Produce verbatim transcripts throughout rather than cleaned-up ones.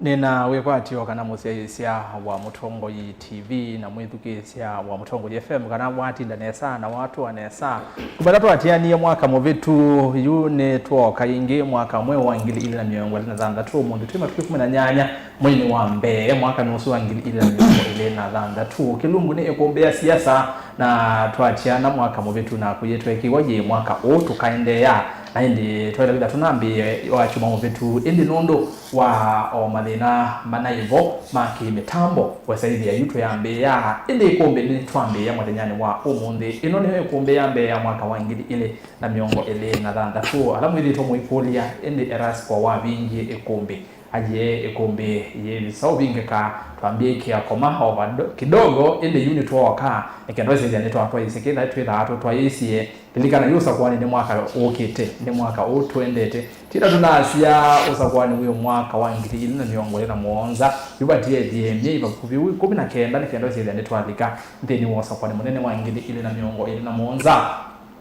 Nĩna wĩkwatyo kana mũsyaĩĩsya wa Mũtongoi T V na mwĩthukĩĩsya wa Mũtongoi F M kana watinda nesa na watũa nesa. Kuma ĩla twatianie mwaka mũvĩtu, yu nĩtwooka ĩngĩ mwaka mweũ wa ngili ilĩ na mĩongo ĩlĩ na thanthatũ, ũmũnthĩ twĩ matukũ ĩkũmi na nyanya mweinĩ wa mbee mwakanĩ ũsu wa ngili ilĩ na mĩongo ĩlĩ na thanthatũ. Kĩlungu nĩ ĩkũmbĩ ya siasa, na twatiana mwaka mũvĩtu na kũyĩtwekiwa yĩ mwaka ũũ tũkaendeea. Na ĩndĩ twaĩle kwĩtha tũnambĩĩe wa kyumwa mũvĩtu, ĩndĩ nũndũ wa o mathĩna manaĩ vo ma kĩ-mĩtambo, wesaĩthĩa yu tũyambĩĩa, ĩndĩ ĩkũmbĩ nĩtwambĩĩa mũthenyanĩ wa ũmũnthĩ. Ĩno nĩyo ĩkũmbĩ ya mbee ya mwaka wa ngili ilĩ na mĩongo ĩlĩ na thanthatũ. Ala mwĩthĩĩtwe mũikũlya, ĩndĩ Erasco wavingie ĩkũmbĩ? Aiee, ĩkũmbĩ yĩĩvisa ũvingĩka, twambĩĩkĩa koma o vado-, kidogo, ĩndĩ yu nĩtwooka, nĩ kenda ĩsĩthya nĩtwatwaĩĩsye kĩla twĩthaa tũtwaĩĩsye. Lilikana, yu ũsakũanĩ nĩ mwaka ũkĩte, nĩ mwaka ũũ tũendete. Tĩna tũnasya ũsakũanĩ wĩ mwaka wa ngili ilĩ na mĩongo ĩlĩ na mũonza, yu vatiethye myei vakuvĩ ĩkũmi na kenda nĩ kenda ĩsĩthya nĩtwalika nthĩnĩ wa ũsakũanĩ mũnene wa ngili ilĩ na mĩongo ĩlĩ na mũonza.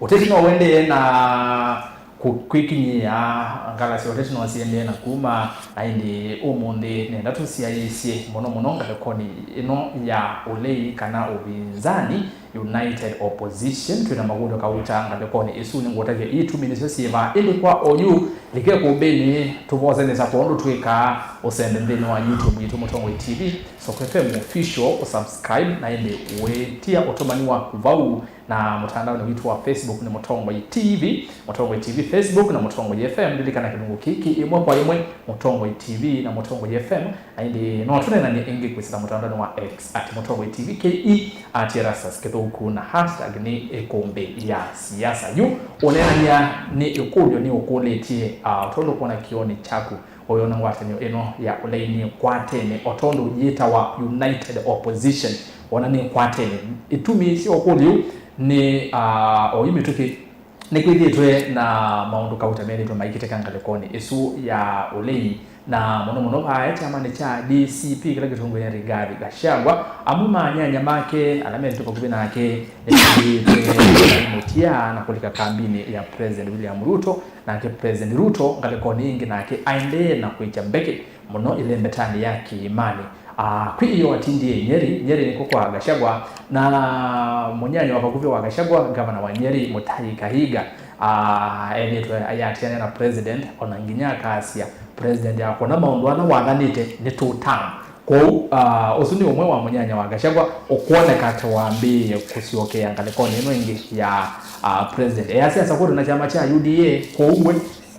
Ũteti no ũendee na kũ-, kwĩkinyĩa, ngalasi sya ũteti no siendee na kuma, na ĩndĩ ũmũnthĩ nenda tũsyaĩĩsye mũno mũno ngalĩkonĩ ĩno ya ũlei kana ũvinzani, United Opposition. Twĩ na makũlyo kauta ngalĩkonĩ ĩsu, nĩngũtavya itumi nĩsyo syĩva, ĩndĩ kwa oyu, like ĩkũmbĩnĩ tũvose nesa kwondũ twĩkaa ũsembe nthĩnĩ wa YouTube yitũ Mũtongoi T V, Soko F M Official, ũsubscribe, na ĩndĩ wĩtia ũtũmani waku vau. Na mũtandaonĩ witũ wa Facebook nĩ Mũtongoi T V, Mũtongoi T V Facebook na Mũtongoi F M. Lilikana kĩlungu kĩĩ kĩ ĩmwe kwa ĩmwe, Mũtongoi T V na Mũtongoi F M. Na ĩndĩ no tũneenany'e ĩngĩ kwĩsĩla mũtandaonĩ wa X at Mũtongoi T V K E, at Erastus Kĩthũku, na hashtag nĩ ĩkũmbĩ ya siasa. Yu ũneenany'a nĩ ĩkũlyo nĩũkũlĩtye, ah, ũtondo kwona kĩonĩ kyaku. Ũyona ngwatanĩo ĩno ya ũlei nĩkwatene, o tondũ yĩtawa United Opposition, wona nĩkwatene. Itumi sya ũkũlyo ũũ nĩ, ah, oyu mĩtũkĩ nĩkwĩthĩĩtwe na maũndũ kauta methĩĩtwe maikĩtĩka ngalĩkonĩ ĩsu ya ũlei, na mũno mũno vae kyamanĩ kya D C P kĩla kĩtongoi nĩ Rigathi Gachagua, amwe ma anyanya make ala methĩĩtwe vakuvĩ nake nĩmambĩĩte mũtia na kũlika kambinĩ ya President William Ruto. Nake President Ruto ngalĩkonĩ ĩngĩ nake aendee na kwĩkya mbeke mũno ĩlembetanĩ ya kĩĩmanĩ. Ah, kwĩ ĩyoo atindie Nyeri, Nyeri nĩko kwa Gachagua, na mũnyanya wa vakuvĩ wa Gachagua, ngavana wa Nyeri, Mutahi Kahiga, ah, ethĩĩtwe ayatianĩa na president, ona nginya akasya, "President akũna maũndũ ala wathanĩte nĩ two term." Kwoou, ah, ũsu nĩ ũmwe wa mũnyanya wa Gachagua ũkwoneka ta wambĩĩe kũsyokea ngalĩkonĩ ĩno ĩngĩ ya, ah, president. Easya asa kwĩtwa na kyama kya U D A, kwoou we,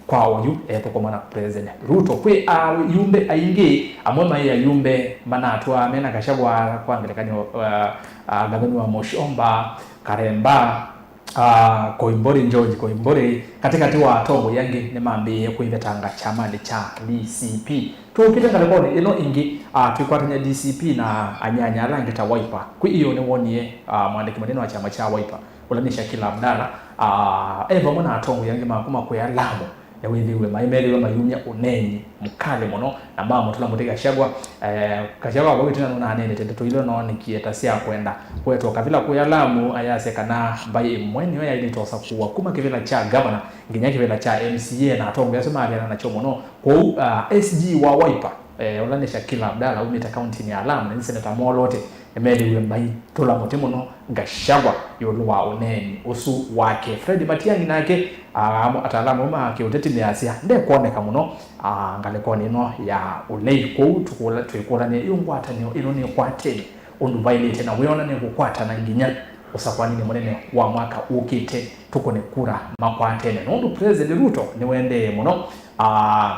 kwa oyu ethũkũma na President Ruto. Kwĩ ayumbe aingĩ, amwe maĩ ayumbe manatwaa mena Gachagua, kwa ngelekany'o, ah, ah, Gathoni wa Mũsyomba, Karemba, ah, Koimburi, George Koimburi, katĩkatĩ wa atongoi angĩ nĩmambĩĩe kwĩvetanga kyamanĩ kya D C P. Tũkĩte ngalĩkonĩ ĩno ĩngĩ, ah, twĩkwatany'a D C P na anyanya ala angĩ ta Wiper. Kwĩ ĩyoo nĩwonie, ah, mwandĩki mũnene wa kyama kya Wiper, ũla nĩ Shakila Abdalla, ah, e vamwe na atongoi angĩ ma kuma kwĩ Lamu, nĩwĩthĩiwe maĩ methĩwe mayumya ũneeni mũkalĩ mũno na mamũtũla mũtĩ Gachagua. Eh, Gachagua vau ĩtina nũnaneenete ndeto ila noonekie ta sya kwenda kũetwa kavĩla kũya Lamu, ayasya kana mbaĩ ĩmwe nĩyo yaĩlĩte ũsakũwa kuma kĩvĩla kya ngavana nginya kĩvĩla kya M C A, na atongoi asu maveana nakyo mũno. Kwoou, ah, S G wa Wiper, eh, ũla nĩ Shakila Abdalla, umĩte kauntinĩ ya Lamu, na nĩ Seneta Molote, nĩmethĩiwe maitũla mũtĩ mũno Gachagua ĩũlũ wa ũneeni ũsu wake. Fred Matiang'i nake, ah, ataalamu ma kĩũteti measya ndekwoneka mũno, ah, ngalĩkonĩ ĩno ya ũlei. Kwoou tũkũla-, twĩkũlany'a yu ngwatanĩo ĩno nĩkwatene ũndũ vaĩlĩte, na wĩona nĩkũkwatana nginya ũsakũanĩnĩ mũnene wa mwaka ũkĩte, tũkũne kura makwatene, nũndũ President Ruto nĩwendee mũno, ah,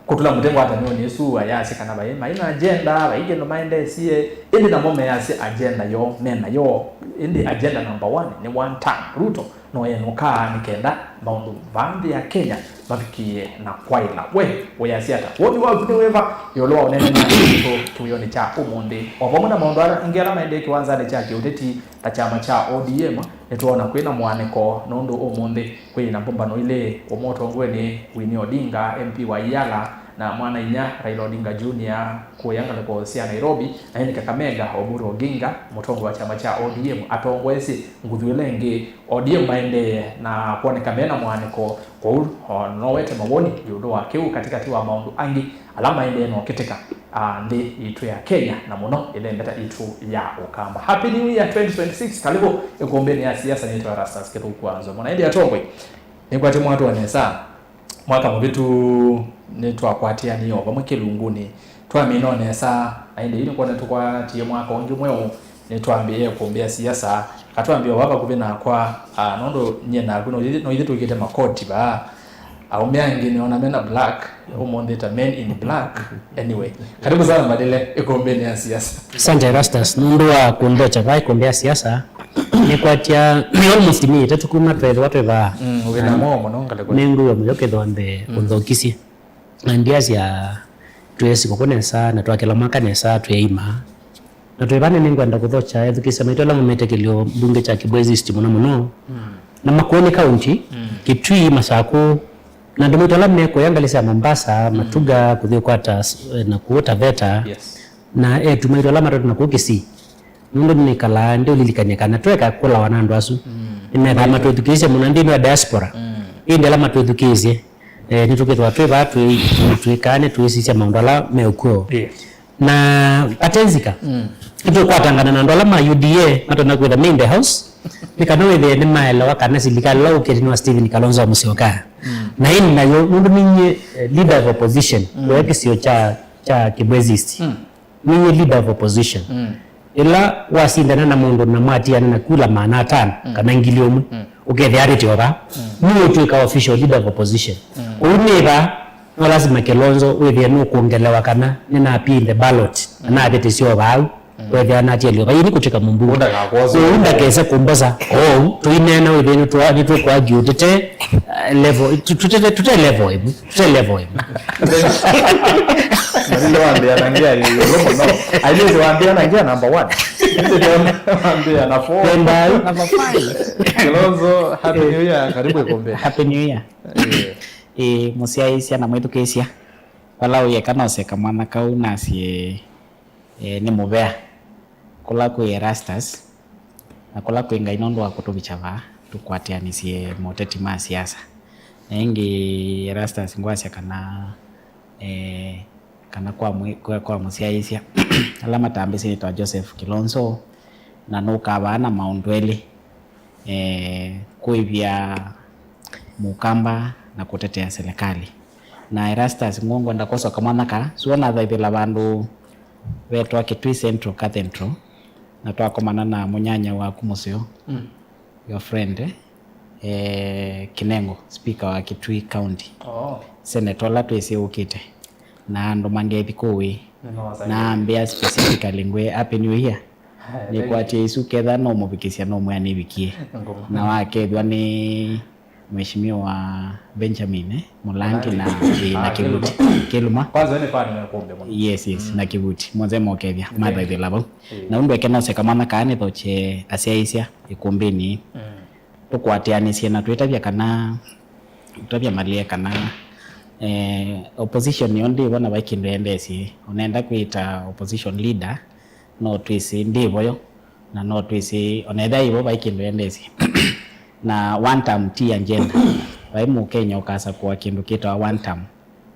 kũtũla mũtĩ ngwatanĩonĩ ĩsu, ayasya kana vai, mai na agenda, vai kĩndũ maendeesie, ĩndĩ namo measya agenda yoo me nayo, ĩndĩ agenda number one nĩ one term. Ruto no enũkaa nĩ kenda maũndũ vaa nthĩ ya Kenya mavikĩe na kwaĩla. We wĩasya ata? Woni waku nĩ wĩva ĩũlũ wa ũneenany'a witũ kĩwĩonĩ kya ũmũnthĩ, o vamwe na maũndũ ala angĩ ala maendee kĩwanzanĩ kya kĩũteti ta kyama kya O D M? Nĩtwoona kwĩ na mwanĩko nũndũ ũmũnthĩ kwĩ na mbũmbano ilĩ, ũmwe ũtongoew'e nĩ Winnie Odinga, M P wa Iala, na mwana-inyia Raila Odinga Junior kũya ngalĩko sya Nairobi, na ĩndĩ Kakamega, Oburu Oginga, mũtongoi wa kyama kya O D M, atongoesye nguthu ĩla ĩngĩ. O D M maendee na kwoneka me na mwanĩko, kwoou o nowete mawoni ĩũlũ wa kĩu katĩkatĩ wa maũndũ angĩ ala maendee na ũkĩtĩka. ah, nthĩ yitũ ya Kenya, na mũno ĩlembeta yitũ ya Ũkamba. Happy New Year twenty twenty-six, karibu ĩkũmbĩnĩ ya siasa. Nĩtwa Erastus Kĩthũku wa Nzomo. Na ĩndĩ atongoi, nĩkwatĩ mwatũa nesa. Mwaka mũvĩtu nĩtwakwatĩanie o vamwe kĩlungunĩ, twamina o nesa, na ĩndĩ yu nĩkwona tũkwatie mwaka ũngĩ mweũ, nĩtwambĩĩe kũmbĩa siasa. Katwambĩe o vaa vakuvĩ nakwa, ah, nũndũ nyie naku no ithyĩ, no ithyĩ twĩkĩte makoti vaa. Aũme angĩ nĩona mena black, ũmũnthĩ ta men in black. Anyway, karibu sana Malile ĩkũmbĩnĩ ya siasa. Asante Erastus, nũndũ wa kũnthokya vaa ĩkũmbĩ ya siasa. Nĩkwatya, nĩ almost myei ĩtatũ kuma twethĩwa twĩ vaa. Mm, wĩna mwaũ mũno ngalĩko. Nĩngwĩw'a mũyo kĩthonde ũnthokisye. Na ndiasya twĩsĩ kũkũ nesa, na twakĩla mwaka nesa, twĩima. Na twĩ vaa nĩngwenda kũthokya ethukĩĩsya maitũ ala maumĩte kĩlio mbunge kya Kibwezi East mũno mũno. Na Makueni County, Kitui, Masaku, na andũ maitũ ala mekũya ngalĩ sya Mombasa, Matuga, kũthi ũkwata s-, na kũu Taveta. Yes. Na eĩtu maitũ ala matatũ na kũu Kisii. Nũndũ nĩkalaa ndiũlilikany'a kana tweka kũlawa na andũ asu. Nĩmethaa matwĩthukĩĩsya mũno nthĩnĩ wa diaspora. Ĩndĩ ala matwĩthukĩĩsye, eh, nĩtũkĩthwa twĩ vaa twĩ-, twĩkaa nĩtwĩsisya maũndũ ala meũkw'o. Yes. Na atenzika, nĩtũkwatangana na andũ ala ma U D A matona kwĩtha me in the house, nĩ kana wĩthĩe nĩmaelewa kana silikalĩ ĩla ũkĩte nĩ wa Stephen Kalonzo wa Musyoka. Na ĩndĩ nayo, nũndũ ninyie, eh, leader of opposition, kũya kĩsio kya, kya Kibwezi East. Ninyie leader of opposition. Ĩla wasindana na mũndũ na mwatiana na kula maana atano kana ngili ũmwe, ũkethĩa atĩte o vaa, nũũtw'ĩka official leader of opposition. Kwoou nĩ vaa, no lasima Kilonzo wĩthĩe nũkũngelewa kana nĩnapie in the ballot, na natĩtĩsya o vau, wethĩa natialio vai nĩ kũtw'ĩka mũmbunge. Ũndakakwosa. Kwoou ndakese kũmbosa. Oou, tũineena wĩthĩe nĩtwa-, nĩtũkũargue tũte, uh, level, tũ-, tũte, tũte level ĩmwe. Tũte level ĩmwe. Malile wambĩa na ngĩa ĩũlũ mũno. Ailĩte wambĩa na ngĩa number one. Wambĩa na four. Number five. Kilonzo, Happy New Year, karibu ĩkũmbĩ. Happy New Year. Eh. Ĩĩ, mũsyaĩĩsya na mwĩthukĩĩsya, vala ũyeka noseka mwana kau nasye, eh, nĩ mũvea kũla kwĩ Erastus. Na kũla kwĩ Ngai nũndũ wa kũtũvikya vaa, tũkwatĩanĩsye moteti ma siasa. Na ĩngĩ Erastus ngwasya kana, eh, kana kwa mwĩ-, kwa, kwa mũsyaĩĩsya, ala matambĩsye nĩtawa Joseph Kilonzo, na nũkaa vaa na maũndũ elĩ, eh, kũĩvya Mũkamba na kũtetea serikali. Na Erastus ngũ-, ngwenda kũsoka mwana kaa, suo nathaithĩla vandũ vetwa Kitui Central Cathedral, na twakomana na mũnyanya waku mũseo, your friend, eh, Kinengo, speaker wa Kitui County. Oh. Senator ũla twĩsĩ ũkĩte. Na andũ mangethi kũu ĩ. Nĩmawasaĩe. Na ambĩa specifically ngwĩ, "Happy New Year." Nĩkwatie isu ketha no mũvikĩsya no mwĩa nĩvikie. Ngũma. Na wakethwa nĩ Mheshimiwa Benjamin, eh, Mũlangi na, eh, na Kĩvuti. Kĩluma. Kwanza nĩ kwani na kumbe mũno. Yes, yes, na Kĩvuti. Mothe mokethya, mathaithĩla vau. Na ũndũ eke noseka mwana kaa nĩthokye asyaĩĩsya ĩkũmbĩnĩ. Tũkwatĩanĩsye na twĩtavya kana, twĩtavya Malile kana, eh, opposition yo ndĩvo na vai kĩndũ yendeesye. Ũnenda kwĩta opposition leader, no twĩsĩ ndĩvo yo. Na no twĩsĩ, ona ethĩwa ĩvo vai kĩndũ yendeesye. Na one term ti agenda. Vai Mũkenya ũkasakũa kĩndũ kĩtawa one term,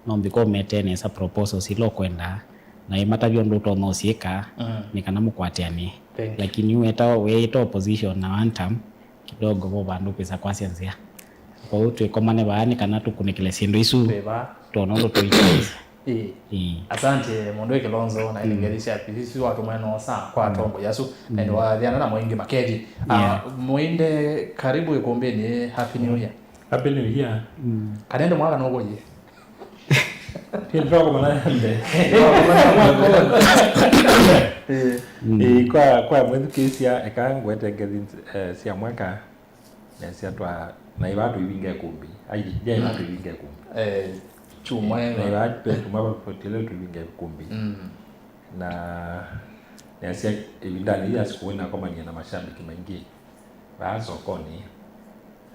no mbika ũmetee nesa proposals ila ũkwendaa, na ĩmatavya ũndũ ũtonya ũsyĩka, nĩ kana mũkwatĩanĩe. Thank you. Lakini weta, weĩta opposition na one term, kidogo vo vandũ kwĩsa kwasya nzĩa. Kwoou twĩkomane vaa nĩ kana tũkunĩkĩle syĩndũ isu, twĩ vaa, twone ũndũ tũitwaĩsya. Ĩĩ. Ĩĩ. Asante, mũndũ wĩ Kĩlonzo, na ĩndĩ ngethi sya P C C watũmwe noosa kwa atongoi asu, na ĩndĩ wathiana namo ĩngĩ makethi. Ah, Mũinde, karibu ĩkũmbĩnĩ, Happy New Year. Happy New Year. Kana ĩndĩ mwaka nũkũie? Ĩĩ, twakomana mbee. Ĩĩ. Ĩĩ, kwa, kwa mwĩthukĩĩsya, eka ngwete ngethi, eh, sya mwaka. Nesya twa, na ĩvaa tũivinga ĩkũmbĩ. Ai, ndyaĩvaa tũivinga ĩkũmbĩ. Eh, kyumwa. Na ĩvaa tũivinga ĩkũmbĩ. Na nesya ĩvindanĩ yĩu ya sikũũ nakomanie na mashabiki maingĩ vaa sokoni,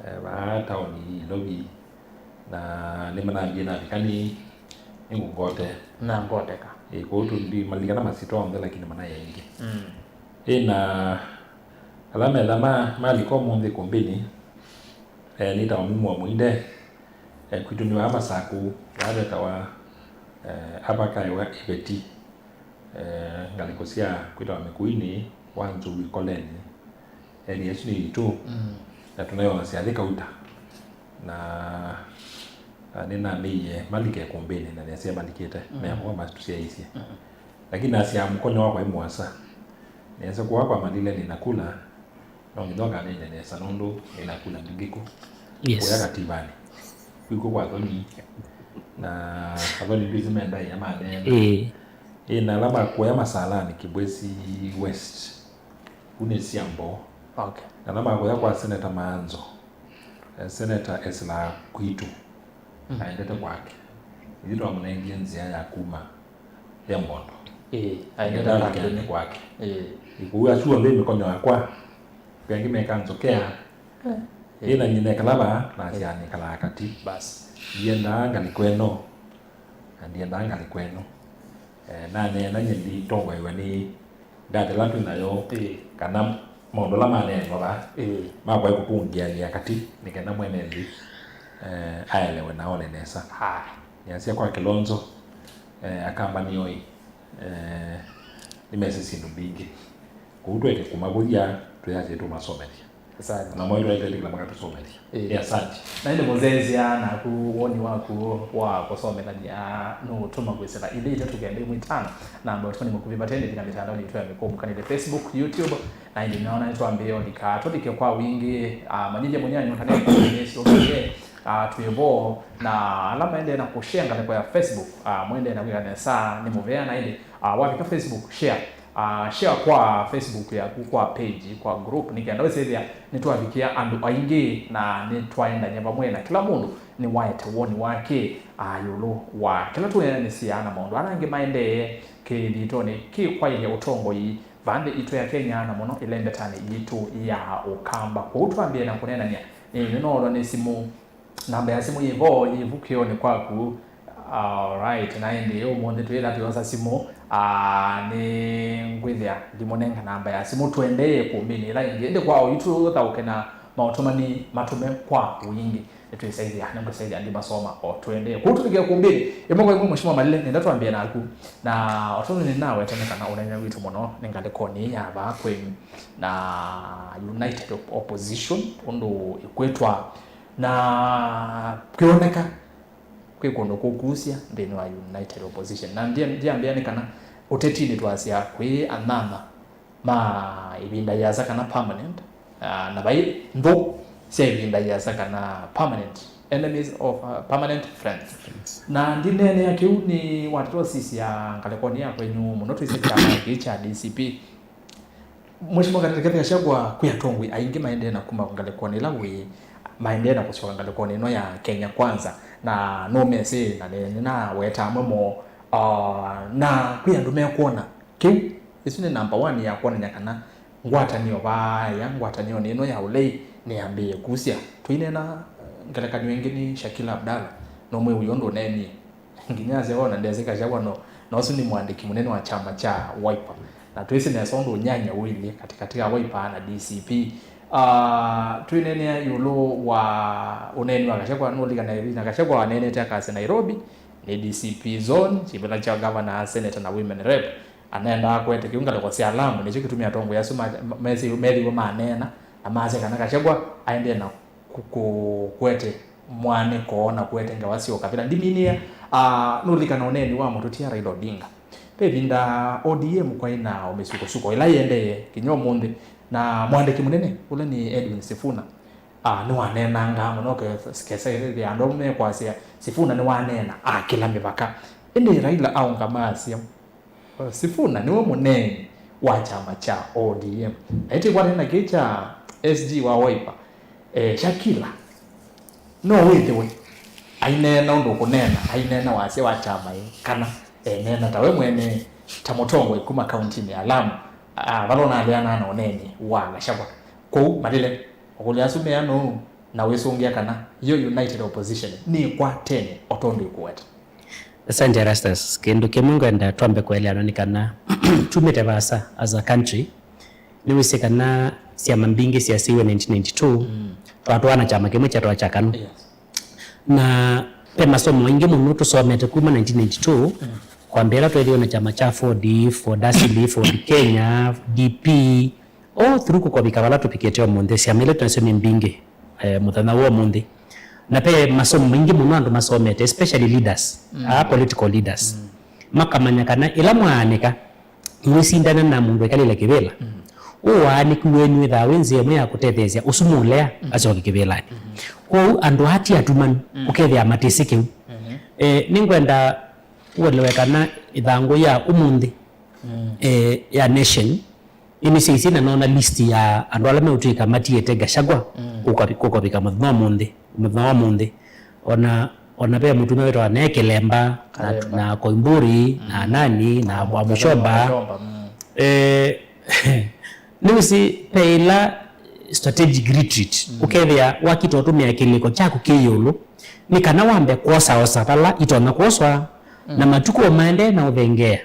eh, vaa taoni Nairobi, na nĩmanambie navika nĩ, nĩngũngote. Na ngoteka. Ĩ, kũu tũndimalilikana masitwa onthe, lakini manaĩ aingĩ. Ĩ, na ala metha ma, malika ũmũnthĩ kũmbĩnĩ, eh, nĩtawa Mumo wa Mũinde, eh, kwitũ nĩ vaa Masaku, vaa vetawa, eh, Avakaewa Iveti. Eh, ngalĩko sya kwĩtawa Mĩkũinĩ wa Nzou Ĩkoleni, area ĩsu nĩ yitũ, na tũneona syathi kauta. Na, na nĩnamĩie malike ĩkũmbĩnĩ, na nĩasya malikĩte, meakoa matũsyaĩĩsye. Lakini nasya mũkonyo wakwa ĩ mũasa. Nĩasya kũa kwa malile nĩnakula, no nginya ũkanene nesa nũndũ nĩnakula mbingĩ kũ. Yes. Kũya kativanĩ. Kwĩkw'o kwa athoni. Na athoni ndwĩsĩ mendaĩa maneena. Ĩĩ. Ĩĩ, na ala makuoya masalanĩ Kibwezi West. Kũu nĩ Siambo. Okay. Na ala makuoya kwa Senator Maanzo. Eh, Senator Esla Kwitũ. Aendete kwake. Ithyĩ twamũnengie nzĩa ya kuma ya Mbondo. Ĩĩ, aendete kwake. Ĩĩ. Ĩkũu asu onthe mĩkonyo yakwa. Kangĩ meka nzokea. Ĩĩ. Ĩĩ, na nyie nekala vaa, na asya nĩkalaa kati. Basi. Ndiendaa ngalĩko ĩno. Na ndiendaa ngalĩko ĩno. Eh, naneena nyie nditongoew'a nĩ ndatĩla twĩ nayo, ĩĩ, kana maũndũ ala maneenwa vaa, ĩĩ, makwae kũkũngĩanĩa katĩ nĩ kenda mwene nthĩ, eh, aelewe na one nesa. Haya. Nĩasya kwa Kilonzo, eh, Akamba nĩoi, eh, nĩmesĩ syĩndũ mbingĩ. Kwoou tũeke kũmavũthya, twĩasye tũmasomethya. Asante. Na mwaitũ aitendekela makatũsomethya. Ĩĩ. Ĩ, asante. Na ĩndĩ mũthesya naku woni waku wa kũsomethany'a nũũtũma kwĩsĩla ĩthĩ itatũ kenda ĩmwe itano, namba ũtũmani mũkuvĩ vate nĩthi na mĩtandaonĩ itũ ya mĩkũmũkanĩle, Facebook, YouTube, na ĩndĩ naona nĩtwambĩĩa ũlika. Tũlike kwa wingĩ, ah, manyĩthya mũnyanyo kana nĩsũkie, ah, twĩ vo, na ala maendee na kũshare ngalĩko ya Facebook, ah, mwendee na kwĩka nesa nĩ mũvea, na ĩndĩ, ah, wavika Facebook, share. Ah, share kwa Facebook yaku, kwa page, kwa group, nĩ kenda wĩsĩthĩa nĩtwavikĩa andũ aingĩ na nĩtwaendany'a vamwe na kĩla mũndũ nĩwaete woni wake, ah, ĩũlũ wa kĩla tũneanĩsya na maũndũ ala angĩ maendee kĩthitũnĩ kĩ kwaĩlya ũtongoi va nthĩ itũ ya Kenya, na mũno ĩlembetanĩ yitũ ya Ũkamba. Kwoou twambĩe na kũneenany'a, nĩ, nĩnoolwa nĩ simũ. Namba ya simũ yĩ vo, yĩ vukĩonĩ kwaku. Alright, na ĩndĩ ũmũnthĩ twĩla tũyosa simũ, ah, nĩ ngwĩthĩa ndimũnenga namba ya simũ, tũendee ĩkũmbĩnĩ ĩla ĩngĩ. Ĩndĩ kwa oyu tũthaũke na maũtũmani matũme kwa wingĩ. Nĩtwĩsaithya, nĩngwĩsaithya ndimasoma o tũendee. Kũu tũlike ĩkũmbĩnĩ, ĩmwe kwa ĩmwe, Mheshimiwa Malile, nenda twambĩe naku. Na o tondũ nĩnaweta nĩ kana ũnene witũ mũno nĩ ngalĩkonĩ ya vaa kwenyu na United Op-, Opposition, ũndũ ĩkwĩtwa na kwĩoneka kwĩ kũndũ kũkusya nthĩnĩ wa United Opposition. Na ndia-, ndiambĩa nĩ kana ũtetinĩ twasya kwĩ anyanya ma ĩvinda yĩasa kana permanent, ah, na vai nthũ sya ĩvinda yĩasa kana permanent enemies of, ah, permanent friends. Na ndineenea kĩu nĩ watata ũsisya ngalĩkonĩ ya kwenyu mũno twĩsĩ kyama kĩĩ kya D C P. Mheshimiwa Rigathi Gachagua, kwĩ atongoi aingĩ maendee na kuma ngalĩkonĩ ĩla wĩ, maendee na kũsyoka ngalĩkonĩ ĩno ya Kenya Kwanza, na nũmesĩ, na nĩ-, nĩnaweta amwe moo, ah, na kwĩ andũ mekwona kĩu, ĩsu nĩ number one ya kwonany'a kana ngwatanĩo vaaya, ngwatanĩonĩ ĩno ya ũlei nĩyambĩĩe kusya. Tũineena ngelekany'o ĩngĩ nĩ Shakila Abdalla, no mwĩw'e ũndũ ũneenie. Nginya asya ona ndesĩ Gachagua no, na ũsu nĩ mũandĩki mũnene wa kyama kya Wiper. Na twĩsĩ nesa ũndũ ũnyanya ũilyĩ katĩkatĩ ka Wiper na D C P. Ah, twĩneenea ĩũlũ wa ũneeni wa Gachagua, nũũlikana ĩvinda Gachagua waneenete akasya Nairobi nĩ D C P zone, kĩvĩla kya governor, senator na women rep. Anaendaa kũete kĩu ngalĩko sya Lamu, nĩkyo kĩtumi atongoi asu ma-, ma-, methĩiwe maneena na masya kana Gachagua aendee na kũ-, kũ-, kũete mwanĩko na kũete ngewa sya ũkavĩla. Ndiminĩe, ah, nũlikana ũneeni wa mũtũtia Raila Odinga. Ve ĩvinda O D M kwaĩ na o mĩsukosuko ĩla ĩendee nginya ũmũnthĩ, na mũandĩki mũnene ũla nĩ Edwin Sifuna, ah, nĩwaneenangaa mũno, ke-, kesa ĩthĩa andũ amwe mekwasya Sifuna nĩwaneena akĩla mĩvaka. Ĩndĩ Raila aũngama asya, Sifuna nĩwe mũneeni wa kyama kya O D M. Na ĩtĩkwatene na kĩĩ kya S G wa Wiper, eh, Shakila, no wĩthĩwe aineena ũndũ ũkũneena, aineena wasya wa kyama ĩ, kana eneena ta we mwene, ta mũtongoi kuma kauntinĩ ya Lamu, ah, vala ũnaleanaa na ũneeni wa Gachagua. Kwoou, Malile, makũlyo asu meana ũu, na wĩsũngĩa kana yo United Opposition nĩkwatene o tondũ ĩkũweta. Asante Erastus. Kĩndũ kĩmwe ngwenda twambe kũeleanwa nĩ kana tumĩte vaasa as a country. Nĩwĩsĩ kana syama mbingĩ syasĩiwe nineteen ninety-two, mm, twatwaa na kyama kĩmwe kyatwa kya KANU. Yes. Na ve masomo maingĩ mũno tũsomete kuma nineteen ninety-two, mm, Kwambĩĩa twĩthĩwe na kyama kya Ford, Ford Asili, Ford Kenya, D P, all through kũkovika vala tũvikĩte ũmũnthĩ. Syama ila twĩ nasyo nĩ mbingĩ, eh, mũthenya wa ũmũnthĩ. Na ve masomo maingĩ mũno andũ masomete, especially leaders, mm, aa political leaders. Mm. Makamanya kana ĩla mwaanĩka, mwĩsindana na mũndũ ekalĩle kĩvĩla, mm, ũũ waanĩku wenyu wĩthaa wĩ nzĩa ĩmwe ya kũtetheesya ũsu mũlea, mm, asyoke kĩvĩlanĩ. Mm. Kwoou andũ aa ti atumanu, mm, ũkethĩa matĩsĩ kĩu. Mm-hmm. Eh, nĩngwenda ũelewe kana ĩthangũ ya ũmũnthĩ, mm, eh, ya nation, nĩnĩsyaisye na noona list ya andũ ala meũtw'ĩka matiĩte Gachagua, mm, kũkovi-, kũkovika mũthenya wa ũmũnthĩ, mũthenya wa ũmũnthĩ. Ona, ona ve mũtumĩa wĩtawa Nae Kĩlemba, na, Kalemba, na Koimburi, mm, na nani, na, mm, Mwamushoba. Mwamushoba, mm. Eh, nĩwĩsĩ ve ĩla strategic retreat, mm, ũkethĩa wakita ũtũmĩa kĩlĩko kyaku kĩ ĩũlũ, nĩ kana wambe kwosaosa vala itonya kwoswa, mm, na matukũ o maendee na ũthengeea,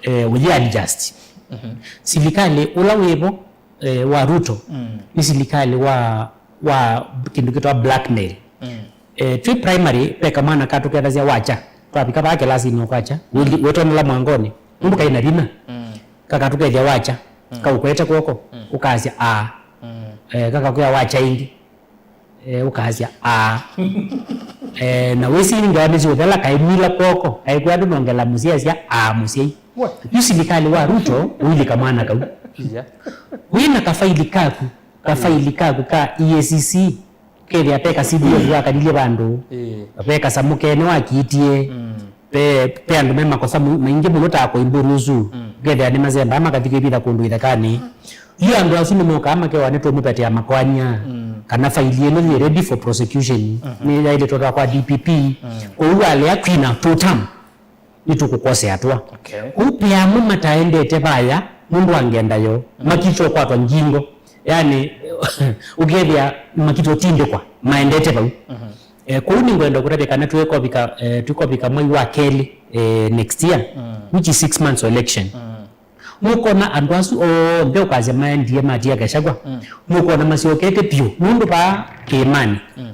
eh, ũyĩ adjust. Mhm. Silikalĩ ũla wĩvo, eh, wa Ruto, mm, nĩ silikalĩ wa, wa kĩndũ kĩtawa blackmail. Mm. Eh, twĩ primary, ve kamwana katũkethasya wakya. Twavika vaa kĩlasinĩ o kwakya, wĩli-, wĩtonela mwangonĩ. Nũndũ kaĩ na vinya. Mm. Kakatũkethya wakya. Mm. Kaũkwete kw'oko, mm, ũkasya, "Aa." Mm. Eh, kakakwĩa wakya ĩngĩ. Eh, ũkasya, "Aa." Eh, na wĩsĩ ngewa nĩsiũthela kaĩmila kw'oko, kaĩkwĩa andũ nongela mũsyai asya, "Aa, mũsyai." What? Yu silikalĩ wa Ruto, ũilika mwana kau. Yeah. Wĩ na kafaili kaku, kafaili kaku ka E A C C, kethĩa ve ka C D F wakalilye vandũ, ĩĩ, ve kasamũ kene wakiitie, mm, ve, ve andũ me makosa mu-, maingĩ mũno ta akoimbũri ũsu, mm, kethĩa nĩ mazemba makathi kwĩvitha kũndũ ĩthekanĩ. Yu andũ asu nĩmokaa makewa nĩtũmũpetea makoania, mm, kana faili ĩno yĩ ready for prosecution, mm-hmm, nĩ yaĩlĩtwe kwa D P P, mm, kwoou alea kwina two term. Nĩtũkũkosea twa. Okay. Kũu pe amwe mataendete vaya nũndũ wa ngenda yoo, mm, makitwa kwatwa ngingo. Yani, ũkethĩa makitwa tindĩkwa, maendete vau. Mhm. Eh, kũu nĩngwenda kũtavya kana twĩkovika, eh, twĩkovika mwai wa kelĩ, eh, next year, mm, which is six months of election. Mm. Nũkona andũ asu onthe ũkasya maendie matia Gachagua. Mm. Nũkona masyokete vyũ, nũndũ vaa kĩĩmanĩ. Mm.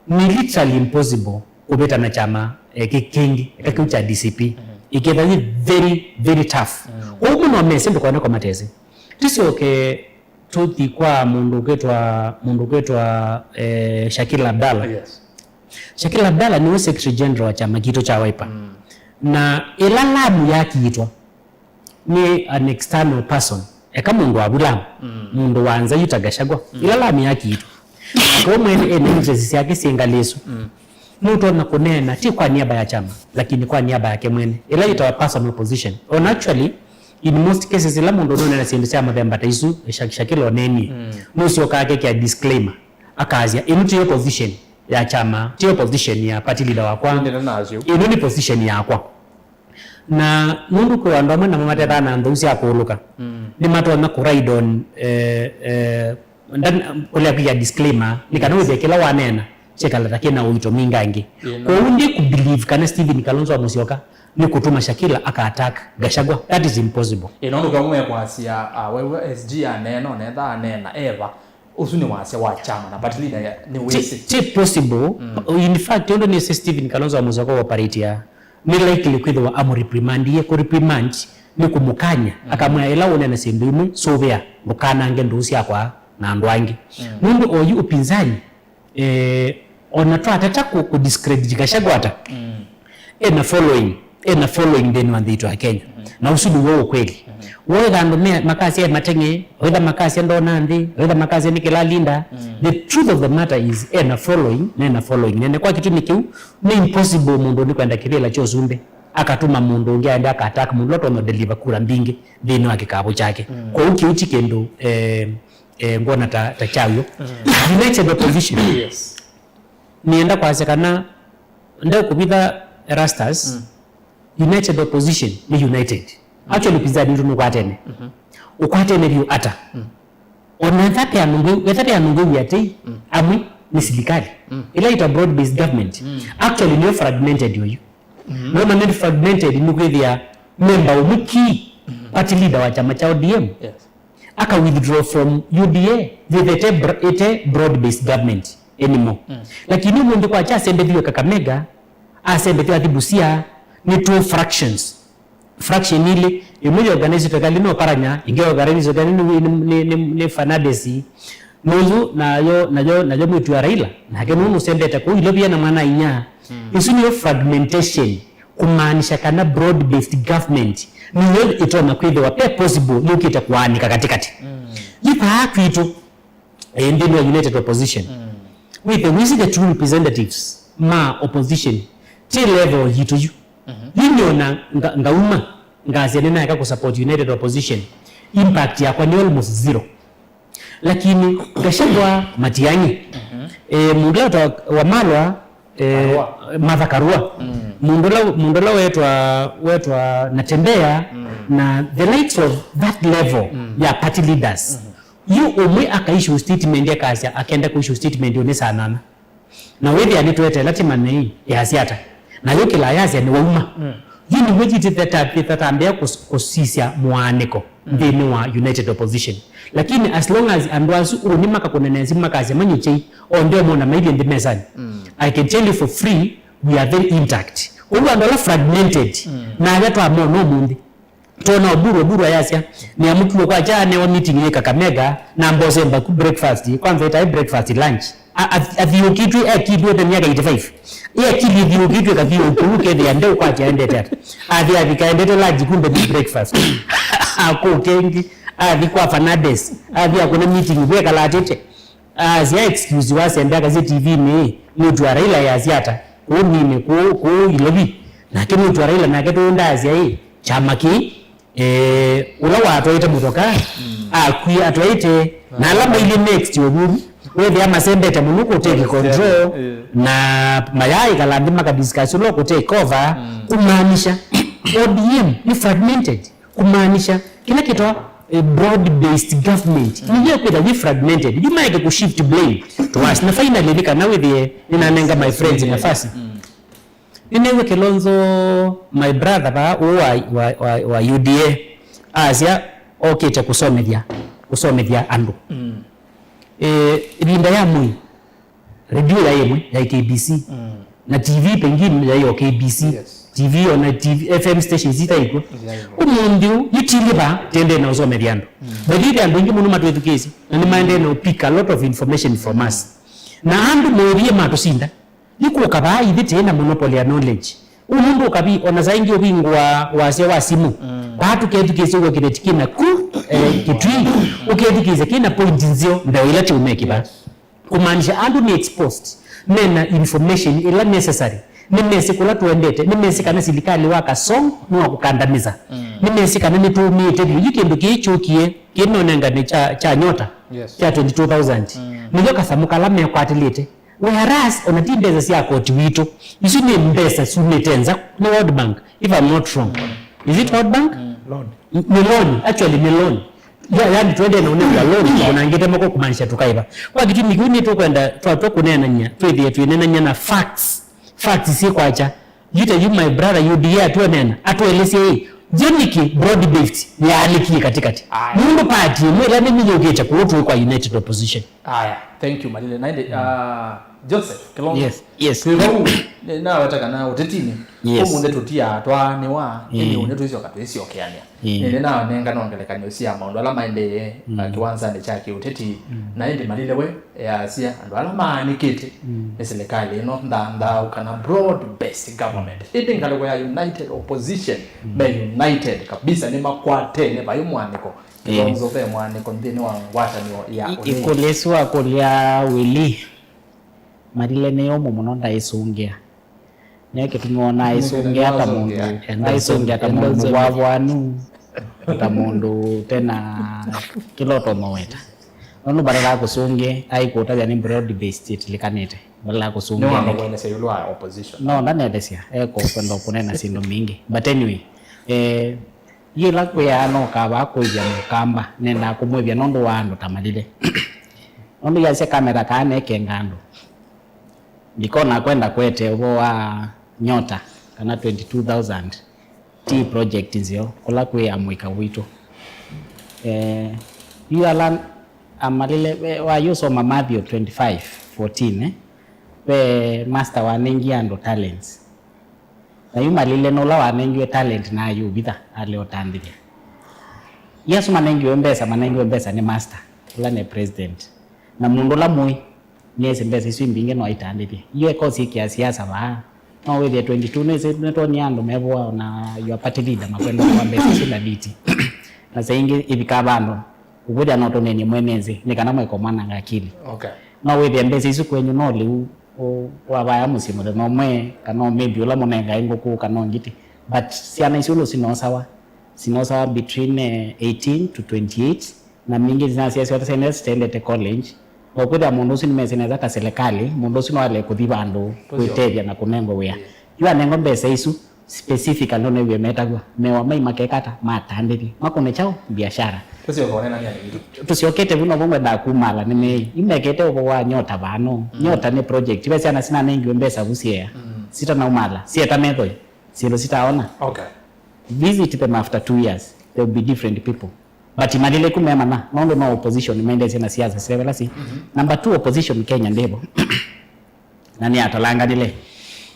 Nĩ literally impossible kũvĩta na kyama, eh, kĩ-, kĩngĩ, eka kĩu kya D C P. Mhm. Ĩkethwa yĩ very, very tough. Mm. Kwoou mũno mese ndũkone kwa matese. Tũsyoke tũthi kwa mũndũ ũkwĩtwa, mũndũ ũkwĩtwa, eh, Shakil Abdallah. Yes. Shakil Abdallah nĩwe Secretary General wa kyama kitũ kya Wiper. Mm. Na ĩla lamu yakiitwa, nĩ an external person, eka mũndũ wa vulamu, mm, mũndũ wa nza yu ta Gachagua, mm, ĩla lami yakiitwa. Na kwoou mwene ena interest syake syĩ ngalĩ ĩsu. Mm. Nũtonya kũneena, ti kwa niaba ya kyama, lakini kwa niaba yake mwene. Ĩla yĩtawa personal position. Ona actually, in most cases, ĩla mũndũ ũneena syĩndũ sya mũthemba ta isu, Shak-, Shakil oneenie, mm, nũsyokaa akekĩa disclaimer, akasya, "Ĩno ti yo position ya kyama, ti yo position ya party leader wakwa. Ĩndĩ nĩ nasyo. Ĩno nĩ position yakwa." Na nũndũ kwĩ andũ amwe namo matethaa na ntheu sya kũũlũka, mm, nĩmatonya kũ ride on, eh, eh, ndan-, kũlea kwĩkĩa disclaimer, nĩ kana wĩthĩe kĩla waneena kyĩkala ta kĩna ũito mingangĩ. Ĩĩ, no. Kwoou ndi kũ believe kana Stephen Kalonzo wa Musyoka nĩ kũtuma Shakila aka attack Gachagua. That is impossible. Ĩĩ, no nũkĩa ũmwe kwasya, ah, wewe S G aneena, onetha aneena, eva. Ũsu nĩ wasya wa kyama na party leader ya, nĩ ti, wĩsĩ. Ti possible. Mm. In fact, ũndũ nĩsĩ Stephen Kalonzo wa Musyoka wa operate ya, nĩ likely kwĩthĩwa amũreprimandie, kũreprimand nĩ kũmũkany'a, mm, akamwĩa, "Ĩla ũneena syĩndũ imwe, sũvĩa, ndũkanange ndũũ syakwa na andũ angĩ." Mm. Nũndũ oyu upinzani, eh, ona twatata kũ, kũ discredit Gachagua ata, mm, ena following, ena following nthĩnĩ wa nthĩ itũ ya Kenya. Mm. Na ũsu nĩw'o ũkweli. Mm. Wetha andũ me, makasya e mateng'e, wetha makasya ndona nthĩ, wetha makasya nĩ kĩla linda. Mm. The truth of the matter is, ena following, nena following nene. Kwa kĩtumi kĩu, nĩ impossible mũndũ nĩ kwenda kĩvĩla kya ũsumbĩ akatuma mũndũ ũngĩ aende aka attack mũndũ ũla ũtonya deliver kura mbingĩ nthĩnĩ wa kĩkavũ kyake. Mm. Kwoou kĩu ti kĩndũ, eh, eh, ngwona ta, ta kyaw'o. Mm. United opposition. Yes. Nĩenda kwasya kana ndekũvitha Erastus, mm, united opposition nĩ united. Mm. Actually, upinzani witũ nũkwatene. Mhm. Ũkwatene vyũ ata? Mm. Ona etha pe andũ ngwĩ-, etha pe andũ ngwĩw'a atĩ, mm, amwe nĩ silikalĩ. Mm. Ĩla ĩta broad based government. Mm. Actually, nĩyo fragmented oyu. Mm. Nona nĩ fragmented nĩ kwĩthĩa memba ũmwe ki, mm, party leader wa kyama kya O D M. Yes. Aka withdraw from U D A, yĩthete br-, ĩte broad based government anymore. Mm. Lakini ũmũnthĩ kwakya asembethiwe Kakamega, asembethiwe athi Busia, nĩ two fractions. fraction ilĩ, ĩmwe ya organize serikali no Paranya, ĩngĩ organize serikali nĩ, nĩ, nĩ, nĩ, nĩ Fernandes. Nũndũ nayo, nayo, nayo mwĩtu wa Raila, nake nũũ nũsembete kũu Ilovi ena mwana inya. Ĩsu nĩyo fragmentation, kũmaanisha kana broad-based government nĩyo ĩtonya kwĩthĩwa pe possible yũkĩte kũaanĩka katĩkatĩ. Yu vaa kwitũ, eh, nthĩnĩ wa United Opposition, wĩthe wĩsĩ the true representatives ma opposition ti level yitũ yu. Yu nĩona nga-, ngauma ngasya nĩnaeka kũsupport United Opposition, impact yakwa nĩ almost zero. Lakini Gachagua, Matiang'i, eh, mũndũ ũla wetwa Wamalwa, eh, Karua. Martha Karua, mũndũ ũla, mũndũ ũla wetwa, wetwa Natembeya, na the likes of that level ya party leaders. Yu ũmwe akaissue statement akasya, akenda kũissue statement ũnĩ saa nana. Na wĩthĩa nĩtweteela tĩmanei yasya ata? Na yũkĩlaa yasya nĩwauma. Yu nĩw'o yĩtĩtatambĩa kũs-, kũsisya mũaanĩko nthĩnĩ wa United Opposition. Lakini as long as andũ asu ũnĩ makakũnenea simu makasya manyũkyei, onthe ũmona mailyĩ nthĩ mesanĩ, I can tell you for free, we are very intact. Kwoou andũ ala fragmented, na ala twamona ũmũnthĩ, twona Oburu, Oburu ayasya, nĩamũkiwe kwakya anewa meeting yĩ Kakamega, na mbosemba ku breakfast, kwanza ĩtaĩ breakfast, lunch. A-, ath-, athiũkĩtw'e, ekilwĩte myaka eighty-five. Ĩ akili ithiũkĩtw'e, kathiũkĩu kethĩa ndeũkwatya endete ata. Athi avika endete lunch, kumbe nĩ breakfast. Akũke ĩngĩ, athi kwa Fernandes, athi akũna meeting, vwekalatĩte. Asya excuse wasembea kasi T V-nĩ, mũtu wa Raila yasya ata? Kũu mine, kũu, kũu Ilovi. Nake mũtu wa Raila nake tũũ ndasya ĩ, kyama kĩĩ, eh, ũla watwaĩte mũtoka, akwie atwaĩte, na ala mailyĩ next ũthũku, wethĩa masembete mũno kũ take control, na mayaĩkala nthĩ maka discuss ũla kũ take over, kumaanisha O D M nĩ fragmented. Kumaanisha, kĩla kĩtawa, eh, broad-based government, nĩyo kwĩtha yĩ fragmented. Yu maeke kũ shift blame to us. Na finally, nĩ kana wĩthĩe nĩnanenga my friends nafasi. Nĩneew'a Kilonzo, my brother vaa, ũũ wa, wa, wa, wa U D A, asya okĩte kũsomethya, kũsomethya andũ. Eh, ĩvinda ya Moi, redio yaĩ ĩmwe, yaĩ K B C. Na T V pengine yaĩ o K B C. Yes. T V ona T V, F M stations itaĩ kw'o. Yaĩ ĩmwe. Ũmũnthĩ ũũ, yu tũilye vaa, tũendee na ũsomethya andũ. But ĩthĩ andũ aingĩ mũno matwĩthukĩĩsye, na nĩmaendee na pick a lot of information from us. Na andũ moovie matũsinda. Yu kũka vaa ithyĩ tũĩ na monopoly ya knowledge. Ũmũnthĩ ũkavi, ona saa ingĩ ũvingũa wasya wa simũ. Vaa tũkethukĩĩsya ũw'a kĩveti kĩna ku, eh, Kitui, ũkethukĩĩsya kĩna point nzeo mbee ĩla tũũmekĩva. Yes. Kumaanisha andũ nĩ exposed, mena information ĩla necessary, nĩmesĩ kũla tũendete, nĩmesĩ kana silikalĩ wa kasongo nĩ wa kũkandamiza, nĩmesĩ kana nĩtũũmĩĩte vyũ. Yu kĩndũ kĩĩ kyũkie kĩnonengane kya, kya nyota, yes, kya twenty-two thousand, nĩyo kasamũ kala mekwatĩlĩte. Whereas, ona ti mbesa sya koti witũ, isu nĩ mbesa sumĩte nza, nĩ World Bank, if I'm not wrong. Is it World Bank? Loan. N-, nĩ loan, actually nĩ loan. Ya, yani twende na ũnenga loan, ũnangĩte moko kumaanisha tũkaĩva. Kwa kĩtumi kĩu nĩtũkwenda, twatwa kũneenany'a, twĩthĩe twĩneenany'a na facts. Facts syĩ kwakya. Yu ta yu my brother U D A atwonena, atũelesye ĩ, yo nĩkĩ broad based yaanĩkie katĩkatĩ. Aya. Nũndũ party ĩmwe ĩla nĩmĩyũkĩte kũũ twĩ kwa United Opposition. Aya, thank you, Malile. Na ĩndĩ, uh, Joseph Kilonzo. Yes, yes. Twĩ vau, nĩ-, naweta kana ũtetinĩ, yes, ũmũnthĩ tũtiaa twaanĩwa, ĩndĩ, mm, ũnĩ twĩsyoka twĩsyokeanĩa. Ĩĩ. Nĩnĩ nanengana ngelekany'o sya maũndũ ala maendee, mm, uh, kĩwanzanĩ kya kĩũteti, mm, na ĩndĩ Malile we easya andũ ala maanĩkĩte, mm, nĩ silikalĩ ĩno nthanthau kana broad based government. Ĩndĩ ngalĩko ya United Opposition, mm, me united kabisa, nĩmakwatene vai mwanĩko. Ĩĩ. Kilonzo ve mwanĩko nthĩnĩ wa ngwatanĩo ya, ĩ-, ũnini. Ĩkũlyo ĩsu wakũlya Willy, Malile nĩ ũmwe mũno ndaĩsũngĩa. Nĩyo kĩtumi wonaa aisũngĩa ta mũndũ, enda aisũngĩa ta mũndũ mũvwavwanu, ta mũndũ ũte na kĩla ũtonya weta. Nũndũ badala ya kũsũngĩa, aikũtavya nĩ broad based ĩtilikanĩte. Badala ya kũsũngĩa nĩkĩ? Nĩwamba kũelesya ĩũlũ wa opposition. No, ndanelesya, eko kwenda kũneena syĩndũ mbingĩ. But anyway, eh, yĩla kwĩaa no kavaa kũĩvya mũkamba, nendaa kũmwĩvya nũndũ wa andũ ta Malile. Nũndũ yasya kamera kaa nekenga andũ. Ndikona kwenda kũete ũvoo wa nyota kana twenty-two thousand. Ti project nzeo kũla kwĩ amũika witũ. Eh, yu ala amalile, we, wayũsoma Matthew twenty-five fourteen, eh? Ve master wanengie andũ talents. Na yu malile na ũla wanengiwe talent na ayũvitha, ale ũtandĩthya. Yu asu manengiwe mbesa, manengiwe mbesa nĩ master, ũla nĩ president. Na mũndũ ũla mũĩ, nĩesĩ mbesa isu imbingĩ no aitandĩthye. Yu ekosi kĩa siasa vaa, no wĩthĩe twenty-two, nĩsĩ nĩtwonie andũ mevũa na your party leader makwenda kwa mbesa isu na viti. Na saa ingĩ ivikaa vandũ, ũkwĩthĩa no tũnenie mwene nzĩ, nĩ kana mwĩko mwananga akili. Okay. No wĩthĩe mbesa isu kwenyu no lĩu, ũ-, wavaya mũsyĩ mũthenya ũmwe, kana o maybe ũla mũnengae ngũkũ, kana o ngiti. But syana isu no sinosawa, sinosawa between, eh, eighteen to twenty-eight, na mbingĩ nasya syota sene sitendete college. Ũkwĩthĩa mũndũ ũsu nĩmesĩ nesa ta serikali, mũndũ ũsu no ale kũthi vandũ kwĩtethya na kũnengwa wĩa. Yu anengwa mbesa isu, specifically no nĩw'e metaw'a, mewa mai makekata, matandĩthye, makũne kyaũ, biashara. Tũsyoka ũnenanĩa nĩ witũ. Tũsyokete vu novo ngwendaa kumala nĩ mei. Imekete ũvo wa nyota vano. Mm. Nyota nĩ project. Ve syana sinanengiwe mbesa vu siea. Mm. Sitanaumala. Sieta methoi. Syĩndũ sitaona. Okay. Visit them after two years. They will be different people. But malile kumemana. Nondũ no opposition. Maendesye na siasa. Sevela si. Mm-hmm. Number two, opposition Kenya ndĩvo. Na nĩatalanganile.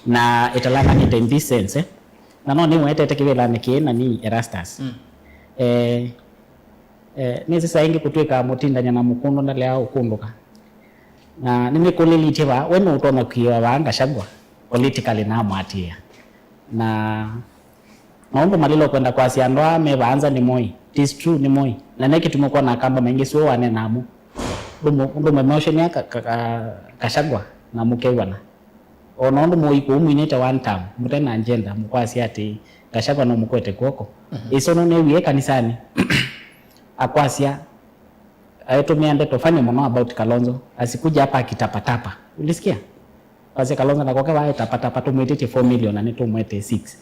Na ĩtalanganĩte in this sense, eh? Na no nĩmwetete kĩvĩlanĩ kĩĩ na ni Erastus. Mm. Eh, eh, nĩsĩ saa ingĩ kũtw'ĩkaa mũtindany'a na mũkũndũ ndalea ũkũndũka. Na nĩnĩkũlĩlĩtye vaa, we nũũtonya kwĩwa vaa Gachagua politically namwatĩĩa. Na Maũndũ malila ũkwenda kwasya andũ aa me vaa nza nĩ moi. It is true, nĩ moi. Na nĩ kĩtumi ũkwona Akamba maingĩ sio wanenaa mo. Ndũmũ-, ndũmũemotionĩa ka, ka, ka, Gachagua na mũkew'ana. O na ũndũ mũi kũu mwinĩte one term, mũte na agenda, mũkwasya atĩ Gachagua no mũkwete kw'oko. Mhm. Ĩsono newie kanisanĩ. Akwasya, aitũmĩa ndeto funny mũno about Kalonzo. Asikuja hapa akitapatapa. Ulisikia? Kwasya Kalonzo nako kavaa etapatapa, tũmwĩtĩtye four million na nĩtũmwete six.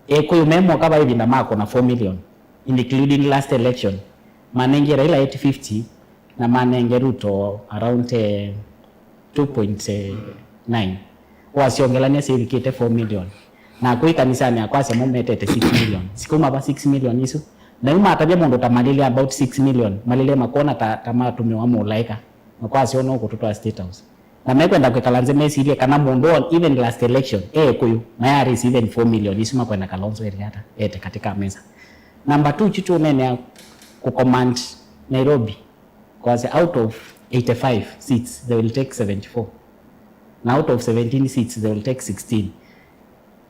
Ekũyũ me moka va ĩvinda makũna four million, including last election. Manengie Raila eight fifty na manenge Ruto around, eh, two point nine. Wasyongelany'a syĩvikĩte four million. Na kũi kanisanĩ akwasya mo metete six million. Sikauma va six million isu? Na yu matavya mũndũ ta malĩle about six million, malĩle makwona ta, ta matũmĩwa mũlaĩka. Makwasya ũno ũkũtũtwaa State House. Na mekwenda kwĩkala nzĩ mesilye kana mũndũ on even last election, e Kĩkũyũ, na ya raise even four million isu makwenda Kalonzo ete ata, ete katika mesa. Number two, kyu tũneenea kũ command Nairobi, kwasya out of eighty-five seats, they will take seventy-four. Na out of seventeen seats, they will take sixteen.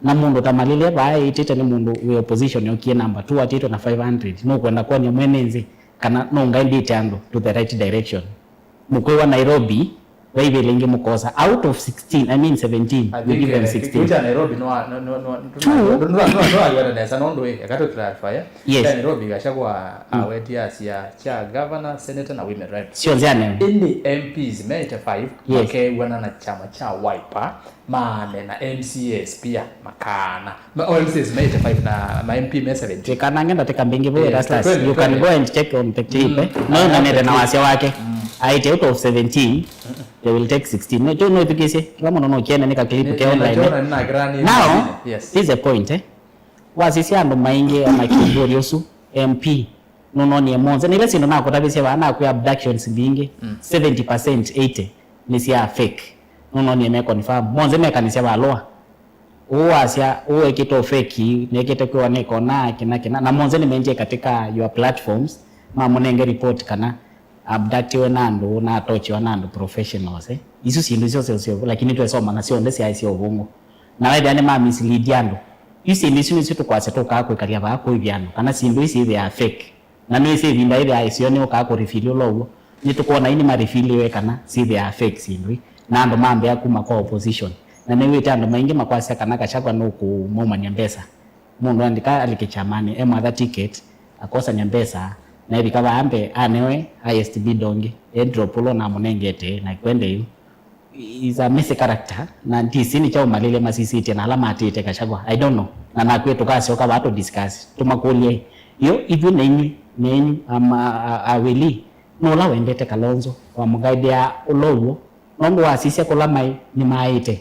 Na mũndũ ta Malile vaa ĩtĩte nĩ mũndũ wĩ opposition okie number two atĩtwe na five hundred. Nũkwenda kwonia mwene nzĩ kana nũngaendĩte andũ to the right direction. Mũkwĩwa Nairobi, vaivĩle ingĩ mũkosa. Out of sixteen, I mean seventeen, I you think, give them eh, sixteen. Kĩu kya Nairobi nwa-, nwa-, nwa-, nwa-, Two. Nwa-, nwa-, nwa-, nwa-, nesa nũndũ ĩ, eka tũ clarify, eh? Yes. Kya Nairobi Gachagua, mm, awetie asya kya governor, senator na women rep. Sio nzĩ aneo. Ĩndĩ M Ps me eighty-five, yes, makew'ana na kyama kya Wiper. Maane na M C As pia makaana. Ma, o M C As me eighty-five na ma M P me seventy. Twikanange ndatĩka mbingĩ vau, eh, Erastus. Twende, you can twende, go and check on the clip, mm, eh? No, na nĩnete na wasya wake. Mm. Aĩtye out of seventeen, mm-mm, they will take sixteen. No, tu no tukisye. Kila mũndũ no kiene nĩ ka clip ke online, eh? Nĩ, nĩ, nĩ, nĩ, nĩ, nĩ, now, yes, this is a point, eh? Wasisya andũ maingĩ ona kĩmbũri ũsu, M P. Nũnonie Monze. Na ila syĩndũ nakũtavisye vaa, nakwĩa abductions mbingĩ, mm, seventy percent, eighty nĩ sya fake. Nũnonie me confirm. Monze mekanisya valũa. Ũũ wasya, ũũ ekĩte fake, nekĩte kwĩwa nĩkona, kĩna, kĩna. Na Monze nĩmendie katika your platforms, mamũnenge report kana abductiwe na andũ, na atochiwa na andũ professionals, eh. Isu syĩndũ isyo syo, syo, lakini twesoma na syonthe syaĩ sya ũvũngũ. Na wethĩa nĩ ma mislead andũ. Isu syĩndũ isu nĩsyo tũkwasya tũkaa kwĩkalya vaa kũivya andũ, kana syĩndũ isi ithĩaa fake. Na nĩwĩsĩ ĩvinda yĩthĩaa ĩseo nĩũkaa kũrifili ũla ũw'o. Nĩtũkwona ĩndĩ marifiliwe kana syĩthĩaa fake syĩndũ ii, na andũ mambĩa kuma kwa opposition. Na nĩwĩte andũ maingĩ makwasya kana Gachagua nũkũmaumany'a mbesa. Mũndũ andĩka alike kyamanĩ, emwatha ticket, akosany'a mbesa, na evika vaa mbee, anewe highest bidder ũngĩ, e drop ũla ũnamũnengete, na kwende yu. Is a messy character, na ndisi nĩ kyaũ Malile masisĩtye na ala matĩte Gachagua. I don't know. Na nakwĩ tũkasyoka vaa tũ discuss. Tũmakũlye. Yo, ithyĩ na inyw'ĩ, na inyw'ĩ, am, a, a, a, Willy, no ũla wendete Kalonzo, wamũgaidĩa ũla ũw'o. Nũndũ wasisya kũla maĩ, nĩmaĩte.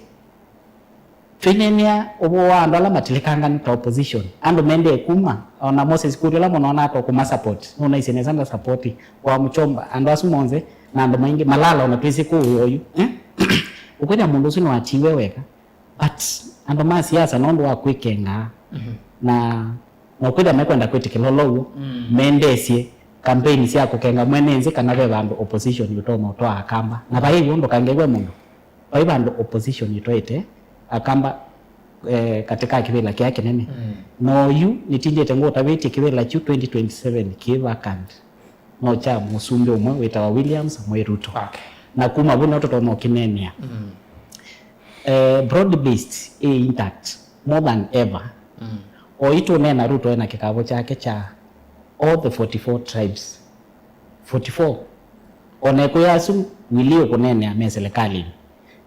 Twĩneenea ũvoo wa andũ ala matilikanga nĩ ta opposition. Andũ mendee kuma, ona Moses Kuria ũla mũno ona atwa kũma support. Nũnaisye nesa nda support. Kwa Mũchomba, andũ asu monthe, na andũ maingĩ, Malala ona twĩsĩ kũũ oyu. Eh? Ũkwĩthĩa mũndũ ũsu nĩwatiwe weka. But Andũ ma siasa nũndũ wa kwĩkenga, mhm, na, na kwĩthĩa mekwenda kwĩtĩkĩla ũla ũw'o, mm, mendeesye kampeni sya kũkenga mwene nthĩ kana ve vandũ opposition yũtonya ũtwaa Akamba. Na vai w'o ndũkangew'e mũndũ. Vai vandũ opposition yĩtwaĩte Akamba, eh, katĩ ka kĩvĩla kĩya kĩnene. Mm. Na oyu nĩtindĩte ngũtavĩtye kĩvĩla kyu twenty twenty-seven kĩ vacant. No kya mũsumbĩ ũmwe wĩtawa William Samoei Ruto. Okay. Na kuma vu nĩo tũtonya ũkĩneenea. Mm. Eh, broad based ĩ intact more than ever. Mm. Oyu tũneena Ruto ena kĩkavũ kyake kya all the forty-four tribes. Forty-four. Ona ĩkũyũ asu Willy ũkũneenea me silikalĩnĩ.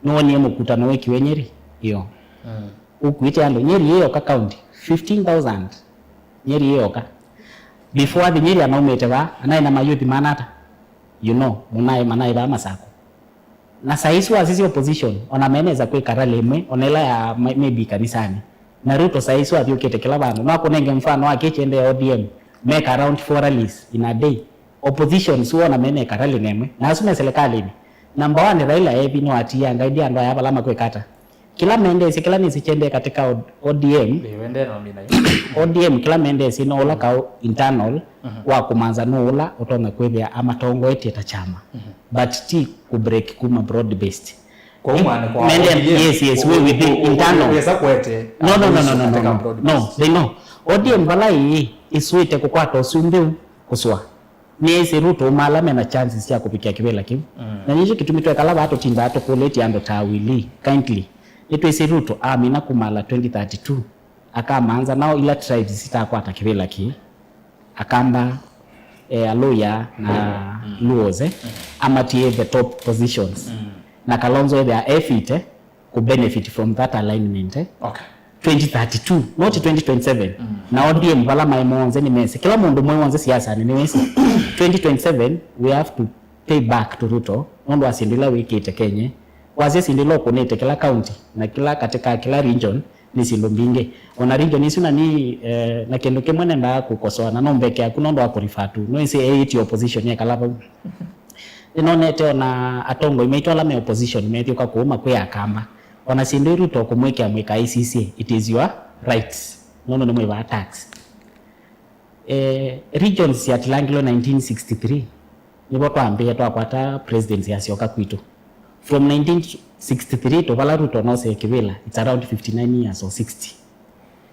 Nĩwonie mũkutano wĩkiwe Nyeri? Ĩo. Mm. Ũkuĩte andũ Nyeri ĩyoka county fifteen thousand. Nyeri ĩyoka. Before athi Nyeri anaumĩte vaa, anaĩ na mayuthi maana ata? You know, mũnaĩ manaĩ vaa Masako. Na saa isu wasisya opposition, ona menesa kwĩka rally ĩmwe, ona ĩla ya may- maybe kanisanĩ. Na Ruto saa isu athyũkĩte kĩla vandũ. No akũnenge mfano wa kĩkyendee O D M, meka around four rallies in a day. Opposition su ona meneka rally nemwe, na asu me silikalĩnĩ. Number one, Raila ethi no atiaa ngai ndi andũ aya vala makwĩka ata. Kĩla mendeesye, kĩla nĩsĩ kyendee katĩ ka O- O D M, Ĩĩ, wendee na ũmina yu. O D M kĩla mendeesye no ũla kaũ internal, mhm, wa kũmanza nũ ũla ũtonya kwĩthĩa amatongoetye ta kyama. Mhm. But ti kũ break kuma broad based. Kwa hiyo mwana kwa Mende, O D M, yes, yes, we within internal. Wesa kwete. No, no, no, no, no, no, no. No, they know. O D M vala ĩĩ ĩsuĩte kũkwata ũsumbĩ ũũ kũsũa. Nĩyĩsĩ Ruto uma ala mena chances sya kũvikĩa kĩvĩla kĩu. Mm. Na nĩkyo kĩtumi twekala vaa tũtindaa tũkũlĩtye andũ ta Willy, kindly. Nĩtwĩsĩ Ruto amina kumala twenty thirty-two. Akamanza nao ila tribes sitakwata kĩvĩla kĩĩ. Akamba, eh, Aluya na, mm, Luos, eh, mm, amatie the top positions. Mm. Na Kalonzo ethĩa efite ku benefit from that alignment, eh. Okay. Twenty thirty-two, not twenty twenty-seven. Mm. Na O D M vala maĩ monthe nĩmesĩ. Kĩla mũndũ mwĩ wonthe siasanĩ nĩwĩsĩ. Twenty twenty-seven, we have to pay back to Ruto, nũndũ wa syĩndũ ila wĩkĩte Kenya. Wasya syĩndũ ila ũkũnĩte kĩla county, na kĩla katĩ ka kĩla region, nĩ syĩndũ mbingĩ. Ona region isu na ni, eh, na kĩndũ kĩmwe nendaa kũkosoa, na no mbeke yaku nũndũ wa kũrefer to. Nĩwĩsĩ eĩtye opposition yekala vau. Nĩnonete ona atongoi maitũ ala me opposition methĩũka kũu makwĩa Akamba. Ona syĩndũ iru to kũmwĩkĩa mwĩka I C C, it is your rights. Nũndũ nĩmwĩvaa tax. Eh, regions syatilangilwe nineteen sixty-three, nĩvo twambĩĩe twakwata presidency ya syoka kwitũ. From nineteen sixty-three to vala Ruto nosee kĩvĩla, it's around fifty-nine years or sixty.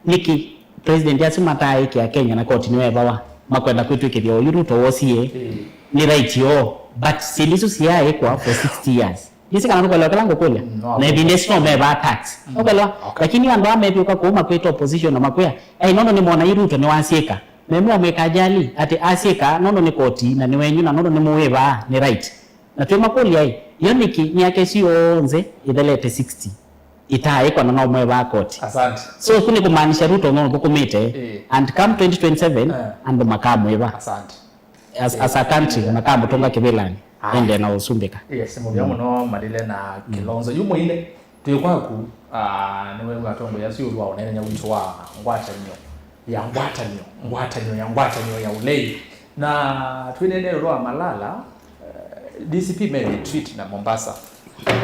Nĩkĩ president asu mataaĩkĩa Kenya na koti nĩwevawa, makwenda kwĩtw'ĩkĩthya oyu Ruto wosie, mm, nĩ right yoo, but syĩndũ isu siyaaĩkwa for sixty years. Ndĩsĩ kana nũkwelewa kĩla ngũkũlya. Mm, no. Na ĩvinda ĩsu no mevaa tax. Mm. Nũkwelewa? Okay. Lakini andũ aa methĩũka kũu makwĩta opposition na makwĩa, "Ai, nũndũ nĩmona yu Ruto nĩwasyĩka." Memwĩa mwĩka ajali, atĩ asyĩka nũndũ nĩ koti na nĩ wenyu na nũndũ nĩmũwĩvaa, nĩ right. Na twĩmakũlya-ĩ, yo nĩkĩ myaka ĩsu yonthe ĩthelete sixty itaaĩkwa na no mwevaa koti? Asante. So, kũ nĩ kũmaanisha Ruto no ũthũkũmĩte, eh, and come twenty twenty-seven, eh, andũ makamwĩva. Asante. As, as a country, makamũtũnga kĩvĩlanĩ, ah, ende na ũsumbĩka. Yes, mũvea mũno Malile na, mm, Kilonzo. Yu mũile, twĩ kwaku, ah, nĩwew'a atongoi asu ĩũlũ wa ũneenany'a witũ wa ngwatanĩo ya ngwatanĩo, ngwatanĩo ya ngwatanĩo ya ũlei. Na twĩneenea ĩũlũ wa Malala, eh, D C P me retreat na Mombasa.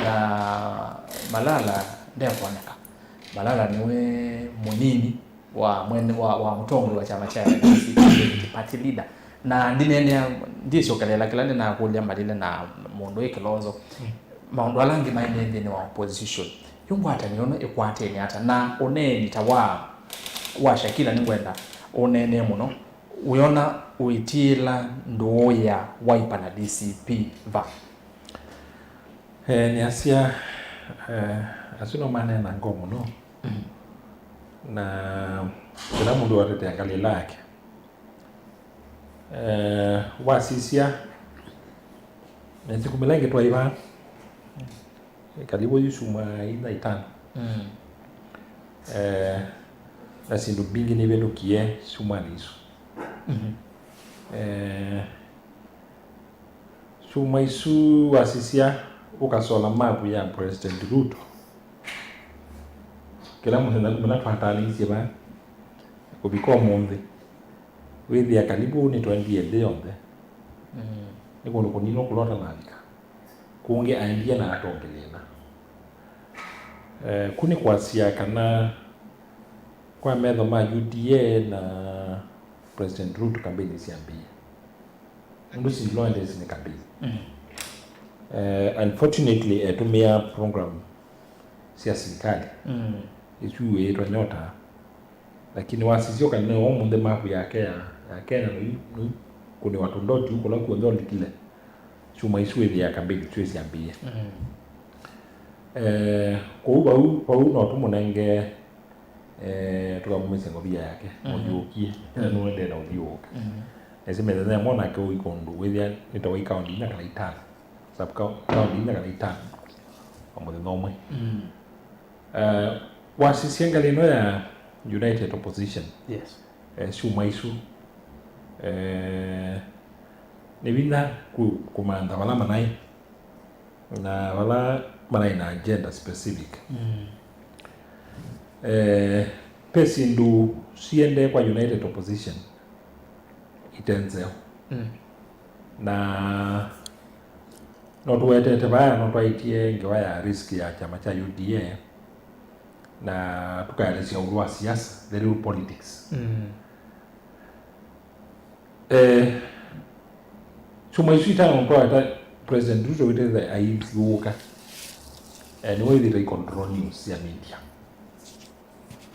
Na Malala ndekwoneka. Malala nĩwe mũnini wa mwene, wa, wa mũtongoi wa kyama kya N D C, party leader. Na ndineenea, ndisyokelela kĩla ndinakũlya Malile na mũndũ wĩ Kilonzo. Mm. Maũndũ ala angĩ maendee nthĩnĩ wa opposition. Yu ngwatanĩo ĩno ĩkwatene ata? Na ũneeni ta wa, wa Shakila nĩngwenda ũneenee mũno. Wĩona ũitiĩla ndũũ ya Wiper na D C P va? Eh, nĩasya, eh, asu no maneena ngoo mũno. Mm. Na kĩla mũndũ watete ngalĩla yake. Eh, wasisya, mesiku mĩla ĩngĩ twaĩ vaa, kalivu yu syumwa inya itano. Mm. Eh, na syĩndũ mbingĩ nĩvĩtũkie syumwanĩ isu. Mhm. Eh, Syumwa isu wasisya ũkasola mapu ya President Ruto, kĩla mũthenya kuma ĩla twataalĩisye vaa kũvika ũmũnthĩ, wĩthĩa kalivu nĩtwendie nthĩ yonthe. Mm. Nĩ kũndũ kũnini kũla ũtanavika. Kũngĩ aendie na atongeleela. Eh, kũ nĩ kwasya kana kwa metho ma U D A na President Ruto campaign syambĩĩe. Ũndũ syĩndũ endee nĩ campaign. Mm. Eh, unfortunately, etũmĩa program sya sirikali. Mm. Ĩsu ĩĩtwa Nyota. Lakini wasisya kana ũmũnthĩ mapu yake ya, ya Kenya nũi, nũi kũnĩwa tũndoti kũla kuonthe ũlikile. Syuma isu ĩthĩa campaign isu syambĩĩe. Mm. Eh, kwoou vau, vau no tũmũnenge, eh, tũkamumĩsya ngovia yake, mm, mũthiũkie, mm, nũendee na ũthiũũka. Mm. Nĩsĩ mĩthenya ĩmwe nake ũi kũndũ, wĩthĩa nĩ ta wai kaũndi inya kana itano, sub county inya kana itano, o mũthenya ũmwe. Mm. Eh, wasisya ngalĩ ĩno ya United Opposition, yes, eh, syuma isu, eh, nĩ vinya kũ-, kũmantha vala manaĩ na vala manaĩ na agenda specific. Mm. Eh, ve syĩndũ siendee kwa United Opposition ite nzeo. Mm. Na no tũwetete vaya, no twaĩtie ngewa ya risk ya kyama kya U D A, na tũkaelesya ũndũ wa siasa, the real politics. Mm. Eh, syuma isu itano twaweta President Ruto wĩtĩte aithiũũka. Eh, nĩwe wĩthĩte control news sya media.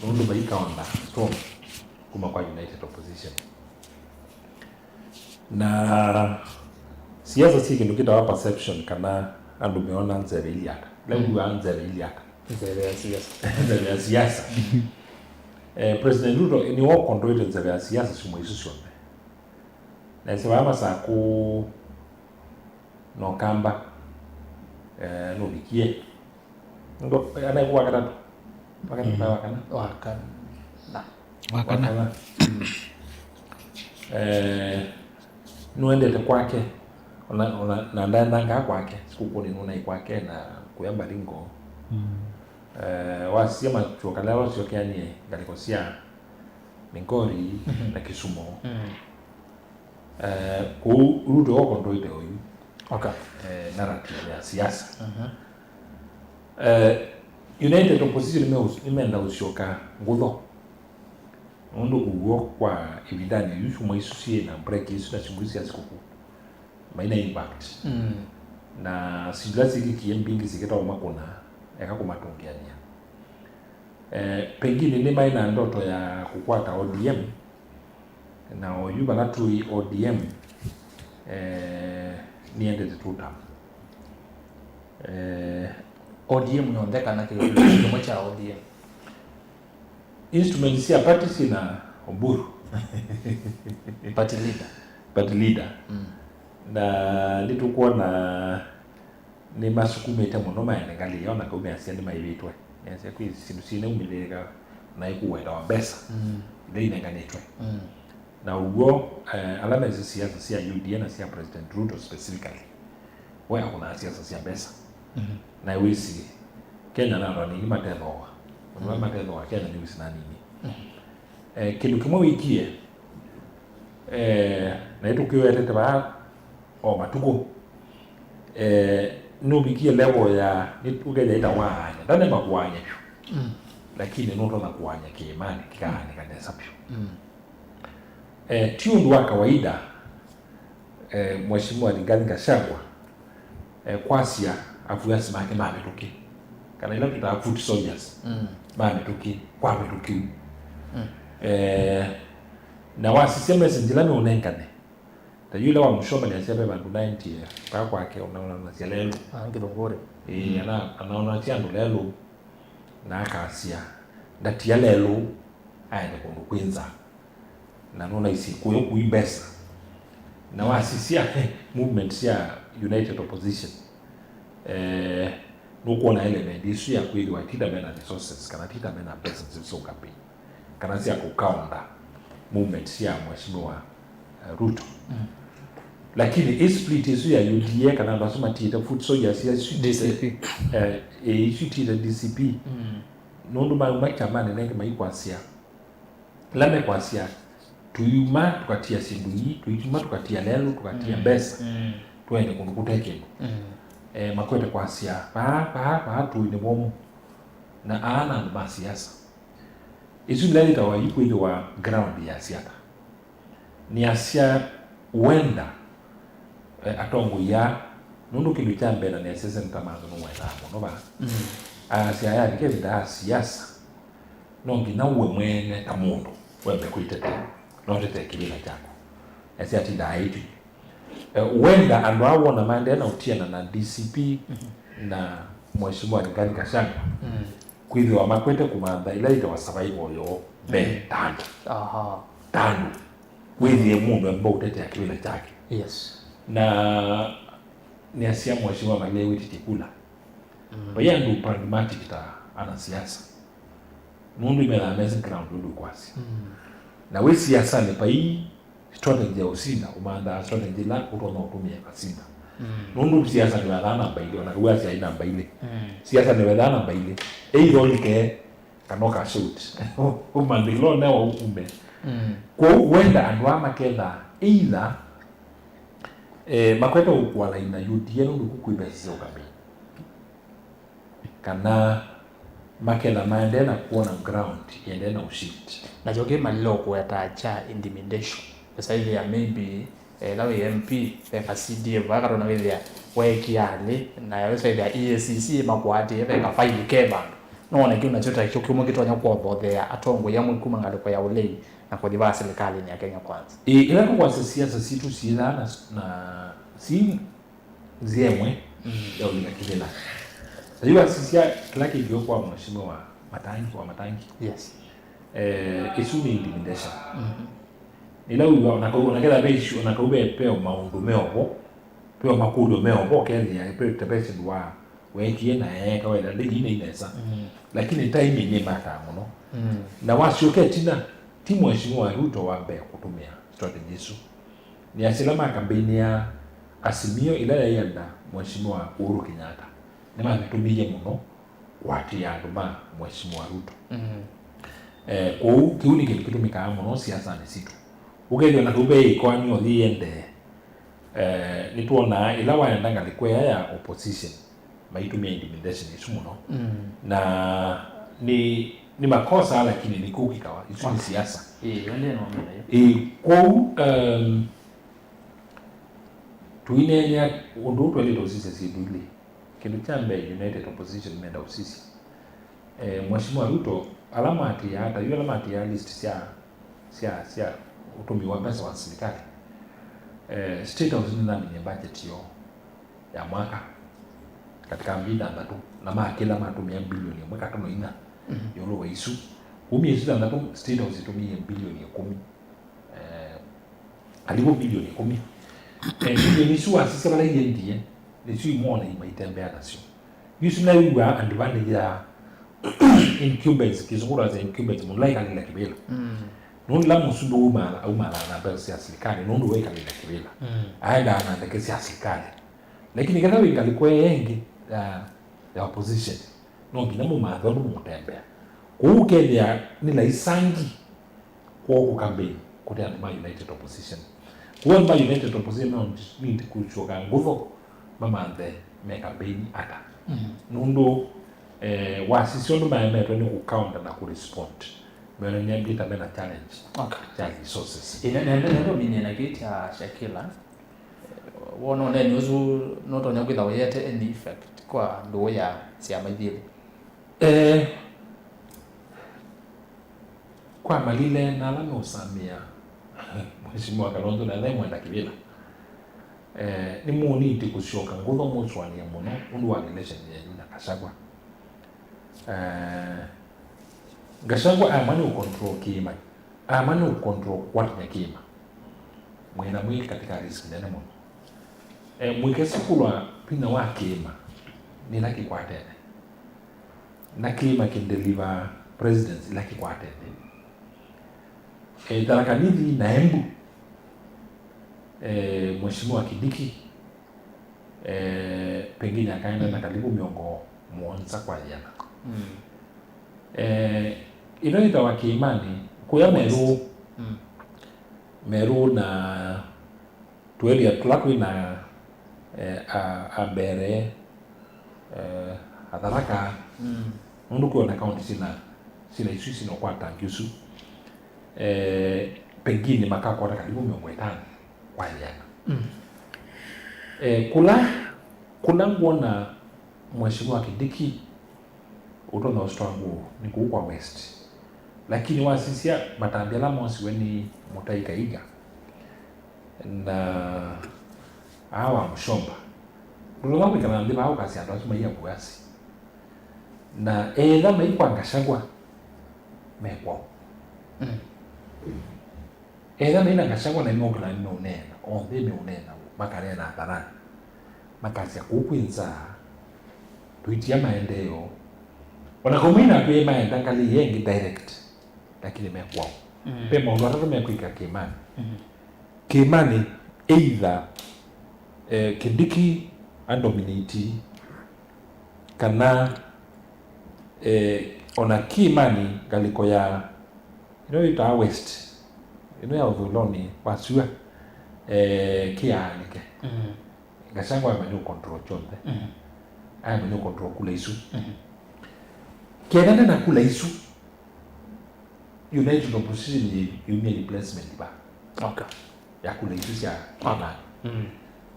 Nũndũ vai counter storm kuma kwa United Opposition. Na siasa syĩ kĩndũ kĩtawa perception, kana andũ meona nzeve ilyĩ ata. Leo, mm, nzeve ilyĩ ata. Nzeve ya siasa. Nzeve ya siasa. Eh, President Ruto nĩwe ũkondoete nzeve ya siasa syuma isu syonthe. Na ĩsĩ vaa Masakũ no Kamba, eh, nũvikie. Ngo, anaĩ kwa katatũ. Wa katatũ, mm, na wa kana? Wa kana. Na. Wa kana. Wa kana. Mm. Eh, nũendete kwake. Ona, ona, na ndaendangaa kwake. Sikũkũnĩ nũnaĩ kwake na kuya Baringo. Mm. Eh, wasisya makyũka leo syokeanie ngalĩko sya Migori, mhm, na Kisumu. Mm. Eh, kũu Ruto okondoete oyu. Okay. Eh, narrative ya siasa. Mhm. Eh, United Opposition nĩmeus-, nĩmenda ũsyoka ngũtho. Nũndũ ũw'o kwa ĩvindanĩ yu syuma isu syĩ na break isu na syuma isu sya sikũkũ. Maina impact. Mm. Na syĩndũ ila syĩkĩkie mbingĩ syĩkĩtawa makũna, eka kũmatũngĩanĩa. Eh, pengine nĩ maĩ na ndoto ya kũkwata O D M, na oyu vala tũĩ O D M, eh, nĩendete two term. Eh, O D M yonthe kana kĩlungu kĩmwe kya O D M? Instruments sya party syĩ na Oburu. Party leader. Party leader. Mm. Na nĩtũkwona nĩmasukumĩte mũno maende ngalĩ ĩyo, na kau measya nĩmaĩvĩtwe. Measya kwĩ syĩndũ syĩnaumĩlĩĩka na ĩkũwetawa mbesa, mm, ila inenganĩtwe. Mm. Na ũw'o, eh, ala mesĩ siasa sya U D A na sya President Ruto specifically, we akũnaa siasa sya mbesa. Mhm. Na wĩsĩ, Kenya na andũ anini matethooa. Andũ ala, mm, matethooa Kenya nĩ wĩsĩ na anini. Mhm. Eh, kĩndũ kĩmwe wĩkie, eh, na ĩtũkĩwetete vaa o matukũ, eh, nũvikie level ya, nĩ, ũkethĩa ĩta waanya. Ndanema kũwaanya vyũ. Mm. Lakini nũtonya kũwaanya kĩĩmanĩ, kĩkaanĩka nesa vyũ. Mm. Eh, ti ũndũ wa kawaida, eh, Mheshimiwa Rigathi Gachagua, eh, kwasya afuasi make ma mĩtũkĩ, kana ila twĩtaa foot soldiers, mm, ma mĩtũkĩ, kwa mĩtũkĩ. Mm. Eh, na wasisya message ila meũnengane, ta yu ĩla wa Mũsyomanĩ asya ve vandũ naendie, vaa kwake, ũnaonanasya lelũ. Ah, Kĩthũngũrĩ. Ĩĩ, mm, ana-, anaonasya andũ lelũ, na akasya, ndatia lelũ aende kũndũ kwĩ nza. Na nũnaisye kũyo kũi mbesa. Na wasisya movement sya United Opposition, eh, nũkwona element isu ya kwĩthĩwa ti ta mena resources, kana ti ta mena mbesa sya campaign, kana sya kũkaũnda movement sya Mheshimiwa, eh, Ruto. Mm. Lakini ĩ split isu ya U D A, kana andũ asu matiĩte foot soldiers, ya isu D C P. Eh, eh, isu itiĩte D C P. Mm. Nũndũ mauma kyamanĩ nengĩ maikwasya. Ĩla mekwasya, tũiuma tũkatia syĩndũ ii, tũiuma tũkatia lelũ, tũkatia, mm, mbesa, mm, tũende kũndũ kũte kĩndũ. Mm. Eh, makwete kwasya, vaa, vaa, vaa tũĩ nĩ vomũ. Na aa na andũ ma siasa. Ĩsu nĩla yĩtawa yu kwĩthĩwa ground ya siasa. Nĩasya wenda, eh, atongoi aa, nũndũ kĩndũ kya mbee na nĩasya nĩ ta manthũ nũwendaa mũno vaa. Mm. Asya aya nĩkevĩnda ya siasa, no nginya we mwene ta mũndũ wembe kwĩtetea, no ũtetee kĩvĩla kyaku. Asya atindaa aĩtw'ĩ. Eh, wenda andũ aa wona maendee na ũtiana na D C P na Mheshimiwa Rigathi Gachagua, mm, kwĩthĩwa makwete kũmantha ĩla yĩtawa survival yoo mbee, mm, ta andũ. Aha. Ta andũ. Wĩthĩe mũndũ emba ũtetea kĩvĩla kyake. Yes. Na nĩasya Mheshimiwa Malewĩtĩtye kula. Mm. Vai andũ pragmatic ta anasiasa. Nũndũ imethaa mesĩ ground ũndũ ũkwasya. Mm. Na wĩ siasanĩ vai strategy ya ũsinda, ũmanthaa strategy ĩla ũtonya ũtũmĩa kasinda. Mm. Nũndũ siasa nĩwethaa namba ilĩ, ona kau asya ai namba ilĩ. Mm. Siasa nĩwethaa namba ilĩ. Either ũlike kana ũkashoot. Ũmanthe ĩla ũnewa ũkume. Mm. Kwoou wenda andũ aa makethaa either, eh, makwete ũkũa laini na U D A nũndũ kũkwĩ mbesa sya ũkambĩi. Kana maketha maendee na kwona ground ĩendee na ũshift. Nakyo kĩ malile ũkũetaa kya intimidation. Ĩsa ĩthĩa maybe, eh, ĩla wĩ M P, ve ka C D F, vaa katona wĩthĩa weekie alĩ, na ĩsa ĩthĩa E A C C ĩmakũatĩe, ve ka file ke vandũ. Nowone kĩu nakyo ta kyo kĩmwe kĩtonya kwothothea atongoi amwe kuma ngalĩko ya ũlei na kũthi vaa silikalĩnĩ ya Kenya Kwanza. Ĩ, ĩla tũkwasya siasa sitũ syĩthaa na, na si nzĩa ĩmwe, mm, ya ũlika kĩvĩla. Na yu wasisya kĩla kĩkĩo kwa Mheshimiwa Matangi, wa Matangi. Yes. Eh, ĩsu nĩ intimidation. Mm-hmm. Ĩla wĩw'a ona kau, ona ketha ve issue, ona kau ve, veo maũndũ meovo, veo makũlyo meovo, ũkethĩa, ve, ta ve syĩndũ wa, weekie na eeka wenda, ndĩi nĩ nesa. Mm. Lakini timing nĩ matter mũno. Mm. Na wasyoka ĩtina, ti Mheshimiwa Ruto wa mbee kũtũmĩa strategy ĩsu. Nĩasya ĩla makambeinĩa Azimio ĩla yaĩ under Mheshimiwa Uhuru Kenyatta, nĩmamĩtũmĩie mũno kũatĩĩa andũ ma Mheshimiwa Ruto. Mm. Eh, kwoou kĩu nĩ kĩndũ kĩtũmĩkaa mũno siasanĩ sitũ. Ũkethĩa ona kau ve ĩkoani o yĩendee, eh, nĩtwonaa ĩla waenda ngalĩko ĩya ya opposition, maitũmĩa intimidation ĩsu mũno. Mm. Na nĩ, nĩ makosa, lakini nĩ kũkĩkawa. Isu nĩ siasa. Ĩĩ, yo ndĩe no mĩla yo. Ĩĩ, kwoou, um, tũineenea ũndũ ũũ twaĩlĩte ũsisya syĩndũ ilĩ. Kĩndũ kya mbee, United Opposition menda ũsisya. Eh, Mheshimiwa Ruto, ala maatĩaa, ta yu ala maatĩaa list sya, sya, sya ũtũmĩi wa mbesa wa silikalĩ. Eh, State House nĩnaminie budget yoo ya mwaka katika mbi thanthatũ, na makĩla matũmĩa bilioni ĩmwe katono inya, mhm, ĩũlũ wa isu. Kumya isu thanthatũ, State House ĩtũmĩie bilioni ĩkũmi. Eh, karibu bilioni ĩkũmi. Eh, bilioni isu wasisya vala iendie, nĩsyo imwona imaitembea nasyo. Yu isu naiw'aa andũ vanĩthya incumbents, kĩsũngũ twasya incumbents, mũndũ laikalĩla kĩvĩla. Mm. Nũndũ la mũsumbĩ aumala, aumala na mbesa sya silikalĩ, nũndũ waikalĩla kĩvĩla. Mm. Aendaa na ndeke sya silikalĩ. Lakini ketha wĩ ngalĩko ĩngĩ ya, ya opposition, no nginya mũmanthe ũndũ mũkũtembea. Kwoou ũkethĩa nĩ laisangi kwoo kũkambeini kũte andũ ma United Opposition. Kwoou andũ ma United Opposition no need kũsyoka ngutho mamanthe mekambeini ata. Mm. Nũndũ, eh, wasisya ũndũ maemetwe nĩ kũcounter na kũrespond, meonany'a mbĩta mena challenge, okay, ya resources. Ĩĩ, nenda, nenda ũminye na kĩĩ kya Shakila. Wona ũneeni ũsu nũtonya kwĩthwa ũyĩete any effect kwa ndũũ ya syama ithilĩ? Eh, kwa malile na ala meũsamĩa Mheshimiwa Kalonzo na ala imwenda kĩvĩla, eh, nĩmũniti kũsyoka ngutho mũsũanĩe mũno ũndũ wa relation yenyu na Gachagua. Eh, Gachagua aema nĩ ũcontrol kĩĩma. Aema nĩ ũcontrol kũkwatany'a kĩĩma. Mwĩ na mwĩ katika risk nene mũno. E, mũikesĩ kũlwa vinya wa kĩĩma nĩ ĩla kĩkwatene. Na kĩĩma kĩndeliver presidents ila kĩkwatene. E, Tharaka Nithi na Embu, e, Mheshimiwa Kindiki, eh, pengine akaenda na karibu mĩongo mũonza kwa ĩana. Mm. Eh, ĩla yĩtawa kĩĩmanĩ, kũya Merũ, mm, Merũ na tũeria tũla twĩ na, eh, a, a mbere, eh, Atharaka, mm, Nũndũ kwĩ ona kaunti syĩna, syĩna isu syĩna ũkwatangi ũsu, eh, pengine makakwata karibu mĩongo ĩtano kwa ĩana. Mm. Eh, kũla, kũla ngwona Mheshimiwa Kindiki ũtonya ũstruggle nĩ kũu kwa West. Lakini wasisya matambi ala mosiwe nĩ Mũtai Kahiga na aa wa Mũshomba, ndũtonya kwĩkala nthĩ vaa ũkasya andũ asu maiya vuasi. Na etha mai kwa Gachagua, me kwao. Mm. Etha mai na Gachagua na nĩmeũkĩla nĩmeũneena, onthe meũneena, makaneena hadharani. Makasya kũu kwĩ nzaa, tũitia maendeeo. Ona kau mai na atwĩe maenda ngalĩ ĩya ĩngĩ direct, lakini me kwao. Mm. Ve maũndũ atatũ mekwĩka kĩĩmanĩ. Mm. Kĩĩmanĩ, either, eh, Kindiki adominate, kana, eh, ona kĩĩmanĩ ngalĩko ya, ĩno yĩtaa West, ĩno ya ũthũĩlonĩ wa syũa, eh, kĩyaanĩke. Mm. Gachagua amanya control kyonthe. Mm. Amanya control kula isu. Mm. Kenda na kula isu, United Opposition yĩ-, yumya replacement va. Okay. Ya kula isu sya, okay, kĩĩmanĩ. Mm.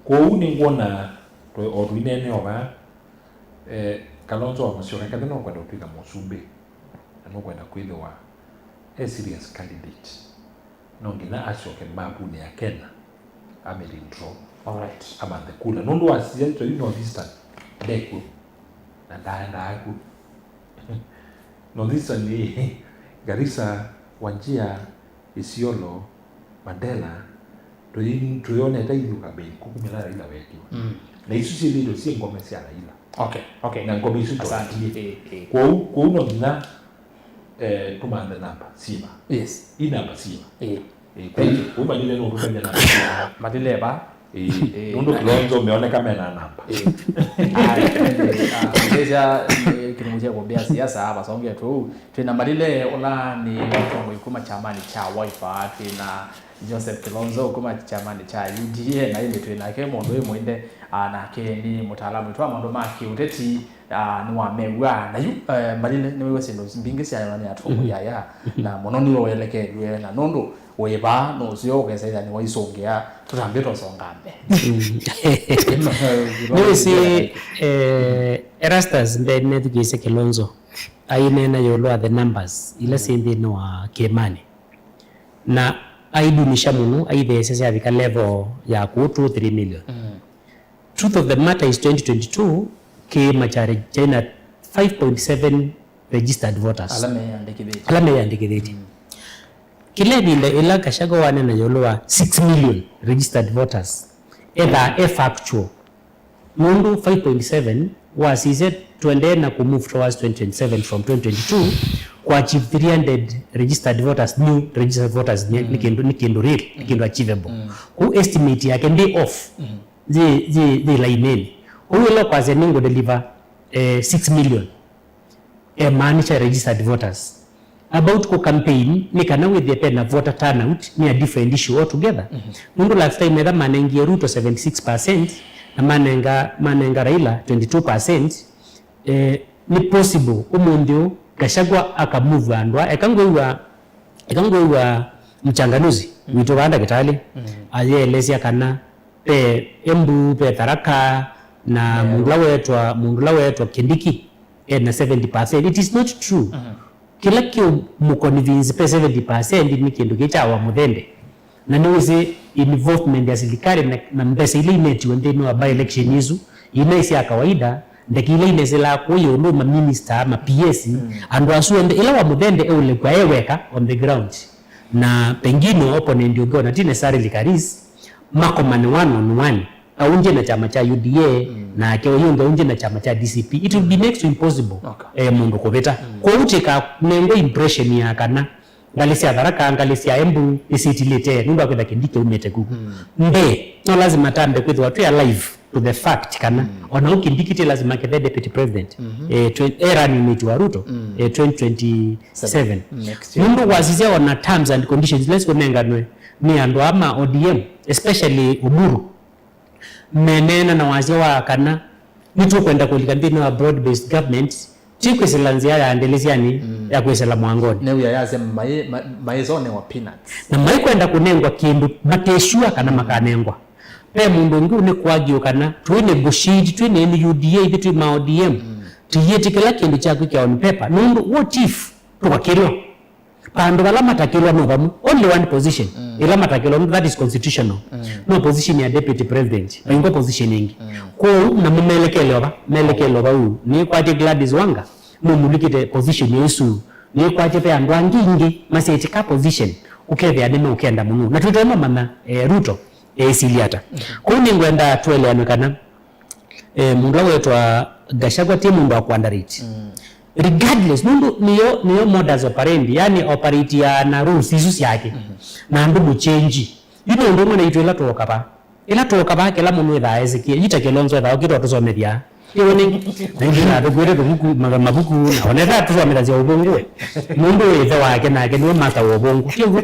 Kwoou nĩngwona tũ-, o tũineenea o vaa, eh, Kalonzo wa Musyoka, kethĩwa nũkwenda ũtw'ĩka mũsumbĩ, na nũkwenda kwĩthĩwa e serious candidate, no nginya asyoke mapũnĩ ya Kenya, ame withdraw. Alright. Amanthe kula. Nũndũ wa siasa yu North Eastern, ndekw'o. Na ndaendaa kw'o. North Eastern nĩ Garissa, Wajir, Isiolo, Mandela, tũi-, tũyonete ithyĩ campaign kũu kumĩla Raila weetiwa. Mm. Na isu syĩthĩĩtwe syĩ ngome sya Raila. Okay, okay. Na ngome isu, asante, twatie. Eh, eh. Kwoou, kwoou no nginya, eh, tũmanthe namba syĩva. Yes. I namba syĩva. Eh. Eh, kwoou, kwoou Malile no ũtũtavya namba syĩva. Malile va? Eh, eh, nũndũ Kilonzo meoneka mena namba. Eh. Ai, eh, ah, ndĩsya, eh, kĩlungu kya kũmbĩa siasa, vasonge tũu. Twĩ na Malile ũla nĩ mũtongoi kuma kyamanĩ kya Wiper, twĩ na Joseph Kilonzo kuma kyamanĩ kya U D A, na ĩndĩ twĩ nake mũndũ wĩ mũinde, ah, nake nĩ mũtaalamu witũ wa maũndũ ma kĩũteti, ah, nĩwamew'a. Na yu, eh, Malile, nĩwĩw'a syĩndũ mbingĩ syayonany'a atongoi aya, na mũno nĩwe ũelekelw'e, na nũndũ wĩ vaa, nũseo ũkesa ĩthĩa nĩwaisũngĩa, tũtambĩte ũsonga mbee. Mm. Nĩwĩsĩ, eh, Erastus mbee nĩnethukĩĩsye Kilonzo aineena ĩũlũ wa the numbers ila syĩ nthĩnĩ wa kĩĩmanĩ. Na aidunisha mũno, aitheesya syavika level ya kũũ two, three million. Mm. Truth of the matter is twenty twenty-two, kĩĩma kya re-, kyaĩ na five point seven registered voters. Ala meyandĩkĩthĩtye. Ala meyandĩkĩthĩtye. Mm. Kĩla ĩvinda ĩla Gachagua waneena ĩũlũ wa six million registered voters, ethaa e factual. Nũndũ five point seven wasisye tũendee na kũ move towards twenty twenty-seven from twenty twenty-two, kũ achieve three hundred registered voters, new registered voters, nĩ, nĩ kĩndũ, nĩ kĩndũ real, nĩ kĩndũ achievable. Mm. Kwoou estimate yake ndĩ off, yĩ, yĩ, yĩ lainĩnĩ. Kwoou ĩla ũkwasya nĩngũ deliver, eh, six million, emaanisha registered voters. About kũ campaign, nĩ kana wĩthĩe pena voter turnout, nĩ a different issue altogether. Mhm. Nũndũ last time etha manengie Ruto seventy-six percent, na manenga, manenga Raila twenty-two percent, eh, nĩ possible ũmũnthĩ ũũ Gachagua aka move andũ aa. Eka ngwĩw'a, eka ngwĩw'a mchanganuzi, mm, witũ vaa ndakĩtalĩ, mm, ayelesya kana ve Embu, ve Tharaka, na, yeah, mũndũ ũla weetwa, mũndũ ũla weetwa Kindiki, ena seventy percent. It is not true. Mhm. Kĩla kĩũmũconvince ve seventy percent nĩ kĩndũ kĩ kya wa mũthende. Na nĩwĩsĩ involvement ya silikalĩ na, na mbesa ila inetiwe nthĩnĩ wa by-election isu, inaĩ sya kawaida, ndeke ila inesĩlaa kũũ ĩũlũ, maminista, ma P S, mm, andũ asu onthe, ĩla wa mũthende eũlekwa e weka on the ground. Na pengine opponent ũngĩ ona ti necessarily Karis, makomane one on one. Aunje na kyama kya U D A, mm, nake ũyũ ũngĩ aunje na kyama kya D C P. It will be next to impossible, okay, eh, mũndũ kũvĩta. Mm. Kwoou tĩkanengwe impression ya kana ngalĩ sya Tharaka, ngalĩ sya Embu nĩsyĩtilĩte nũndũ wa kwĩtha Kindiki aumĩte kuku. Mm. Mbee, no lazima tambe kwĩthĩwa twĩ alive to the fact kana, mm, ona ũu Kindiki ti lazima kethe deputy president, mm-hmm, eh, twe-, eh, running mate wa Ruto, mm, eh, twenty twenty-seven. Next year. Nũndũ wasisya ona terms and conditions ila sikũnenganwe nĩ andũ aa ma O D M, especially Oburu, meneena na wasya wa kana nĩtũkwenda kũlika nthĩnĩ wa broad-based government, Ti kwĩsĩla nzĩa ya ndĩlĩsyanĩ, mm, ya kwĩsĩla mwangoni. Nĩ wĩa yasya maĩ-, ma-, maĩsonewa peanuts. Na maikwenda kũnengwa kĩndũ matesua kana makanengwa. Ve mũndũ ũngĩ ũnĩ kũagiũ kana twĩ negotiate, twĩ ne N U D A, ithyĩ twĩ ma O D M. Mm. Tũyĩtĩkĩla kĩndũ kyaku kya on paper. Nũndũ what if tũkakĩlwa? Vandũ vala matakĩlwa no vamwe. Only one position. Mm. Ĩla matakĩlwa, that is constitutional. Mm. No position ya deputy president. Mm. Vaingwa position ĩngĩ. Mm. Kwoou, na mũmelekele ova, melekele ova ũu. Nĩkwatye Gladys Wanga, nũmũlikĩte position ya isu. Nĩkwatye ve andũ angĩ ingĩ masyaĩtĩka position. Ũkethĩa nĩmeũkenda mũno. Na twĩtwe mamanya, eh, Ruto, eĩsili ata. Mm. Kwoou nĩngwenda tũeleanwe kana Eh, mũndũ ũla wĩtwa Gachagua ti mũndũ wa kũunderrate. Mm. Regardless, nũndũ nĩyo, nĩyo modus operandi, yani operate ya na rules isu syake. Mm-hmm. Na andũ mũchenji. Yu nĩ ũndũ ũmwe naitũ ĩla tũoka va. Ĩla tũoka va, kĩla mũndũ ĩthaa esikie. Yu ta Kilonzo ĩthaa ũkĩtwa tũsomethya. Ĩwe nĩ, na ithuĩ na tũkuĩte tũvuku, ma-, mavuku, na onetha tũsomethasya ũvũngũ we. Nũndũ wĩ ĩthe wake nake nĩwe master wa ũvũngũ. Ti ũguo?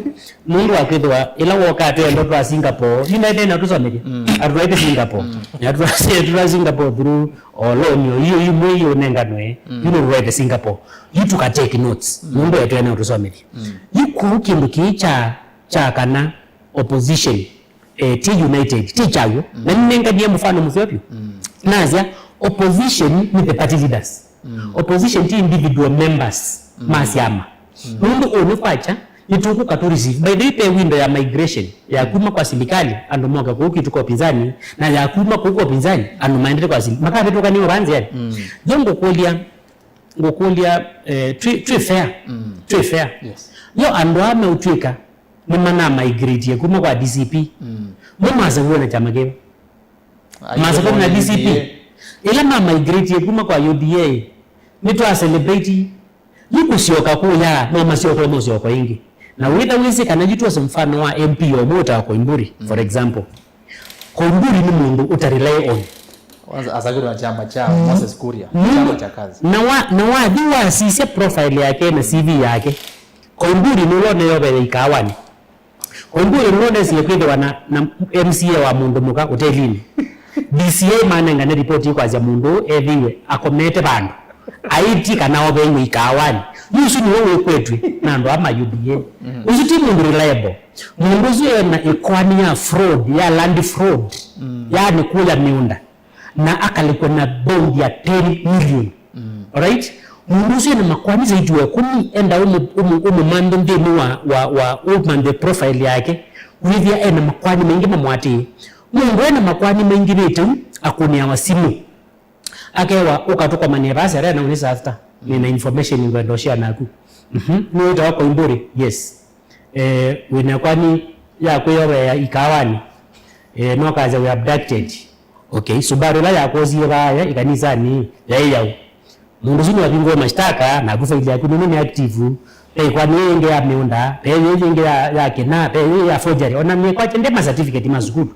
Nũndũ wa kwĩthĩwa ĩla wokaa twĩ andũ twa Singapore, yu naĩ tena tũsomethye. Mm. Atũtwaĩte Singapore. Mm. Na tũtwaĩte Singapore through o loan yo, iyo imwe iyo ũnenganwe, mm, yu nũtũtwaĩte Singapore. Yu tũka take notes. Mm. Nũndũ etwene ũtũsomethye. Mm. Yu kũu kĩndũ kĩĩ kya, kya kana opposition, eh, ti united, ti kyaw'o. Mm. Na nĩnenganie mũfano mũseo vyũ. Mm. Nasya, opposition nĩ the party leaders. Mm. Opposition ti individual members, mm, ma syama. Mm. Nũndũ ũũ nĩ kwakya, nĩtũkũka tũ receive. By the way, ve window ya migration, ya kuma kwa silikali, andũ moke kũu kwitũ kwa upinzani, na ya kuma kũu kwa upinzani, andũ maendete kwa sili-, makavĩtũkania o va nzĩanĩ. Mm. Yo ngũkũlya, ngũkũlya, eh, twĩ, twĩ fair. Mm. Twĩ fair. Yes. Yo andũ aa meũtw'ĩka nĩmanamigratie kuma kwa D C P. Mm. Mo mase kuona kyama kĩu. Mase kuona D C P. Ĩla mamigratie kuma kwa U D A, nĩtwa celebrate. Yu kũsyoka kũya, no masyoke mũsyoko ĩngĩ. Na wĩtha wĩsĩ kana yu tuose mfano wa M P ũmwe ũtawa Koimburi, mm, for example. Koimburi nĩ mũndũ ũta rely on. Kwanza asakĩtwe na kyama kya, mm, Moses Kuria, mm, kyama kya kazi. Na wa, na wathi wasisya profile yake na C V yake, Koimburi nũla ũneoveye ikawanĩ. Koimburi nũla ũnesie kwĩthĩwa na, na M C A wa mũndũ mũka ũtelinĩ. D C I manengane ripoti ĩkwasya mũndũ ũũ ethĩiwe akomete vandũ. Aĩtye kana oveiwe ikawanĩ. Yu ũsu nĩwe wĩkwetw'e na andũ aa ma U D A. Mm. Ũsu ti mũndũ reliable. Mũndũ ũsu ena ĩkoani ya fraud, ya land fraud. Mm. Yaani kũya mĩũnda. Na akalĩkwa na bond ya ten million. Mm. Alright? Mũndũ ũsu ena makoani zaidi wa ĩkũmi, enda ũmũ-, ũmũ-, ũmũmanthe nthĩnĩ wa, wa, wa, ũmanthe profile yake, wĩthĩa ena makoani maingĩ mamũatĩĩe. Mũndũ ena makoani maingĩvĩte u, akũnĩawa simũ. Akewa, "Ũka tũkomanĩe vaa Serena Unisafta. Nĩna information ngwenda ũshare naku." Mhm. Nĩwĩtawa Koimburi? Yes. Eh, wĩna ĩkoani ya kwĩyoveea ikawanĩ? Eh, no kasya wĩ abducted. Okay, Subaru ĩla yakwosie vaya ĩkanisanĩ yaĩ yaũ? Mũndũ ũsu nĩwavingũe mashtaka, naku faili yaku nũndũ nĩ active. Ve ĩkoani yĩngĩ ya mĩũnda, ve yĩĩ yĩngĩ ya, ya kĩna, ve yĩĩ ya forgery. Ona nĩkwakya nde ma certificate ma sukulu.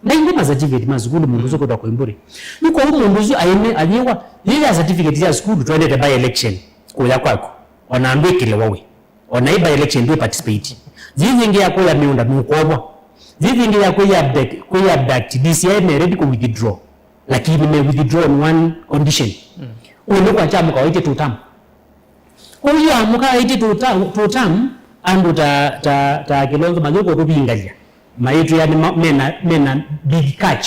Ndaingĩ ma certificate ma sukulu mũndũ ũsu kwĩtwa Koimburi. Yu kwoou mũndũ ũsu aĩme, ayĩwa, yĩĩ ya certificate ya sukulu twendete by election kũya kwaku. Ona ndwĩkĩlĩwa we. Ona ĩ by election ndwĩ participate. Yĩĩ yĩngĩ ya kũya mĩũnda nũkwovwa. Yĩĩ yĩngĩ ya kwĩya abduct, kwĩya abduct, D C I me ready kũ withdraw. Lakini me withdraw on one condition. Mm. Ũndũ kwa kyamũka waĩtye two term. Ũyu amũka aĩtye two term, two term, andũ ta, ta, ta Kilonzo mayũka ũtũvingalya. Maitwĩa nĩ ma-, mena, mena big catch.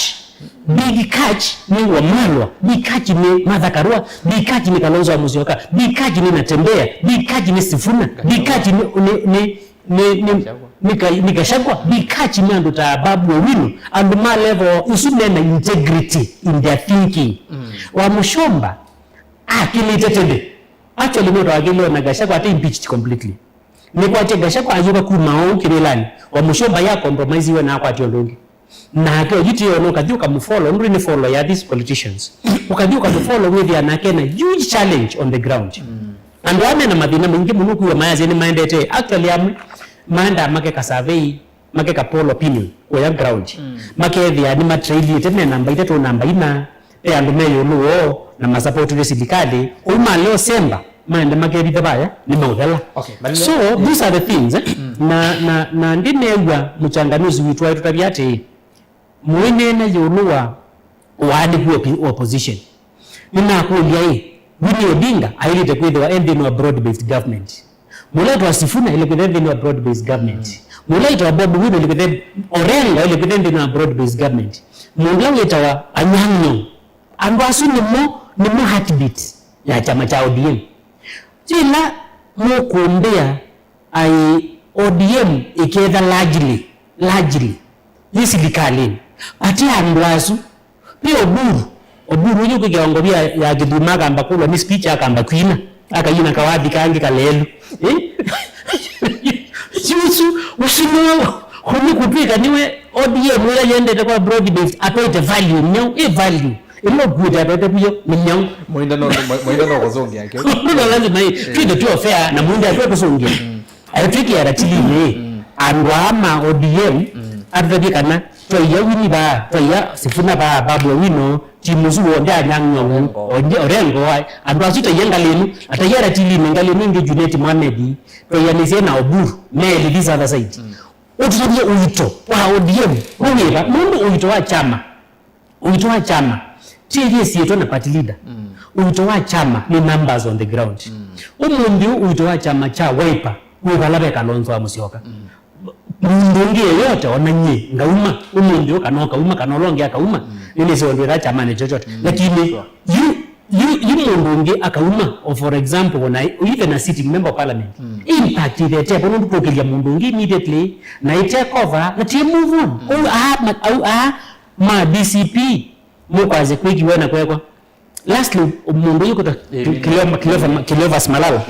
Big catch nĩ Wamalwa. Big catch nĩ Martha Karua. Big catch nĩ Kalonzo wa Musyoka. Big catch nĩ Natembeya. Big catch nĩ Sifuna. Big catch nĩ, nĩ, nĩ, nĩ, nĩ, nĩ Ka-, nĩ Gachagua. Big catch nĩ andũ ta Babu Owino. Andũ ma level ũsu mena integrity in their thinking. Mm. Wa Mũchomba akĩlĩte tene. Actually, no twakĩlĩwe na Gachagua ate impeached completely. Nĩkwatye Gachagua ayũka kuma ũu kĩvĩlanĩ, Wa Mũchomba ya compromise-iwe na akwatya ũndũ ũngĩ. Nake ũyĩtĩona ũkathi ũkamũfollow, ũndũ nĩ follow ya these politicians. Ũkathi ũkamũfollow wĩthĩa nake na huge challenge on the ground. Mm. Andũ aa mena mathĩna maingĩ mũno kwĩwa mayasya nĩmaendete. Actually, amwe maendaa makeka survey, makeka poll opinion kũya ground. Mm. Makethĩa nĩmatrailiĩte me namba itatũ, namba ina, ve andũ me ĩũlũ woo na masapotĩte silikalĩ. Ũu malea ũsemba, maende makevitha vaya, nĩmeũthela. Okay, malea. So, these are the things, eh? Mm. Na, na, na ndĩneew'a mũchanganuzi witũ aitũtavya atĩĩ, mũineena ĩũlũ wa ũaanĩku wa opi-, opposition. Nĩnakũlya-ĩ, Winnie Odinga ailĩte kwĩthĩwa e nthĩnĩ wa broad-based government. Mũla wĩtawa Sifuna ailĩte kwĩthĩwa e nthĩnĩ wa broad-based government. Mũla wĩtawa Bobi Wine ailĩte kwĩthĩwa, Orengo ailĩte kwĩthĩwa e nthĩnĩ wa broad-based government. Mũla wĩtawa Anyang' Nyong'o. Andũ asu nĩmo, nĩmo heartbeat ya kyama kya O D M. Yĩla mũkũmbĩa aĩ O D M ĩketha largely, largely yĩ silikalĩnĩ, vate andũ asu. Ve Oburu, Oburu ũyũ kwĩ kĩongo vya ya kĩthuma akamba kũlwa nĩ speech akamba kwina, akayina kawathi kangĩ kalelu. Eh? Yusu, ũsu nĩwe, kũnĩ kũtwĩka nĩwe O D M ĩla yendete kwa broad based, atwaĩte value, nyaũ, ĩ value. Ĩla ũkuĩte atwaĩte kuyo, nĩ nyaũ. Mũinda no, mũinda no kũzũngĩa kĩu. No lazima ĩ, twĩthe tuofea na mũinda atwe kũzũngĩa. Aitwĩkĩa ratilinĩ, andũ aa ma O D M, atũtavye kana twaia Winnie vaa, twaia Sifuna vaa, Babu Owino, timu ũsu w'onthe anyang'wa w'o, Orengo. Onje, Orengo, ai, andũ asu twaia ngalĩ ĩno, na twaia ratilinĩ ngalĩ ĩno ĩngĩ Junet Mohamed, twaianĩsye na Oburu, Meli this other side. Ũtũtavye ũito wa O D M, nĩ wĩva? Nũndũ ũito wa kyama Ũito wa kyama ti ĩsyĩtwa na party leader. Ũito wa kyama nĩ numbers on the ground. Ũmũnthĩ ũũ ũito wa kyama kya Wiper wĩ vala ve Kalonzo wa Musyoka. Mũndũ ũngĩ yeyote, ona nyie ngauma ũmũnthĩ ũũ, kana ũkauma, kana ũla ũngĩ akauma, nĩnĩsĩ ũndũ ĩtha kyamanĩ chochote. Lakini yu, yu, yu mũndũ ũngĩ akauma, or for example, ona even a sitting member of parliament, impact ĩthete vo nũndũ tũkĩlya mũndũ ũngĩ immediately na ĩ take over na ti move on. Kwoou aa, ma- au, aa, ma D C P mũkwasya kwĩkiwe na kwekwa. Lastly, mũndũ ũyũ kwĩtwa Cleophas Malala.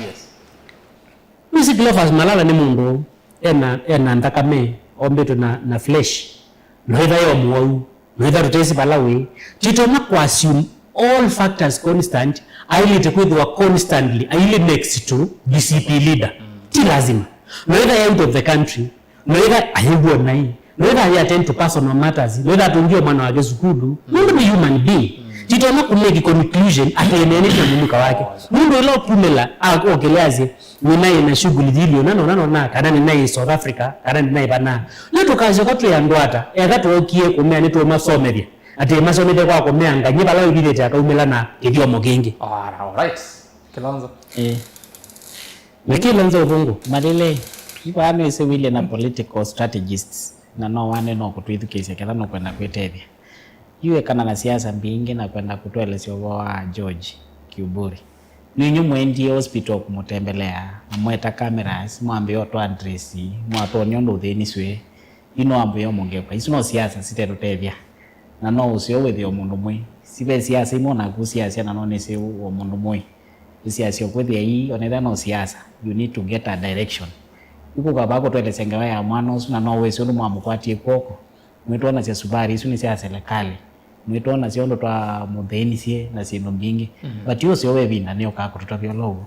Nĩsĩ Cleophas Malala nĩ mũndũ ena, ena nthakame, ombĩtwe na, na flesh. Noĩtha yo mũwau, noĩtha tũtesĩ vala wĩ. Titonya kũ assume all factors constant, ailĩte kwĩthĩwa constantly ailĩ next to D C P leader. Ti lazima. Noĩtha out of the country, noĩtha ayĩw'o naĩ, noĩtha ayĩ attend to personal matters, noĩtha atũngĩe mwana wake sukulu, nũndũ nĩ human being. Titonya kũ make conclusion atĩ eneenete mũnuka wake. Nũndũ ĩla ũkumĩla, a- okĩle asye, nĩnaĩ na shughuli yili ũna na ũna na ũna, kana nĩnaĩ South Africa, kana nĩnaĩ vana. Nĩtũkasyoka twĩ andũ ata, eka twokie kũmea nĩtũmasomethya, atĩ masomete kwa kũmeanga, nyie vala wĩvithĩte akaumĩla na kĩthyomo kĩngĩ. Alright. Kilonzo. Eh. Nĩkĩ Lonzo Ũvũngũ? Malile, ivaa nĩsĩ wĩlye na political strategists, na no wane no kũtwĩthukĩĩsya ketha nũkwenda kwĩtethya. Yu ekana na siasa mbingĩ na kwenda kũtũelesya ũvoo wa George Kiuburi. Nĩ inyw'ĩ mwaendie hospital kũmũtembelea, na mweta cameras, mwambĩĩa ũtwa dress, mwatwonia ũndũ ũthĩnisw'e. Yu no ambĩĩa ũmũngeũka. Isu no siasa sitetũtethya. Na no ũseo wĩthĩe o mũndũ mũĩ. Si ve siasa imwe o naku siasya na no nĩsĩ o mũndũ mũĩ. Ĩsiasya ũkwĩthĩa ii, onethĩa no siasa, you need to get a direction. Yu kũka vaa kũtwelesya ngewa ya mwana ũsu na no wĩsĩ ũndũ mwamũkwatie kw'oko. Mwĩtwonasya suvari isu nĩ sya selekalĩ. Mwĩtwonasya ũndũ twamũthĩnisye na syĩndũ mbingĩ. But yu ũseo wa ĩvinda nĩũkaa kũtũtavya ũla ũw'o.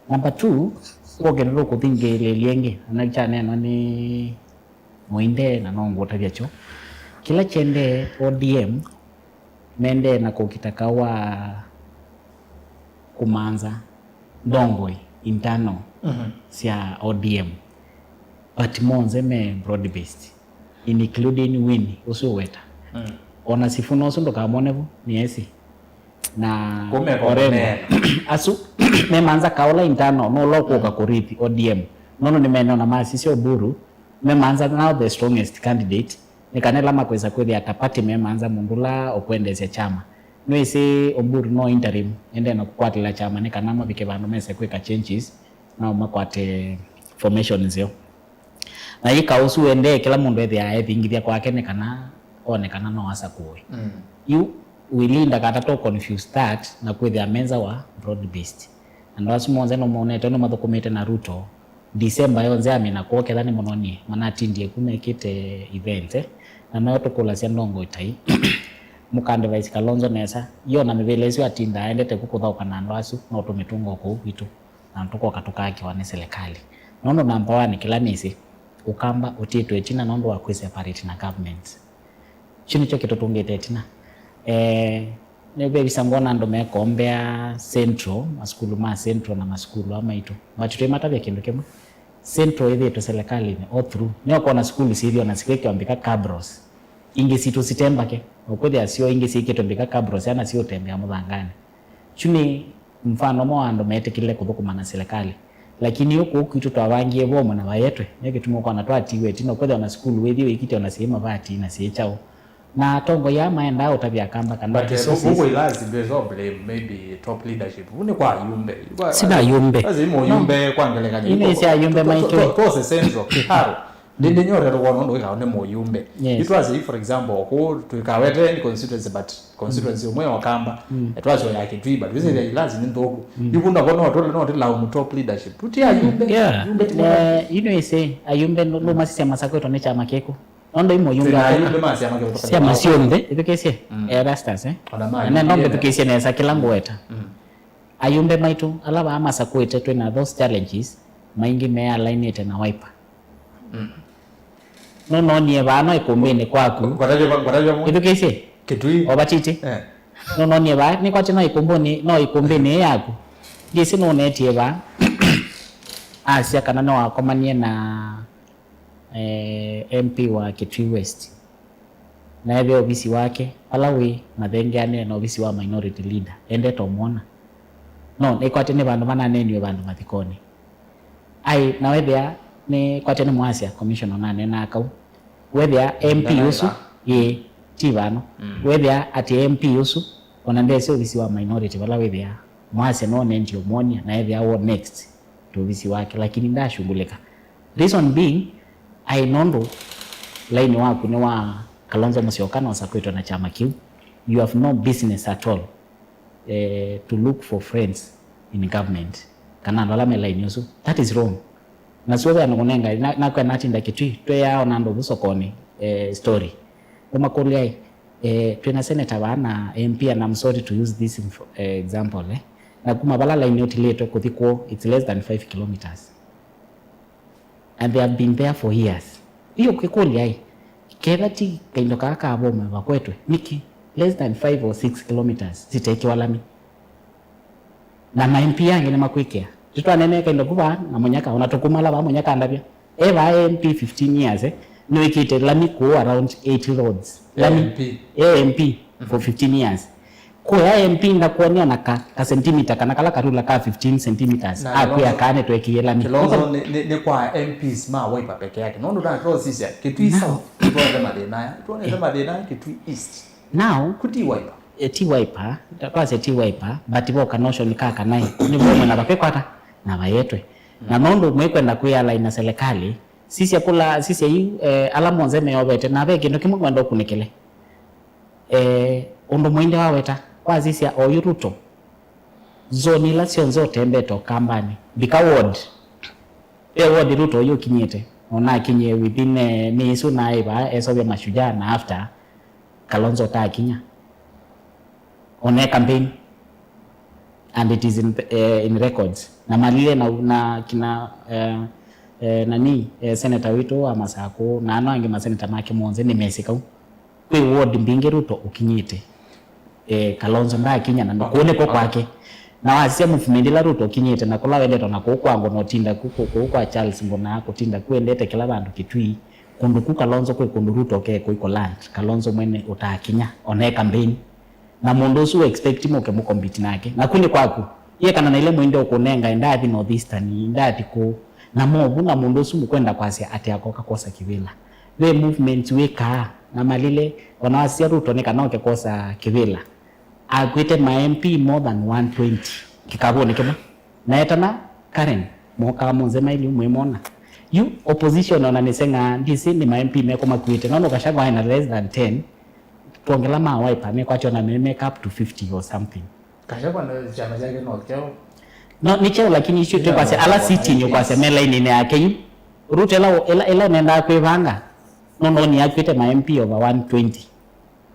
Number two, woke nĩtũkũthingĩĩlĩlya ĩngĩ, na kyaneenwa nĩ Mũinde, na no ngũtavya kyo. Kĩla kyendee O D M, mendee na kũkita kaũ wa kũmanza ndongoi internal sya O D M. But monthe me broad based, including Winnie, ũsu ũweta. Ona Sifuna ũsu ndũkamwone vu, nĩ esi. Na Orengo. Asu, memanza kaũ la internal, no ũla ũkũka kũrithi O D M. Nono nĩmeneona masisya Oburu, memanza now the strongest candidate, nĩ kana ĩla makwĩsa kwĩthĩa ta party memanza mũndũ ũla ũkwendeesya kyama. Nĩwĩsĩ Oburu no interim, ende na kũkwatĩla kyama nĩ kana mavike vandũ mese kwĩka changes, nao makwate formation nzeo. Na yĩka ũsu wendee kĩla mũndũ ethĩaa ethingithya kwake nĩ kana one kana no asakũwe. Yu Willy ndakatata confuse that na kwĩthĩa menza wa broad based. Andũ asu monthe nũmonete nũmathũkũmĩte na Ruto. December yonthe amina kwoo ketha nĩmũnonie manatindie ku mekĩte event, eh? Na nao tũkũlasya ndongo ĩtai mũkande Vice Kalonzo nesa, yo na mĩvĩla ĩsu atindaa endete ku kũthaũka na andũ asu, no tũmĩtũnga o kũu kwitũ na tũkoka tũkaakĩwa nĩ silikalĩ. Nũndũ number one kĩla nĩsĩ, Ũkamba ũtĩtwe ĩtina nũndũ wa kwĩ separate na government. Kyu nĩkyo kĩtũtũngĩte ĩtina. Eh, nĩ vevisa ngwona andũ mekombea Central, masukulu ma Central na masukulu aa maitũ. But twĩmatavya kĩndũ kĩmwe. Central ĩthĩĩtwe silikalĩnĩ all through. Nĩũkwona sukulu syĩthĩwa na sikwĩkĩwa mbika cabros. Ingĩ sitũ sitembake. Ũkwĩthĩa syo ingĩ syĩkĩtwe mbika cabros, ana siũtembea mũthanganĩ. Kyu nĩ Mfano ũmwe wa andũ metĩkĩlile kũthũkũma na silikalĩ. Lakini yu kũu kwitũ twavangie vomu na vayetwe, nĩ kĩtumi ũkona twatiiwe ĩtina, ũkwĩthĩwa na sukulu wĩthi wĩkĩte ona syĩ mavati na syĩ kyaũ. Na atongoi aa maendaa ũtavya Akamba kana But, eh, Resources. Vu-, vu-, vu-, lazima ndio blame maybe top leadership. Vu nĩ kwa ayumbe. Kwa, Sina ayumbe. Lazima ayumbe kwa ngelekany'o. Ino isi ayumbe maitũ. Tose sense of Karo. Ndi, ndi nyore rwo no ndwika ne moyumbe. Yes. Itwaze, for example, ku twikawete ni constituency, but constituency umwe wa Kamba. Mm. Etwaze ya Kitui, but visi ya ilazi ni nthuku. Ibu na bono tole no tila mu top leadership. Tuti ayumbe. Yeah. Ayumbe ti Eh, ino isi ayumbe no, no masisya masakwetwa nĩ kyama kĩkũ. Nondo imo yumbe Twĩna ayumbe ma syama kĩu Syama syonthe. Ithukĩsye. Mm. Erastus, eh? Ona ma Na nenda UDA. Mbĩthukĩsye nesa kĩla ngweta. Mm. Ayumbe maitũ ala vaa masakwĩte twĩna those challenges, maingĩ mealainĩte na Wiper. Mm. Nũnonie vaa no ikumbĩnĩ kwaku. Ngwatavya, ngwatavya mo. Ithukĩsye. Kitui. Ovatiti. Eh. Nũnonie vaa nĩkwatĩ no ikumbũnĩ, no ikumbĩnĩ yaku. Ndĩsĩ nũnetie vaa. Asya kana nĩwakomanie na eh, M P wa Kitui West. Na ethĩa ovisi wake, vala wĩ, mathengeanĩe na ovisi wa minority leader. Endete ũmwona. No, nĩkwatĩ nĩ vandũ vananeeniwe vandũ mathikonĩ. Ai, na wethĩa nĩkwatĩ nĩ mwasya, commissioner ũnaneenaa kau. Wethĩa M P ũsu, ĩĩ, ti vano. Mm. Wethĩa atĩ M P ũsu, ona ndesĩ ovisi wa minority vala wethĩa, mwasya no nendie ũmwonia, na ethĩa wo next. Tũvisi wake, lakini ndashughulika. Reason being, ai nũndũ laini waku nĩ wa Kalonzo Musyoka na ũsakwĩtwe na kyama kĩu, you have no business at all, eh, to look for friends in government. Kana andũ ala me laini ũsu. That is wrong. Na sio wĩa nũkũnenga, na, nakwĩa natinda Kitui, tweeaa ona andũ vu sokonĩ, eh, story. Ũmakũlya, eh, twĩna senator vaa na M P, and I'm sorry to use this info-, eh, example, eh. Na kuma vala laini ũtilĩtwe kũthi kwoo, it's less than five kilometers. And they have been there for years. Hiyo kĩkũlya ĩ, ketha ti kaindo kaa ka vome vakwetwe, nĩkĩ less than five or six kilometers sitekiwa lami? Na ma M P angĩ nĩmakwĩkĩa. Tũtwanene kaindo ku vaa na Mũnyaka, ona tũkumala vaa Mũnyaka andavya. E vaa M P fifteen years, eh, nĩwĩkĩte lami kũũ around eighty roads. Lami. M P. A M P for fifteen years. Kũya M P ndakuonia ona ka, ka sentimita kana kala karula ka fifteen centimeters. Na akwĩa Kilonzo, kaa nĩtwekĩie lami. Kilonzo nĩ, nĩ, nĩ kwa M Ps ma Wiper peke yake. Nũndũ na tũsisya, Kitui South, tuonete mathĩna aya. Tuonete mathĩna aya, Kitui East. Now, kuti Wiper. E, ti Wiper, ta-, twasya ti Wiper, but vo ka notion ka kana ĩ, nĩ vo mwena vakwĩkwata na vayetwe. Na nũndũ mwĩkwenda kwĩalaina silikalĩ, sisya kũla, sisya yu, eh, ala monthe meovete, na ve kĩndũ kĩmwe ngwenda ũkunĩkĩle. Eh, ũndũ mũinde waweta, wasisya oyu Ruto, zone ila syonthe ũtembete Ũkambanĩ, mbika ward, ve ward Ruto oyu ũkinyĩte, na ũnakinyie within, eh, mĩĩ ĩsu naĩ vaa esovya mashujaa na after, Kalonzo ũtaakinya. One campaign. And it is in, eh, in records. Na malile na, na kina, eh, eh, nani, eh, senator witũ wa Masakũ, na ano angĩ maseneta make monthe nĩmesĩ kau. Kwĩ ward mbingĩ Ruto ũkinyĩte. Eh, Kalonzo ndaakinya na kũu nĩko kwake. Na wasisya movement ĩla Ruto ũkinyĩte na kũla wendete ona kũu kwa Ngũna ũtinda ku, ku, kũu kwa Charles Ngũna, kũtinda ku endete kĩla vandũ Kitui. Kũndũ ku Kalonzo kwĩ kũndũ Ruto ũkekũi kũland, Kalonzo mwene ũtaakinya, ona e campaign. Na mũndũ ũsu ũexpect mũke mũcompete nake. Na ku nĩ kwaku. Ye kana na ile mũinde ũkũnenga, ndathi North Eastern, ndathi kũ. Na movu na mũndũ ũsu mũkwenda kwasya atĩ akoka kwosa kĩvĩla. Ve movement wĩkaa, na malile, ona wasisya Ruto nĩ kana oke kwosa kĩvĩla. Akwĩte ma M P more than one twenty kĩkavũnĩ kĩmwe. Na etana Karen, mokaa monthe maili mwĩmona. Yu opposition ona nĩseng'aa, ndisĩ nĩ ma M P meko makuĩte. Nona Gachagua ena less than ten, twongela ma Wiper mekwatya ona me make up to fifty or something. Gachagua na kyama kyake no kyao. No, nĩ kyao, lakini icio twĩkwasya ala sitting ũkwasya me lainĩnĩ yake yu. Ruto ĩla, ĩla, ĩla ũnendaa kwĩvanga, no noni akwĩte ma M P over one twenty.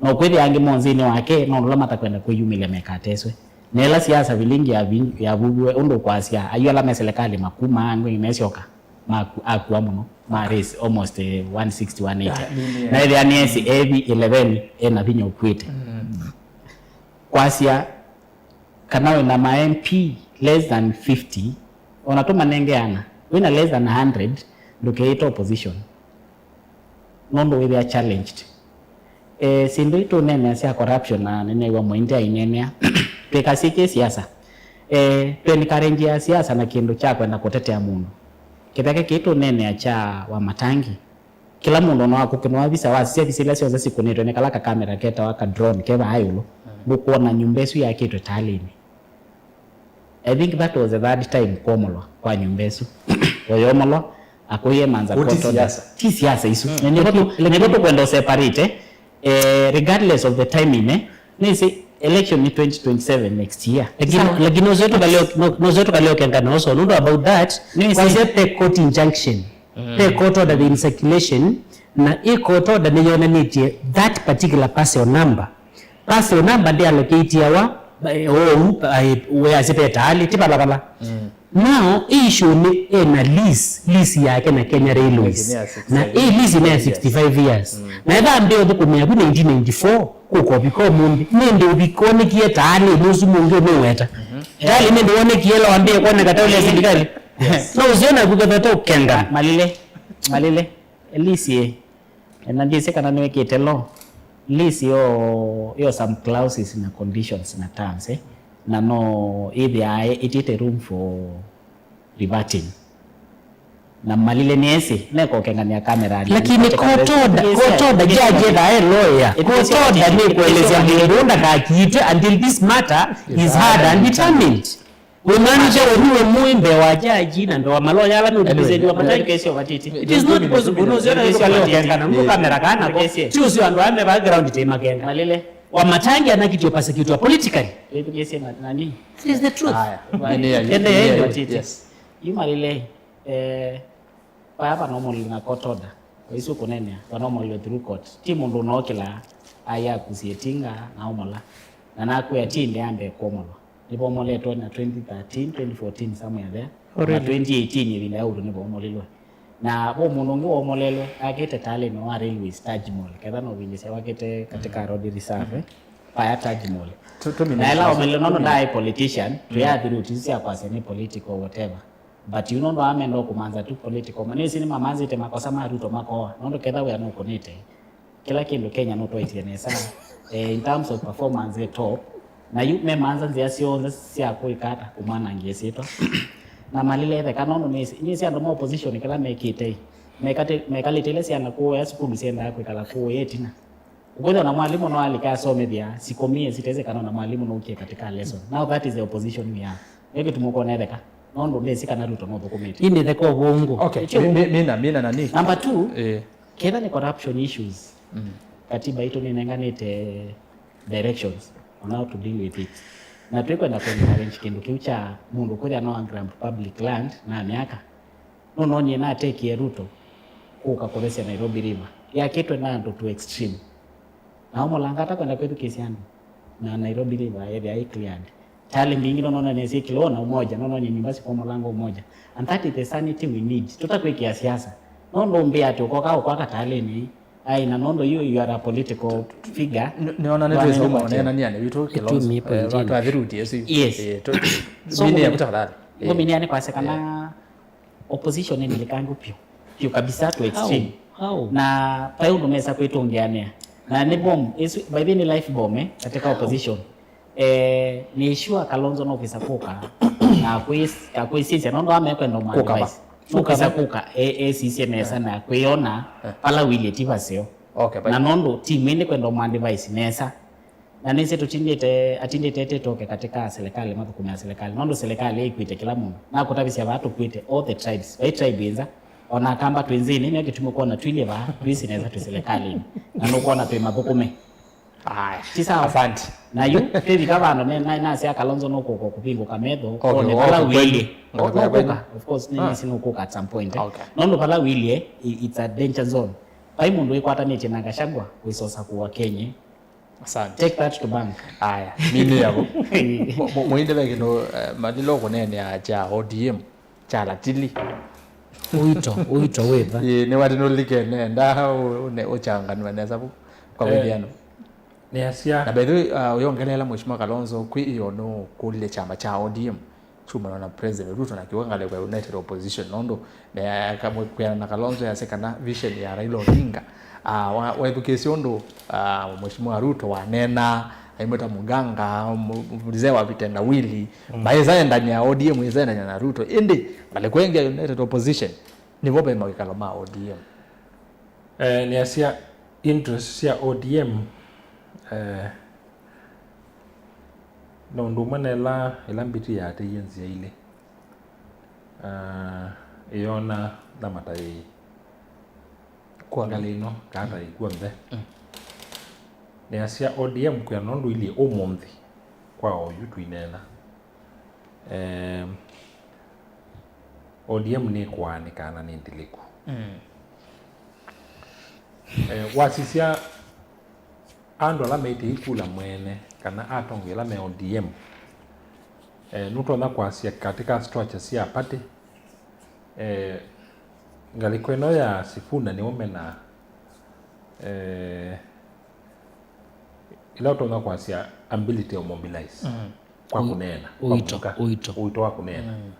No kwĩthĩa angĩ monzĩnĩ wake, no ũndũ ũla matakwenda kwĩyumĩlya mekateswe. Na ĩla siasa vilingi yavi-, yavuviwe, ũndũ ũkwasya, ayu ala me silikalĩ makumaa, angĩ mesyoka, maku-, akua mũno, ma raise almost, eh, one sixty, one eighty. Ah, nini, na ĩthĩa nĩ esi evi eleven ena vinya ũkwĩte. Mm. Kwasya, kana wĩna ma M P less than fifty, ona tũmanengeana, wĩna less than a hundred, ndũkeĩte opposition. Nũndũ wĩthĩa challenged. Eh, syĩndũ itũneenea sya corruption na nĩneew'a Mũindi aineenea, twĩkasyĩkĩe siasa. Eh, twenikarenjia siasa na kĩndũ kya kwenda kũtetea mũndũ. Kĩtheke kĩĩ tũneenea kya Wamatangi. Kĩla mũndũ ona wakũkĩnwa visa, wasisya visa ila syonthe sikũnĩtwe nĩ kala kakamera ketawa ka drone ke vaa ĩũlũ, ndũkwona nyũmba ĩsu yakĩtwe talĩnĩ. I think that was the third time kwomolwa kwa nyũmba ĩsu. Oyomolwa, akũie manza. Kũu ti siasa. Ti siasa isu. Na nĩvo tũ-, nĩvo tũkwenda ũseparate, eh, regardless of the timing, eh. Nĩsĩ election nĩ twenty twenty-seven next year. Lakini, lakini nũseo tũkaleo-, nũ-, nũseo tũkaleo kengana also. Nũndũ about that, nĩsĩ kwasya the court injunction. The court order in circulation, na ĩ court order nĩyonanĩtye that particular parcel number. Parcel number ndĩalokĩitiawa, eh, ou, eh, weasĩ ve taalĩ, ti vala vala. Now, ĩ issue nĩ ena lease, lease yake na Kenya Railways. Lease nĩ ya sixty-five years. Na ĩ lease nĩ ya sixty-five years. Na etha ambĩa ũthũkũmĩa vu nineteen ninety-four, kũka ũvika ũmũnthĩ. Nĩndĩ ũvika ũnĩkie taalĩ, nũsu mũngĩ ũnũweta. Taalĩ nĩndĩ wonĩkie ĩla wambĩe kwoneka ta ũlea silikalĩ. No ũseo naku kethwa ta ũkenga. Malile, Malile, lease ĩ. Na ndyĩsĩ kana nĩwĩkĩte law. Lease yo, yo some clauses na conditions na terms, eh? Na no ĩthĩaa ĩtiĩte room for reverting. Na Malile nĩesĩ, nekokengania kamera. Lakini court order, court order, judge etha e lawyer. Court order nĩkũelesya mũndũ ndakakiitwe until this matter is heard and determined. Wĩmaanisha we nĩwe mũĩ mbee wa jaji na mbee wa maloya ala nũtipĩsĩtye wa mataki. It is not possible. Nũseo na ĩsu alokengana, nũkamera kana ko. Ti ũseo andũ ame background tĩ makenga. Malile. Wa Matangi anakitio persecutwa politically. Ĩthukĩĩsye na nani? It is the truth. Aya. Ende ya ĩndo titi. Yes. Yu Malile, eh, paya panomolile na court order. Waisu kũnenea, panomolile through court. Ti mũndũ ũnokĩla, aya kusie tinga, na omola. Na nakwĩa ti ĩndĩ ambe kuomolwa. Nĩvomoletwe na twenty thirteen, twenty fourteen, somewhere there. Oh, really? Na twenty eighteen ĩvinda ya ũtũ nĩvomolilwe. Na vo mũndũ ũngĩ womolelwe, akĩte talĩnĩ wa Railways, Taj Mall. Ketha no vindĩ sya wakĩte katika road reserve, eh? Paya Taj Mall. Tu-, tu- Na ĩla omelelwe nono ndaĩ politician, tũyathi route isu sya kwasya nĩ political whatever. But you know, no amenda kũmanza tu political. Manĩsĩ nĩmamanzĩte makosa ma Ruto makoa. Nũndũ ketha wĩa nũkũnĩte. Kĩla kĩndũ Kenya nũtwaĩtye nesa, eh, in terms of performance at top. Na yu memanza nzĩa syonthe sya kũĩka ata kũmwanangĩa ĩsyĩtwa. Na Malile etheka nũndũ nĩsĩ, nĩsĩ andũ ma opposition kĩla mekĩte, mekate-, mekalĩte ila syana kũũya sukulu syendaa kwĩkala kũũya ĩtina. Ũkwĩthĩa na mwalimũ no alike asomethya sikomie sitesĩ kana na mwalimũ nũkie katika lesson. Now that is the opposition we have. Nĩ kĩtumi ũkona etheka. Nũndũ ndĩsĩ kana Ruto nũthũkũmĩte. Ĩndĩ theka ũvũngũ. Okay, mi-, mi-, mina, mina nani? Number two, eh. Ketha nĩ corruption issues, katiba itũ nĩnenganĩte directions on how to deal with it. Na twĩkwenda kũ encourage kĩndũ kĩu kya mũndũ kwĩthĩa no grab public land na myaka. Nũnonie natekie Ruto kũka kũthesya Nairobi River. Yakĩtwe na andũ to extreme. Nao Mũlanga atakwenda kwĩthukĩĩsya andũ. Na Nairobi River yethĩa ĩ cleared. Tayarĩ mbingĩ nonona nĩsyĩkĩlwa na Umoja, nonona nyũmba syĩkwa Mũlanga Umoja. And that is the sanity we need. Tũtakwĩkĩa siasa. Nũndũ ũmbĩa atĩ ũkoka ũkwaka talĩnĩ. Ai, na nũndũ you, you are a political figure. Nĩ-, nĩona nĩtwĩsoma ũneenania nĩ witũ Kilonzo. Itumi, eh, point. Twathi route ĩsu. Yes. Eh, tu-, so, mine ya kutafadhali. Eh. Ngũminia nĩ kwasya kana opposition nĩ nĩlĩkangu piũ. Piũ kabisa to extreme. How? How? Na vai ũndũ mesa kwĩtũngĩanĩa. Na nĩ bomb, ĩsu, by the way, nĩ life bomb, eh, katika opposition. Eh, nĩ sure Kalonzo no kwĩsa kũka, na kwĩs-, na kwĩsisya, nũndũ amekwenda ũma advice. Kũka va? Kũka va? No kwĩsa kũka, e-, esisye nesa na kwĩona vala wĩlye ti vaseo. Okay, na nũndũ timu ĩndĩ kwenda ũma advice nesa. Na nĩsĩ tũtindĩte, atindĩte ĩtĩtũke katika serikali, mathũkũmĩa serikali. Nũndũ serikali ĩkwĩte kĩla mũndũ. Nakũtavisya vaa tũkwĩte all the tribes. Vai tribe ĩnza. Ona Akamba twĩ nzĩnĩ, nĩyo kĩtumi ũkwona twilye vaa, twĩsĩ nesa twĩ serikalinĩ. Na nũkwona twĩ mathũkũme. Aya. Ti sawa? Asante. Na yu, twĩvika vandũ, ne-, na-, nasya Kalonzo nũkũka kũvingũka metho, okay, one vala wĩlye. Nũkũka, of course, nĩ nĩsĩ nũkũka at some point, eh. Okay. Nũndũ vala wĩlye, i-, it's a danger zone. Vai mũndũ wĩkwatanĩtye na Gachagua, wĩsosa kũwa Kenya. Asante. Take that to bank. Aya, mimi yabo. Mu-, mu-, muinde ve kĩndũ, eh, Malile ũkũneenea kya O D M, kya Ratili. Ũito, ũito wĩva? Ĩĩ, nĩ wati nũlike nenda, ũ-, ũne-, ũchanganwe nesa vu kwa wĩthiano. Nĩasya. Na by the way, uh, ũyongeleela Mheshimiwa Kalonzo, kwĩ ĩyo nũkũlile kyama kya O D M. Kyumana na President Ruto na kiuga ngalĩko ya United Opposition, nũndũ, eh, kamwe kwĩana na Kalonzo yasya kana vision ya Raila Odinga, ah, wa-, wethukĩĩsye ũndũ, ah, Mheshimiwa Ruto waneenaa, Imwe ta Muganga, mu-, mzee wa vitendawili, mm, maĩsa endania O D M, ĩsa endania na Ruto. Ĩndĩ, ngalĩko ĩngĩ ya United Opposition, nĩvo ve mawĩkalo ma O D M. Eh, nĩasya interest sya O D M, eh, na ũndũ ũmwe na ĩla, ĩla mbiti yaatĩie nzĩa ilĩ, ah, ĩyona na mataĩ kwa ngalĩ ĩno, kaa ta ĩkw'onthe. Mm. Nĩasya O D M kwĩana ũndũ ilyĩ ũmũnthĩ kwa oyu tũineena. Em, O D M nĩkũaanĩka na nĩ ndilĩku. Mm. Eh, wasisya andũ ala maitĩi kula mwene, kana atongoi ala me O D M, eh, nũtonya kwasya katika structure sya party, eh, ngalĩko ĩno ya Sifuna nĩo mena, eh, ĩla ũtonya kwasya ability of mobilize, mm, kwa ui-, kũneena, kwa ũito, mũka, ũito. Ũito wa kũneena. Mm.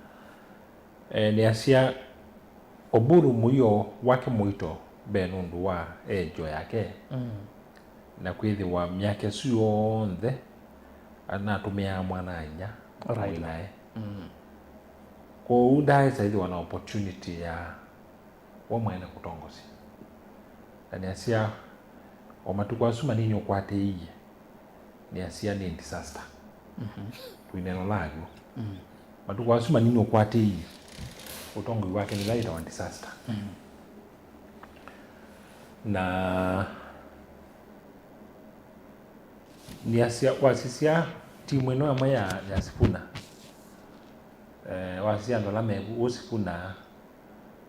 Eh, nĩasya Oburu mũio wake mũito mbee nũndũ wa age yake, mm, na kwĩthĩwa myaka ĩsu yonthe anatũmĩaa mwana-a-inyia, Raila, mũĩ nae. Mm. Kwoou ndaaĩsa ĩthĩwa na opportunity ya we mwene kũtongosya. Na nĩasya, o matukũ asu manini ũkwatĩĩie, nĩasya nĩ disaster. Mhm. Tũinena ũla w'o. Mm. Matukũ asu manini ũkwatĩĩie, ũtongoi wake nĩla yĩtawa disaster. Mm. Na nĩasya, wasisya timu ĩno amwe ya, ya Sifuna, eh, wasisya andũ ala meku, ũ Sifuna,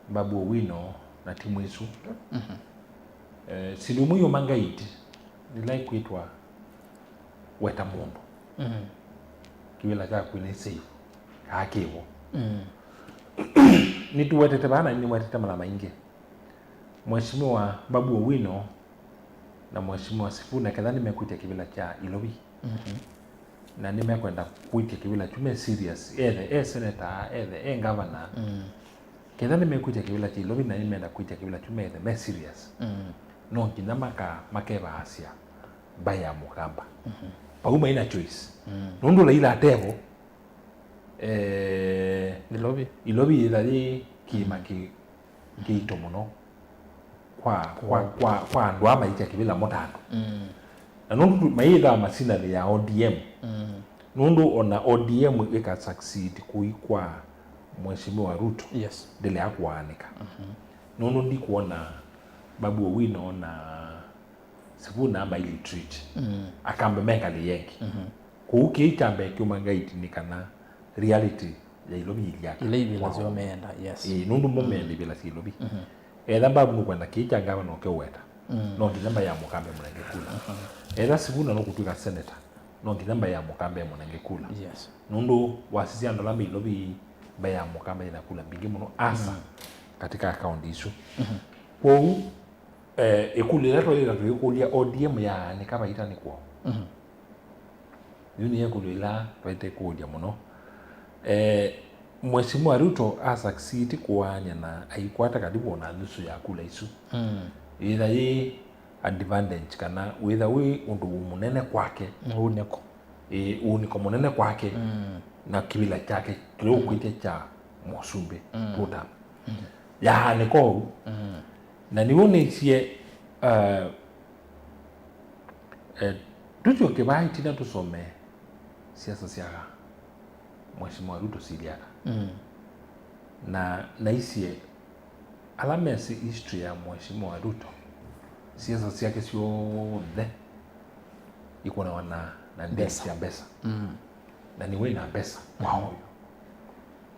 Babu Owino na timu ĩsu. Mhm. Eh, syĩndũ imwe iũma ngaiti, nĩla ikwĩtwa weta mũndũ. Mhm. Kĩvĩla kyaku nĩ safe, kaa kĩvo. Mhm. Nĩtũwetete vaa na nĩnĩwetete mala maingĩ. Mheshimiwa Babu Owino na Mheshimiwa Sifuna ketha nĩmekwĩtya kĩvĩla kya Ilovi. Mhm. Na nĩmekwenda kwĩtya kĩvĩla kyu me serious. Ethe e senator, ethe e governor. Mm. Ketha nĩmekwĩtya kĩvĩla kya Ilovi na nĩmenda kwĩtya kĩvĩla kyu methe me serious. Mm. No nginya maka-, makevaasya mbaĩ ya Mũkamba. Mhm. Vau maina choice. Mm. Nũndũ Laila atevo, eh, Ilovi. Ilovi yĩtha yĩ kĩĩma, mm, kĩ-, kĩito mũno kwa, kwa, kwa, kwa andũ aa maĩtya kĩvĩla mũtano. Mm. Na nũndũ tu-, mayĩthaa masinalĩ ya O D M, mm, nũndũ ona O D M ĩka succeed kũi kwa Mheshimiwa Ruto, yes, ndĩlea kũaanĩka. Mhm. Nũndũ ndikwona Babu Owino na Sifuna mai retreat. Mm. Akambe me ngalĩ yengi. Mhm. Kũu kĩĩ kya mbee kĩuma ngaiti nĩ kana reality ya Ilovi ilyaka. Ila ivĩla, wow, syoo meenda, yes. Ĩĩ, nũndũ mo, mm, meenda ivĩla sya Ilovi. Mhm. Etha Babu nũkwenda kĩĩ kya ngavana ũkeũweta, mm, no nginya mbaĩ ya Mũkamba ĩmũnenge kula. Mhm. Etha Sifuna nũkũtw'ĩka senator, no nginya mbaĩ ya Mũkamba ĩmũnenge kula. Yes. Nũndũ wasisya andũ ala me Ilovi, mbaĩ ya Mũkamba yĩna kula mbingĩ mũno, asa, mm, katika akaunti isu. Mhm. Kwoou, eh, ĩkũlyo ĩla twaĩlĩte tũikũlya, O D M yaanĩka vaita nĩ kwoo? Mhm. Yu nĩ ĩkũlyo ĩla twaĩte kũũlya mũno. Eh, Mheshimiwa Ruto a succeed kũaany'a na aikwata karibu ona nusu ya kula isu. Mm. Yĩtha yĩ advantage kana wĩtha wĩ ũndũ mũnene kwake. Ũunĩko. Ĩĩ, ũunĩko mũnene kwake, mm, na kĩvĩla kyake kĩla, mm, ũkwĩtya kya mũsumbĩ, mm, two term. Mm. Yaanĩka ũu. Mm. Na nĩw'o nĩsie, uh, eh, tũsyoke vaa ĩtina tũsome siasa sya Mheshimiwa Ruto silyata. Mm. Na naisye ala mesĩ history ya Mheshimiwa Ruto, siasa syake syonthe ikũnawa na, na deal, mbesa, sya mbesa. Mm. Na nĩwe na mbesa, mm, kwa oyo.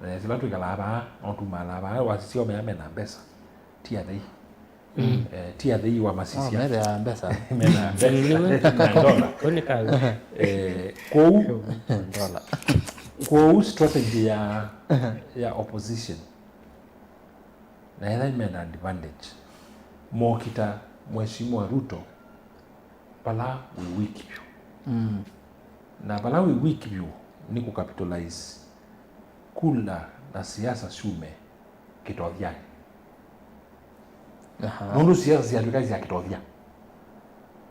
Na sila twĩkalaa vaa, no tumalaa vaa, wasisya omea mena mbesa. Ti athei. Mm. Eh, ti athei wa masisya. Oh, methĩaa mbesa. Mena mbesa. Na ndola. Kũnĩ kazi. Eh, kwoou, ndola. Kwoou strategy ya, ya opposition, na ethwa mena advantage, mokita Mheshimiwa Ruto vala wĩ weak vyũ. Mm. Na vala wĩ weak vyũ nĩ kũcapitalize kula na siasa syume kĩtothyani. Aha. Nũndũ siasa syatw'ĩka sya kĩtothya.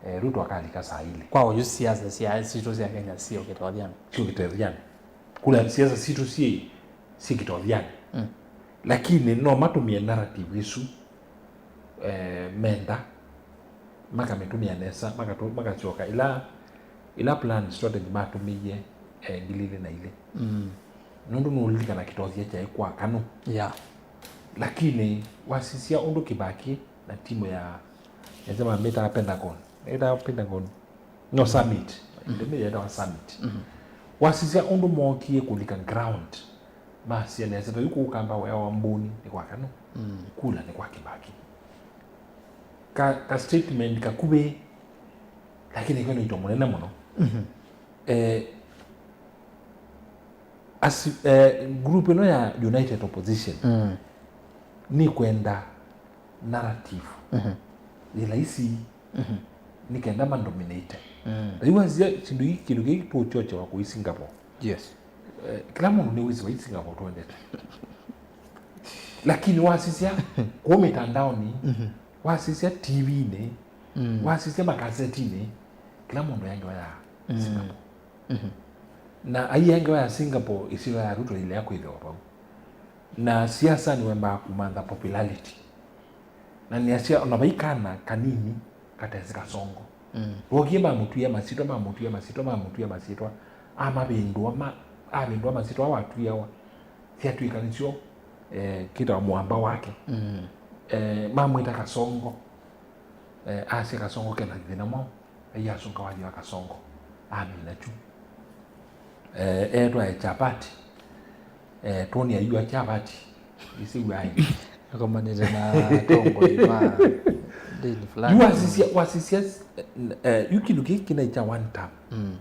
eh, Ruto akalika saa ilĩ. Kwa ũyu siasa sya sitũ sya Kenya sio kĩtothianĩ. Sio kĩtothianĩ. Kula siasa sitũ si, si kĩtothianĩ. Mm. Lakini no matũmĩe narrative ĩsu, eh, menda, makamĩtũmĩa nesa, makatũ-, makasyoka ila, ila plan strategy matũmĩie, eh, ngili ilĩ na ilĩ. Mm. Nũndũ nũlilikana kĩtothia kyaĩ kwa Kanu. Yeah. Lakini wasisya ũndũ Kibaki na timu ya, nĩsema mĩtaa Pentagon. Ĩtaa Pentagon. No, summit. Ĩndĩ yetawa summit. Mhm. Wasisya ũndũ mookie kũlika ground. Masya nesa, ta yu kũu Kamba weawa mbũni nĩ kwa Kanu. Mm. Kula nĩ kwa Kibaki. Ka, ka statement kakuvĩ, lakini kena ũito mũnene mũno. Mhm. Eh, asi-, eh, group ĩno ya United Opposition, mm, nĩkwenda narrative, mhm, yĩ laisi, mhm, nĩ kenda mandominate. Mm. Na yu wasisya kĩndũ kĩĩ, kĩndũ kĩĩ tũũkyokyewa kũi Singapore. Yes. Eh, kĩla mũndũ nĩwĩsĩ vai Singapore twendete. Lakini wasisya kũu mĩtandaonĩ, mhm, wasisya T V-inĩ, mm, wasisya makasetinĩ, kĩla mũndũ aengewa ya, mm, Singapore. Mhm. Na aiengewa ya Singapore, ĩsyĩtwa ya Ruto ilea kwĩthĩwa vau. Na siasa nĩwembaa kũmantha popularity. Na nĩasya, ona vai kana kanini katesĩ Kasongo. Mm. Wokie mamũtwĩa masyĩtwa, mamũtwĩa masyĩtwa, mamũtwĩa masyĩtwa, amavĩndũa, ma-, avĩndũa masyĩtwa, watwĩawa, syatw'ĩka nĩsyo, eh, kĩtawa mũamba wake. Mm. Eh, mamwĩta Kasongo. Eh, asya Kasongo kena thĩna mwaũ. Aiasũnga wathi wa Kasongo. Amina kyu. Eh, etwae Chapati. Eh, Tony aiwa Chapati. Isi wai. Akomanĩte na atongoi ma ndĩni fulani. Yu wasisya, wasisya, eh, yu kĩndũ kĩĩ kĩnaĩ kya one term. Mm.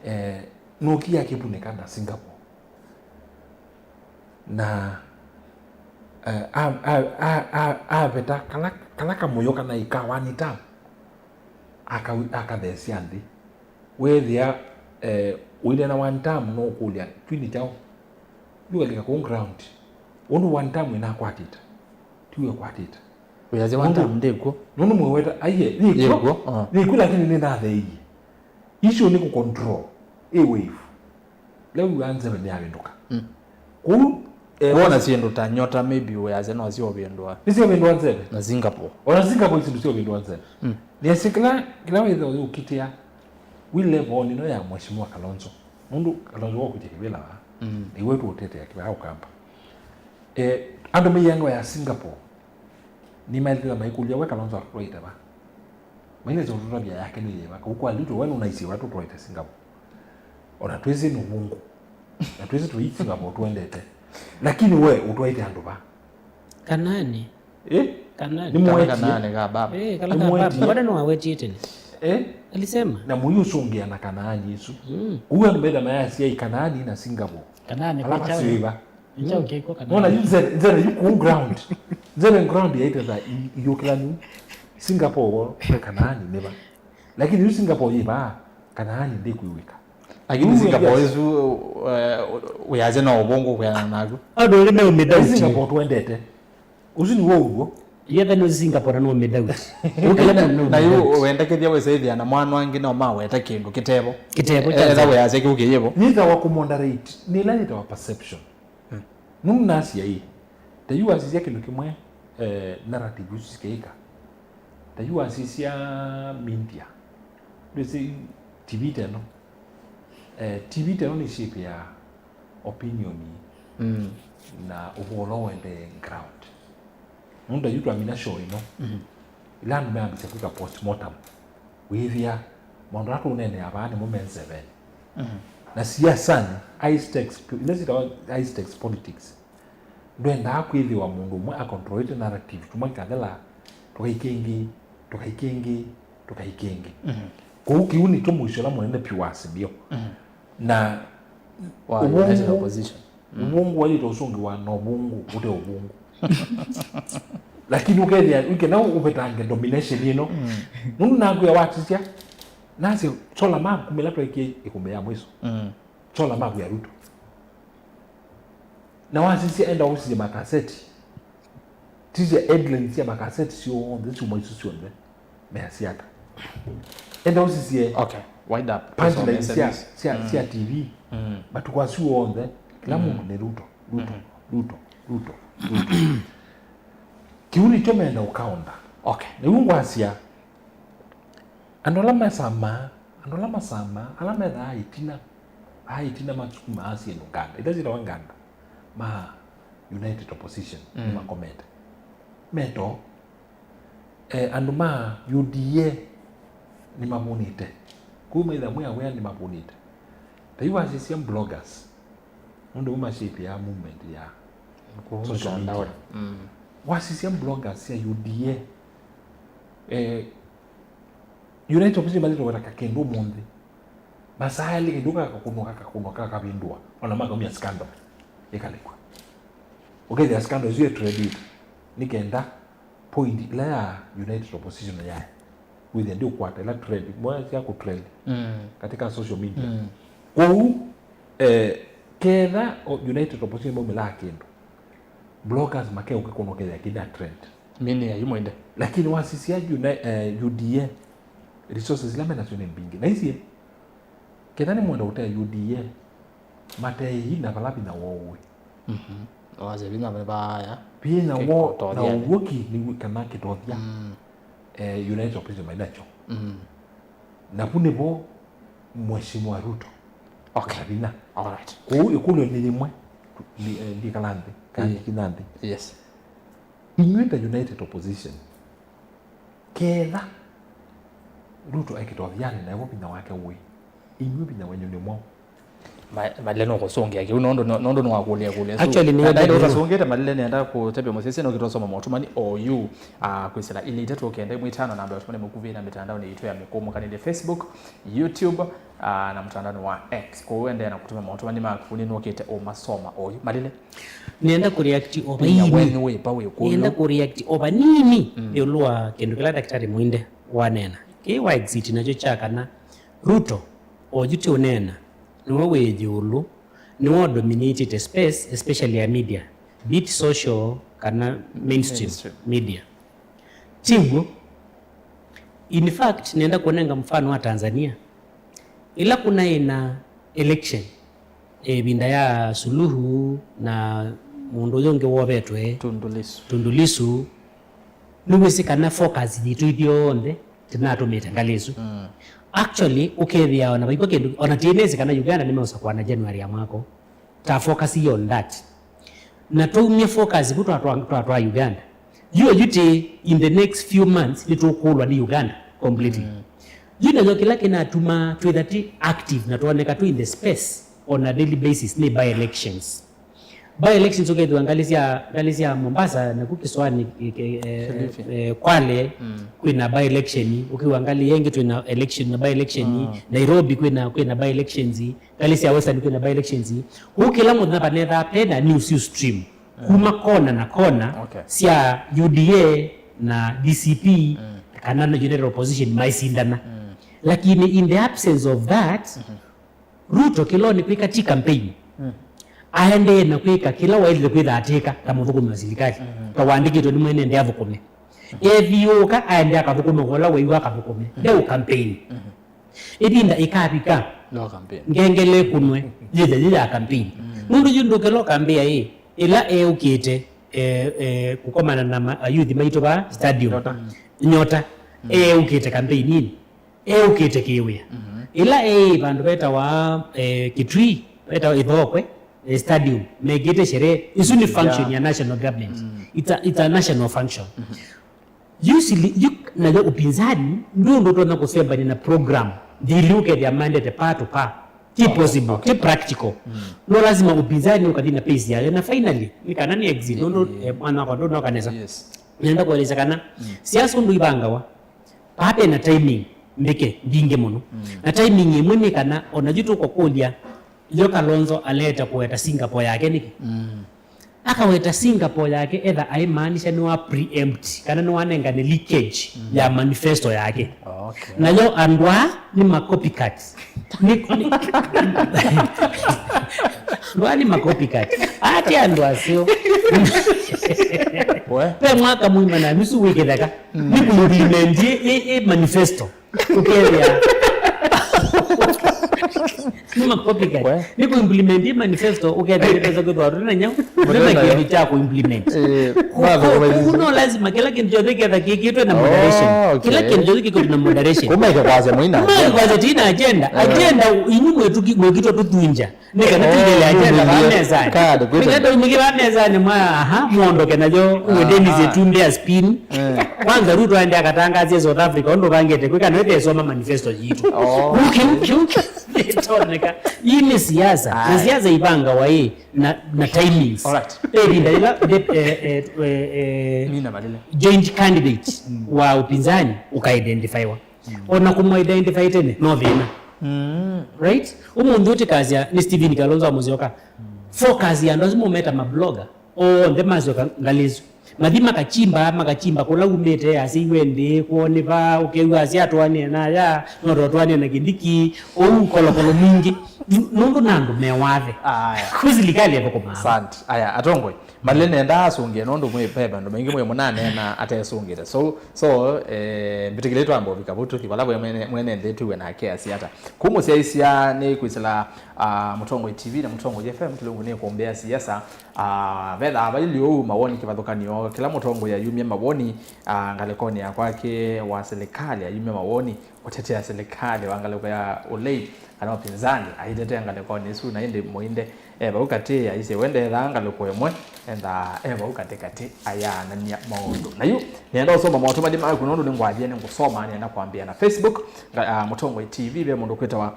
Eh, nũkia kĩvunĩka na Singapore. Na, eh, a, a, a, a, aveta kala, kala kamũyo kanaĩ ka one term, aka-, akatheesya nthĩ. Weethĩa, eh, ũineena one term, no ũkũlya, twinĩ kyaũ? Yu ũkalika kũu ground. Ũndũ one term ĩnakwatĩte, tiw'o ĩkwatĩte. Wĩasya one term ndĩkw'o. Nũndũ mwĩweta, aiye, yĩkw'o. Yĩkw'o, ah. Yĩkw'o, lakini nĩnatheeie. Issue nĩ kũ control ĩ wave. Leo yu one seven yavĩndũka. Mm. Kũu, eh, kuona syĩndũ ta nyota, maybe wĩasya no syovĩndũa. Nĩsyovĩndũa one seven. Na Singapore. Ona Singapore isindu syovĩndũa one seven. Mm. Nĩasya kĩla, kĩla wĩthĩwa yũkitĩa, wi level ĩno ya Mheshimiwa Kalonzo. Nũndũ Kalonzo wakũtya kĩvĩla wa. Mm. Nĩwe tũũtetea kĩvaa Ũkamba. Eh, andũ maiangawa ya Singapore, nĩmaĩlĩte maikũlya we Kalonzo atũtwaĩte va? Mailĩte ũtũtavya yake nĩ yĩva? Kau kwa Ruto, we nũnaisye we atũtwaĩte Singapore. Ona twĩsĩ nĩ ũvũngũ. Na twĩsĩ tũi Singapore tũendete. Lakini we ũtwaĩte andũ va? Kanaani. Eh? Kanaani. Nĩ kala mwetie. Kanaani ka baba. Eh, kala ka baba. Nĩ mwetie. Bado no awetie tene. Eh? Alisema. Na mũi ũsũngĩa na Kanaani ĩsu. Mm. Ũu andũ menda mayasya i Kanaani na Singapore. Kanaani ala kwa chao. Masyoĩva. Nza ũkĩkwa kana. Nona yu nzeve, nzeve yu kũu ground. Nzeve ground yaitata i-, iyũkĩlanu. Singapore wo, Kanaani nĩ va? Lakini yu Singapore yĩ va? Kanaani ndĩkwĩw'ĩka. Lakini yu Singapore wĩasya ĩsu, eh, wĩasya no ũvũngũ kwĩana naku. Andũ angĩ meũmĩdauti. Singapore twendete. Ũsu nĩ w'o ũw'o. Yetha nĩ Singapore na nũmĩdauti. Ũkĩenda, na yu wendekethya wĩsaĩthĩa na mwana angĩ no maweta kĩndũ kĩtevo. Kĩtevo. Etha wĩasya kĩu kĩyĩvo. Nĩtawa kũmoderate. Nĩ ĩla yĩtawa perception. Hmm. Nũndũ nasya ĩ, ta yu wasisya kĩndũ kĩmwe, eh, narrative isu sikeĩka. Ta yu wasisya media. Ndwĩsĩ T V ta ĩno. Eh, T V ta ĩno nĩ shape ya opinion, mm, na ũvoo ũla ũendee ground. Nũndũ yu twamina show ĩno, mhm, ĩla andũ meambĩsya kwĩka postmortem, wĩthĩa maũndũ ala tũũneenea vaa nĩmo me nzeveni. Mhm. Na siasanĩ, high stakes, ila syĩtawa high stakes politics, ndwendaa kwĩthĩwa mũndũ ũmwe akontrolĩte narrative, tũmwe kĩkathela, tũkai kĩngĩ, tũkai kĩngĩ, tũkai kĩngĩ. Mhm. Kwoou kĩu nĩkyo mũisyo ũla mũnene vyũ wa Azimio. Mhm. Na wa ũvũngũ, United Opposition. Mm. Ũvũngũ waĩlĩte ũsũngĩwa na ũvũngũ ũte ũvũngũ. Lakini ũkethĩa wĩkena ũvetange domination ĩno. Mm. Nũndũ nakwĩa watisya, nasya solar map kumĩla twekie ĩkũmbĩ ya mwiso. Mm. Solar map ya Ruto. Na wasisya enda ũsisye makaseti. Tisya headlines sya makaseti syonthe, syumwa isu syonthe. Measya ata? Enda ũsisye Okay, wind up. Punchline Tusome sya, S M Es. sya, sya T V. Mm. Matukũ asu onthe, kĩla mũndũ nĩ Ruto, Ruto, Ruto, Ruto, Ruto. Kĩu nĩkyo menda ũkaonda. Okay. Nĩu ngwasya, andũ ala masamaa, andũ ala masamaa, ala methaa ĩtina, aa ĩtina masukumaa syĩndũ nganda, ila syĩtawa nganda, ma United Opposition, Mm. nĩmakomete. Meto, eh, andũ ma U D A nĩmavũnĩte. Kũu maitha mwĩ aware nĩmavũnĩte. Ta yu wasisya bloggers, nũndũ ũmashĩpĩa movement ya Kũu social media. Mĩtandaonĩ. Mm. Wasisya bloggers sya U D A, eh, United Opposition mathĩtwe weta kakĩndũ ũmũnthĩ. Masaa elĩ kĩndũ kakakũnwa, kakakũnwa, kakavĩndũa. Ona makaumya scandal. Ĩkalekwa. Ũkethĩa scandal ĩsu ĩtrendĩte. Nĩ kenda point ĩla ya United Opposition yaĩ. Wĩthĩa ndiũkwata ĩla trend. Mwa sya kũtrend. Mm. Katika social media. Mm. Kwoou, eh, ketha o-, United Opposition maumĩlaa kĩndũ. Bloggers makeũka kũnokethĩa kĩna trend. Mini ya imwende. Lakini wasisya yu na, eh, U D A, resources ila menasyo nĩ mbingĩ. Na isie, ketha nĩ mwenda ũtea U D A, matei na vala vinya woo ũĩ. Mhm. Wase vinya vaya. Vinya Kĩ-, woo kũtothya na nĩ. Ũw'o ki nĩ kana kĩtothya. Mm. Eh, United Opposition mainacho. Mm. Na vu nĩvo Mheshimiwa Ruto. Okay. Vinya. All right. Kwoou ĩkũlyo nĩ yĩmwe, ndi-, eh, ndikala nthĩ, kana Mm. ndikinya nthĩ. Yes. Inyuĩ ta United Opposition, ketha Ruto ekĩtwa vianĩ na evo vinya wake ũĩ, inyuĩ vinya wenyu nĩ mwaũ? Ma-, Malile nũkũsũngĩa kĩu nũndũ nũndũ nĩwakũlya kũlya. Actually, nĩ Nenda ndio. Ũtasũngĩte Malile, nĩenda kũtembea mũsisya nũkĩtwa soma maũtũmani oyu, ah, kwĩsĩla ilĩ itatũ kenda ĩmwe ĩtano namba ya ũtũmani mũkuvĩ na mĩtandaonĩ itũ ya mĩkũmũkanĩlye, Facebook, YouTube, ah, na mũtandaonĩ wa X. Kwoou endeea na kũtũma maũtũmani maku, nĩnũkĩte ũmasoma oyu. Malile. Nĩenda kũreact o Vinya vanini. Wenyu wĩ pa wĩ kũlũ. Nĩenda kũreact o vanini ĩũlũ wa kĩndũ kĩla Daktari Mwinde wanena. Kĩĩ wa exit nakyo kya kana Ruto oyu tĩ ũneena nĩwe wĩ ĩũlũ, nĩwe dominated space, especially ya media, be it social kana mainstream Mainstream. Media. Ti w'o. In fact, nenda kũnenga mfano wa Tanzania. Ĩla kũnaĩ na election, ĩvinda ya Suluhu na mũndũ ũyũ ũngĩ wovetwe, Tundu Lissu. Tundu Lissu, nĩwĩsĩ kana focus yitũ ithyonthe tĩnatũmĩte ngalĩ ĩsu. Mm. Actually, ũkethĩa ona vaikwa kĩndũ, ona tĩnĩsĩ kana Uganda nĩmeũsa kwana January ya mwako. Ta focus on that. Na twaumya focus vu twa, twa, twa, twa Uganda. Yu oyu tĩ in the next few months nĩtũkũlwa nĩ Uganda completely. Mm. Yu nayo kĩla kĩnatuma twĩtha tĩ active na twoneka twĩ in the space on a daily basis nĩ by elections. By elections ũkethĩwa ngalĩ sya, ngalĩ sya Mombasa naku Kisiwani, eh, eh, eh, Kwale, mm, kwĩna by election, ũkĩwa ngalĩ yengĩ twĩna election na by election, mm, Nairobi kwĩna, kwĩna by elections, ngalĩ sya Western kwĩna by elections. Kũu kĩla mũthenya vanethaa pena news you stream, mm, kuma kona na kona, okay, sya U D A na D C P, mm, kana na United Opposition maisindana. Mm. Lakini in the absence of that, mm-hmm, Ruto kĩlonĩ kwĩka ti campaign. Mm. Aendee na kwĩka kĩla waĩlile kwĩtha atĩka ta mũthũkũmi wa silikalĩ. Mm. Ta wandĩkĩtwe nĩ mwene nde athũkũme. Mm. Ethiũũka aende akathũkũme ũla waiwa akathũkũme. Mm. Ndeũ campaign. Mm. Ĩvinda ĩkavika, no campaign, ngengele ĩkũnwe, yĩthe yĩ ya campaign. Mm. Nũndũ yu ndũkĩla ũkambĩa ĩ, ĩla eũkĩte, eh, eh, kũkomana na ma-, ayuthi maitũ va stadium. Nyota. Nyota. Mm. Eũkĩte campaign-inĩ. Eũkĩte kĩwĩa. Mhm. Ĩla eĩ vandũ vetawa, eh, Kitui, vetawa Ithokwe, eh, stadium, mekĩte sherehe. Isu nĩ function, yeah, ya national government. Mm. It's a, it's a national function. Mhm. Usually, yu, nayo upinzani, ndũ ũndũ ũtonya kũsembania na program, ndili ũkethĩa mandete pa to pa. Ti, okay, Possible, okay, ti practical. Mm. No lazima upinzani ũkathi na pace yayo. Na finally, nĩ kana nĩ exit, nũndũ, yeah, eh, mwana wakwa ndũnoka nesa. Yes. Nenda kueleza kana, mm, siasa ũndũ ivangawa, vaa ve na timing mbĩke mbingĩ mũno. Mm. Na timing ĩmwe nĩ kana, ona yu tũkũkũlya, yo Kalonzo aleta kũweta Singapore yake nĩkĩ? Mm. Akaweta Singapore yake etha aimaanisha nĩwa preempt, kana nĩwanengane leakage, mm, ya manifesto yake. Okay. Nayo andũ aa nĩ ma copycats. Nĩ, nĩ, andũ aa nĩ ma copycats. Ati andũ acio. We. Ve mwaka mũima na nusu wĩ kĩtheka. Mm. Nĩ kũ implement ĩ, ĩ, ĩ manifesto. Ũkethĩa. Nĩ ma copycat. We. Nĩ kũ implement ĩ manifesto, ũkethĩa nĩ pesa kwĩthwa tũrĩ na nyau. Tũrĩ na kĩndũ kya kũ implement. Eh, kũ-, kũ-, kũ no lazima kĩla kĩndũ kyonthe kĩkethwa kĩkĩtwe na moderation. Oh, okay. Kĩla kĩndũ kyonthe kĩkĩtwe na moderation. Kũmaike kwasya mũina. Kũmaike kwasya tina agenda. Eh. Agenda inyu mwĩtuki-, mwĩkitwa tũthunja. Nĩ kana tũilĩle agenda va mesanĩ. Nĩ kana tũmĩke va mesanĩ mwa, aha, mũondoke nayo, uwe Dennis Itumbi a spin. Eh. Kwanza Ruto aende akatangazie South Africa ũndũ ũvangĩte kwĩka na ĩtesoma manifesto yitũ. Oh. Uki, uki, uki. Ĩtoneka. Ii nĩ siasa. Na siasa ivangawa ĩ na, na timings. Alright. Ve ĩvinda yĩla, eh, eh, eh, eh, joint candidate wa upinzani ũka identifywa. Ona kũmũ identify tene no thĩna. Right? Ũmũnthĩ ũtikasya nĩ Stephen Kalonzo wa Musyoka. Focus ya andũ asu mũmeta mablogger. Onthe masyoka ngalĩ isu. Mathi makachimba, makachimba kũla umĩte, asyaiwe ndĩ, kwoo nĩ va, ũkew'a asya atwanĩe na aya, no tũtwanĩe na Kindiki, ũu kolokolo mwingĩ. Nũndũ na andũ me wathe. Aya. Kũ silikalĩ ĩthũkũmaa. Asante. Aya, atongoi. Malĩ nenda asũngĩe nũndũ mwĩ ve vandũ maingĩ mwĩ mũnaneena atesũngĩte. So, so, eh, mbĩtĩkĩlĩtwe ambe ũvika vau tũthi vala we mwene, mwene nthĩ tũw'e nake asya ata. Kũmũsyaisya nĩ kwĩsĩla, ah, Mũtongoi T V na Mũtongoi F M kĩlungu nĩ kũmbĩa siasa. Ah, vethaa vailye ũu mawoni kĩvathũkanyo. Kĩla mũtongoi ayumya mawoni, ah, ngalĩkonĩ ya kwake wa silikalĩ ayumya mawoni. Kũtetea silikalĩ wa ngalĩko ya ũlei kana ũpinzani aitetea ngalĩkonĩ ĩsu, na ĩndĩ mũinde e vau katĩ aisye we ndethaa ngalĩko ĩmwe, endaa e vau katĩ katĩ ayaanany'a maũndũ. Na yu nĩenda ũsoma motũmani maku nũndũ nĩngwathie nĩngũsoma, nĩenda kwambĩa na Facebook, nga-, ah, Mũtongoi T V, ve mũndũ kwĩtawa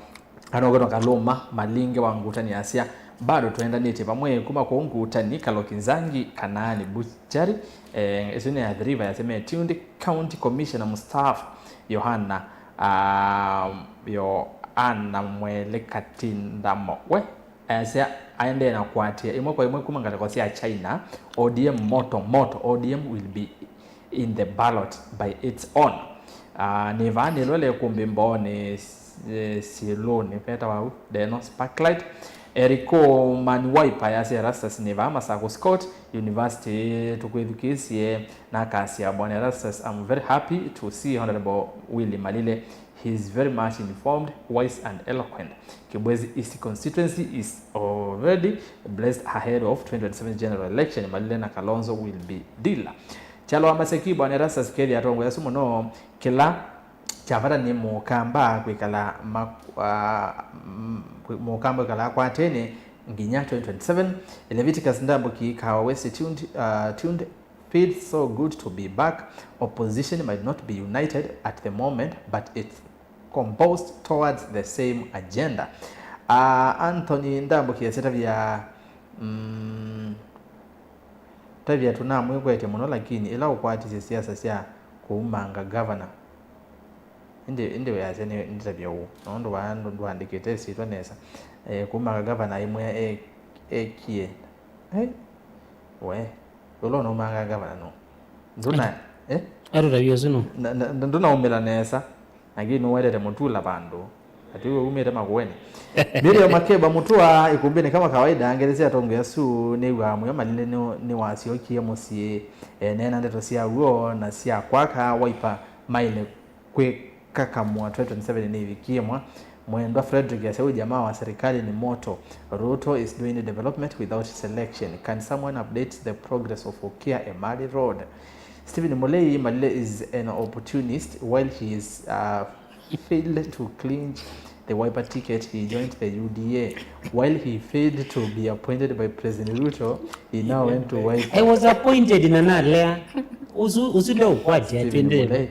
kana ũkwĩtwa Kalũma Malinge wa Ngutani asya, bado twendanĩtye vamwe kuma kũu Ngutani, Kaloki Nzangi, Kanaani Buchari, eh, ĩsu nĩ Athi River yasya me tuned, County Commissioner mũstaafu Yohana, ah, Yohana Mwele Katindamo. We ayasya aendee na kũatĩĩa ĩmwe kwa ĩmwe kuma ngalĩko sya China, O D M moto moto, O D M will be in the ballot by its own. Ah, nĩ vaa nĩlwele kũmbĩ mboonĩ, eh, syĩlũnĩ vetawa u Deno Sparklight. Eriko Mani Wiper yasya Erastus nĩ vaa Masakũ Scott University tũkwĩthukĩĩsye. Na akasya, Bwana Erastus, I'm very happy to see Honorable Willy Malile. He is very much informed, wise and eloquent. Kibwezi East constituency is already blessed ahead of twenty twenty-seven general election. Malile na Kalonzo will be dealer. Kyalo wa Maseki, Bwana Erastus, kethĩa atongoesya mũno, kĩla kya vata nĩ Mũkamba kwĩkala ma-, ah, m-, kwĩ-, Mũkamba kwĩkala akwatene nginya twenty twenty-seven. Leviticus Ndambuki, Kahawa West, tuned, ah, tuned. Feels so good to be back. Opposition might not be united at the moment, but it's composed towards the same agenda. Ah, Anthony Ndambuki asya tavya, mm, tavya tũnamwĩkwetye mũno, lakini ĩla ũkwatisye siasa sya kũumanga governor. Ĩndĩ, ĩndĩ weasya nĩ, nĩ tavya ũũ, nũndũ vaa ndũ-, ndũandĩkĩte ĩsyĩtwa nesa. Eh, kũumanga governor aimwĩa e-, ekie. Eh? We. Ũla ũnaumanga ngavana nũ? Ndũna, eh? Atũtavya ũsu nũ? Na, na, na ndũnaumĩla nesa. Lakini nũwetete mũtula vandũ. Ati we umĩte Makueni. Miriam Makeba Mũtua, ikumbini kama kawaida, ngelesya atongoesya asu nĩw'aa mũyo Malile nĩ, nĩwasyokie mũsyĩ. E, neena ndeto sya w'o na sya kwaka Wiper maĩle kwĩkakamũa twenty twenty-seven nĩĩvikie mwa. Mwendwa Frederick asya, "Huyu jamaa wa serikali ni moto. Ruto is doing development without selection. Can someone update the progress of Ukia Emali Road?" Stephen Mulei, Malile is an opportunist. While he is, uh, failed to clinch the Wiper ticket, he joined the U D A. While he failed to be appointed by President Ruto, he now went to Wiper. I was appointed na nalea. Usu, usu ndio ukwati, Stephen Mulei.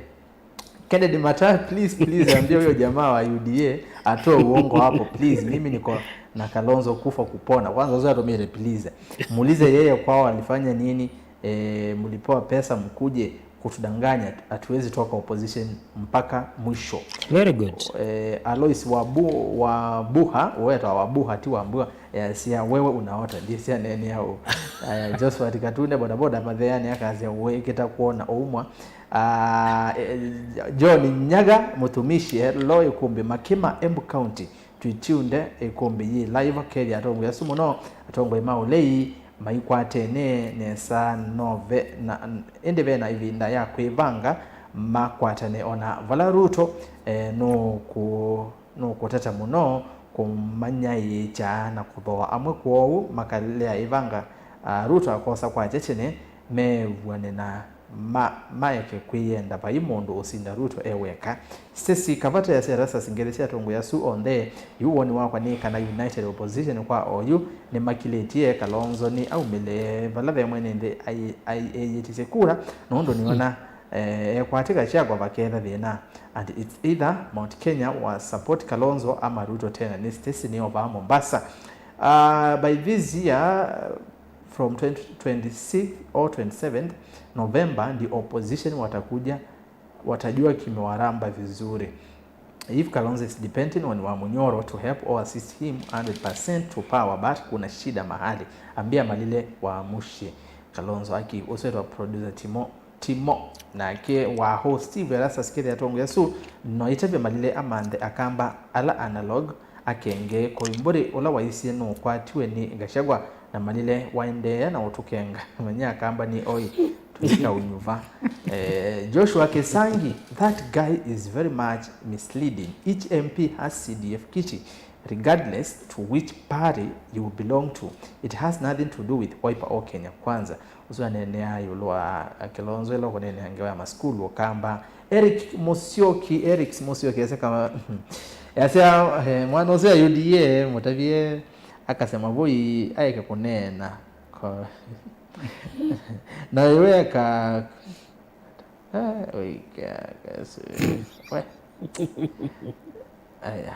Kennedy Mata, please, please, ambia huyo jamaa wa U D A atoe uongo hapo, please. Mimi niko na Kalonzo kufa kupona. Kwanza, uzo atomire, please. Muulize yeye kwao alifanya nini? E, mlipewa pesa mkuje kutudanganya, hatuwezi toka opposition mpaka mwisho. Very good. E, Alois Wabu-, Wabuha, wetwa Wabuha, ti Wambua, e, sia wewe unaota, ndiye sia nene yao. Aya, Joshua Tikatune, bodaboda, matheani, akasia, wekita kuona umwa. Ah, eh, John Nyaga, mũtumishi, eh, lo ĩkũmbĩ Makima, Embu County, twĩ tunde, ĩkũmbĩ yĩ live, kethĩa atongoi asu mũno, atongoi ma ũlei, maikwatene nesa, no ve, na, ĩndĩ ve na ĩvinda ya kwĩvanga, makwatane ona vala Ruto, eh, nũkũ-, nũkũteta mũno kũmanyaĩĩkya na kũthooa amwe, kwoou makalea ĩvanga, ah, Ruto akosa kwakya kyene, mew'ane na ma-, maeke kwĩyenda vai mũndũ ũsinda Ruto e weka. Stacy Kavata easya Erastus Ngelesi atongoi asu onthe, yu woni wakwa nĩ kana United Opposition kwa oyu nĩmakilĩtye Kalonzo nĩ aumĩle vala ve mwene nthĩ ai-, ai-, eyĩtisye kura, nũndũ nĩona eh, ekwatĩ Gachagua vaketha thĩna. And it's either Mount Kenya wa support Kalonzo ama Ruto tena. Nĩ Stacy nĩ ovaa Mombasa. Uh, by this year, from twenty twenty-six or twenty-seventh November, the opposition watakuja, watajua kimewaramba vizuri. If Kalonzo is depending on Wamunyoro to help or assist him hundred percent to power, but kuna shida mahali. Ambia Malile waamshe Kalonzo aki, ũsu wĩtwa producer Timo. Timo, nake wa host Steve Erastus kĩthĩa atongoĩ asu, no itavye Malile amanthe akamba ala analog akenge. Koimbũrĩ ũla waisye nũkwatiwe nĩ Gachagua na Malile waendeea na ũtũkenga. Manya akamba nĩ oi, tũikaunyuva. Eh, Joshua Kesangi, that guy is very much misleading. Each M P has C D F kiti, regardless to which party you belong to. It has nothing to do with Wiper or Kenya Kwanza. Ũsu aneeneaa ĩũlũ wa Kilonzo ĩla ũkũneenea ngewa ya masukulu ũkamba. Eric Musyoki, Eric Musyoki asya kama, asya, eh, mwana ũsu ya U D A mũtavye akasema voi aeke kũneena. Ko-, na iwe aka, ah, oika, kasi, we. Aya.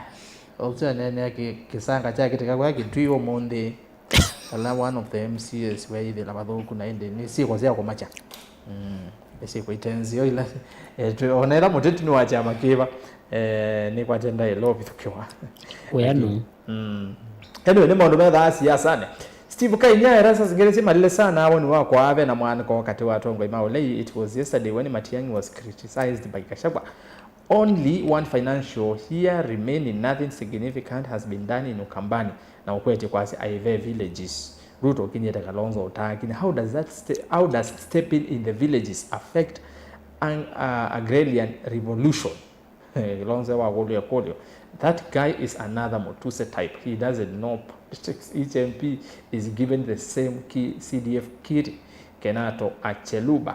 Ũsu aneenea kĩ-, kĩsanga kya kĩteka kwa Kitui ũmũnthĩ. Ala one of the M C As weithĩla vathũku na ĩndĩ nĩ syĩko sya kũmakya. Mm. Nĩ syĩko itenzeo ila, eh, twĩ-, ona ĩla mũteti nĩ wa kyama kĩva, eh, nĩkwatenda ĩla ũvithũkĩwa. Wĩanu. Mm. Anyway, nĩ maũndũ methaa siasane. Steve Kainya Erastus Ngelesi Malile sana, woni wakwa ve na mwanĩko katĩ wa atongoi ma ũlei. It was yesterday when Matiang'i was criticized by Gachagua. Only one financial year remaining, nothing significant has been done in Ukambani. Na ũkwetye kwasya aive villages. Ruto ũkinyĩte Kalonzo ũtaakinya. How does that ste-, how does stepping in the villages affect an, uh, agrarian revolution? Kalonzo wakũlya ĩkũlyo. That guy is another Mutuse type. He doesn't know politics. Each M P is given the same key, C D F kiti. Kenato Acheluba.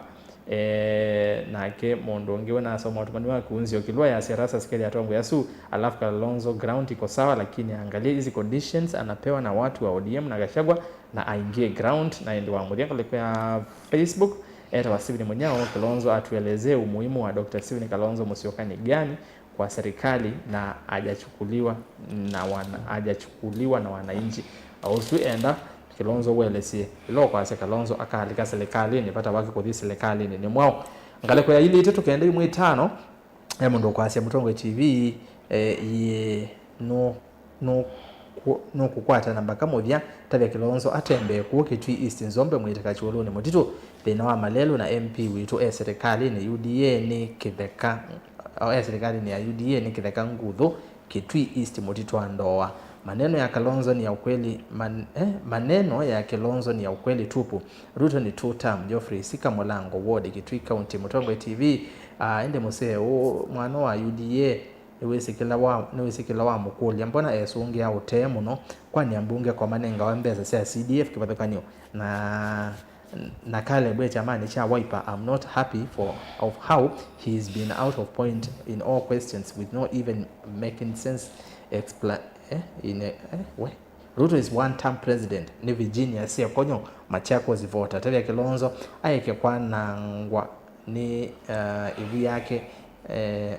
Eh, nake mũndũ ũngĩ we nasoma ũtũmani wa kuunzio kilwa ya Siarasa sikeli atongoi asu, alafu Kalonzo ground iko sawa, lakini angalia hizi conditions anapewa na watu wa O D M na Gachagua na aingie ground. Na ĩndĩ wa mũthya ngalĩko ya Facebook, etawa Steven Munyao, Kalonzo atuelezee umuhimu wa Doctor Steven Kalonzo Musyoka ni gani kwa serikali na hajachukuliwa na wana-, hajachukuliwa na wananchi. Ũsu enda Kilonzo ũelesye ĩla ũkwasya Kalonzo akalika silikalĩnĩ, vata wake kũthi silikalĩnĩ nĩ mwaũ. Ngalĩko ya ilĩ, itatũ, kenda, imwe, itano, e mũndũ ũkwasya Mũtongoi T V, eh, yĩ nũ-, nũkũ-, nũkũkwatana mbaka mũthya. Tavya Kilonzo atembee kũũ Kitui East, Nzombe, Mwitĩka, Kyũlũnĩ, Mũtitũ, thĩna wa malelũ na M P witũ e silikalĩnĩ, U D A nĩ kĩtheka, e silikalĩnĩ ya U D A nĩ kĩtheka nguthũ. Kitui East, Mũtitũ wa Ndoa. Maneno ya Kalonzo ni ya ukweli, man-, eh, maneno ya Kilonzo ni ya ukweli tupu. Ruto ni two term. Geoffrey Sika, Mũlango Ward, Kitui County, Mũtongoi T V. Ah, ĩndĩ mũsee ũũ, mwana wa U D A, nĩwĩsĩkĩla wa, nĩwĩsĩkĩla wamũkũlya mbona esũngĩa ũtee mũno, kwani ambunge kwa manengawa mbesa sya C D F kĩvathũkany'o na Na Caleb e kyamanĩ kya Wiper, I'm not happy for of how he's been out of point in all questions with no even making sense expla-, eh, in a, eh, we. Ruto is one term president, nĩ Virginia, Siekonyo, Machakos voter. Tavya Kilonzo aeke kwanangwa nĩ, uh, ĩvu yake. Eh,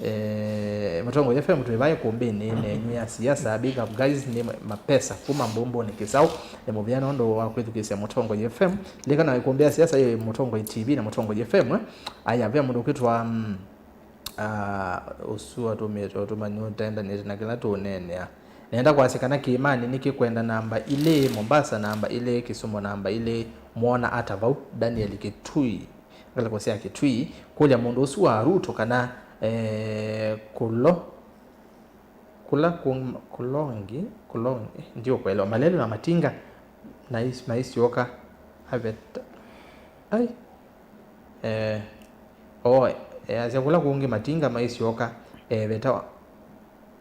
eh, Mũtongoi F M twĩ vaa ĩkũmbĩnĩ nenyu ya siasa. Big up guys, nĩ Mapesa kuma Mbumbuni Kĩsaũ. Nĩ mũvea nũndũ wa kwĩthukĩĩsya Mũtongoi F M. Lilikana ĩkũmbĩ ya siasa yĩ Mũtongoi T V na Mũtongoi F M, eh. Aya, ve mũndũ ũkwĩtwa, mm, ah, ũsu atũmĩte ũtũmani ũtendanĩte na kĩla tũũneenea. Nenda kwasya kana Kĩĩmanĩ nĩkĩkwenda namba ilĩ, Mombasa namba ilĩ, Kisumu namba ilĩ. Mwona ata vau? Daniel Kitui. Ngalĩko sya Kitui, kũlya mũndũ ũsu wa Ruto kana, eh, kũlo-, kũla kũ-, kũlongi, kũlongi, ndiũkũelewa. Malelũ na matinga, nais-, maisyoka aveta. Ai. Eh, O easya kũla kũngĩ matinga maisyoka eveta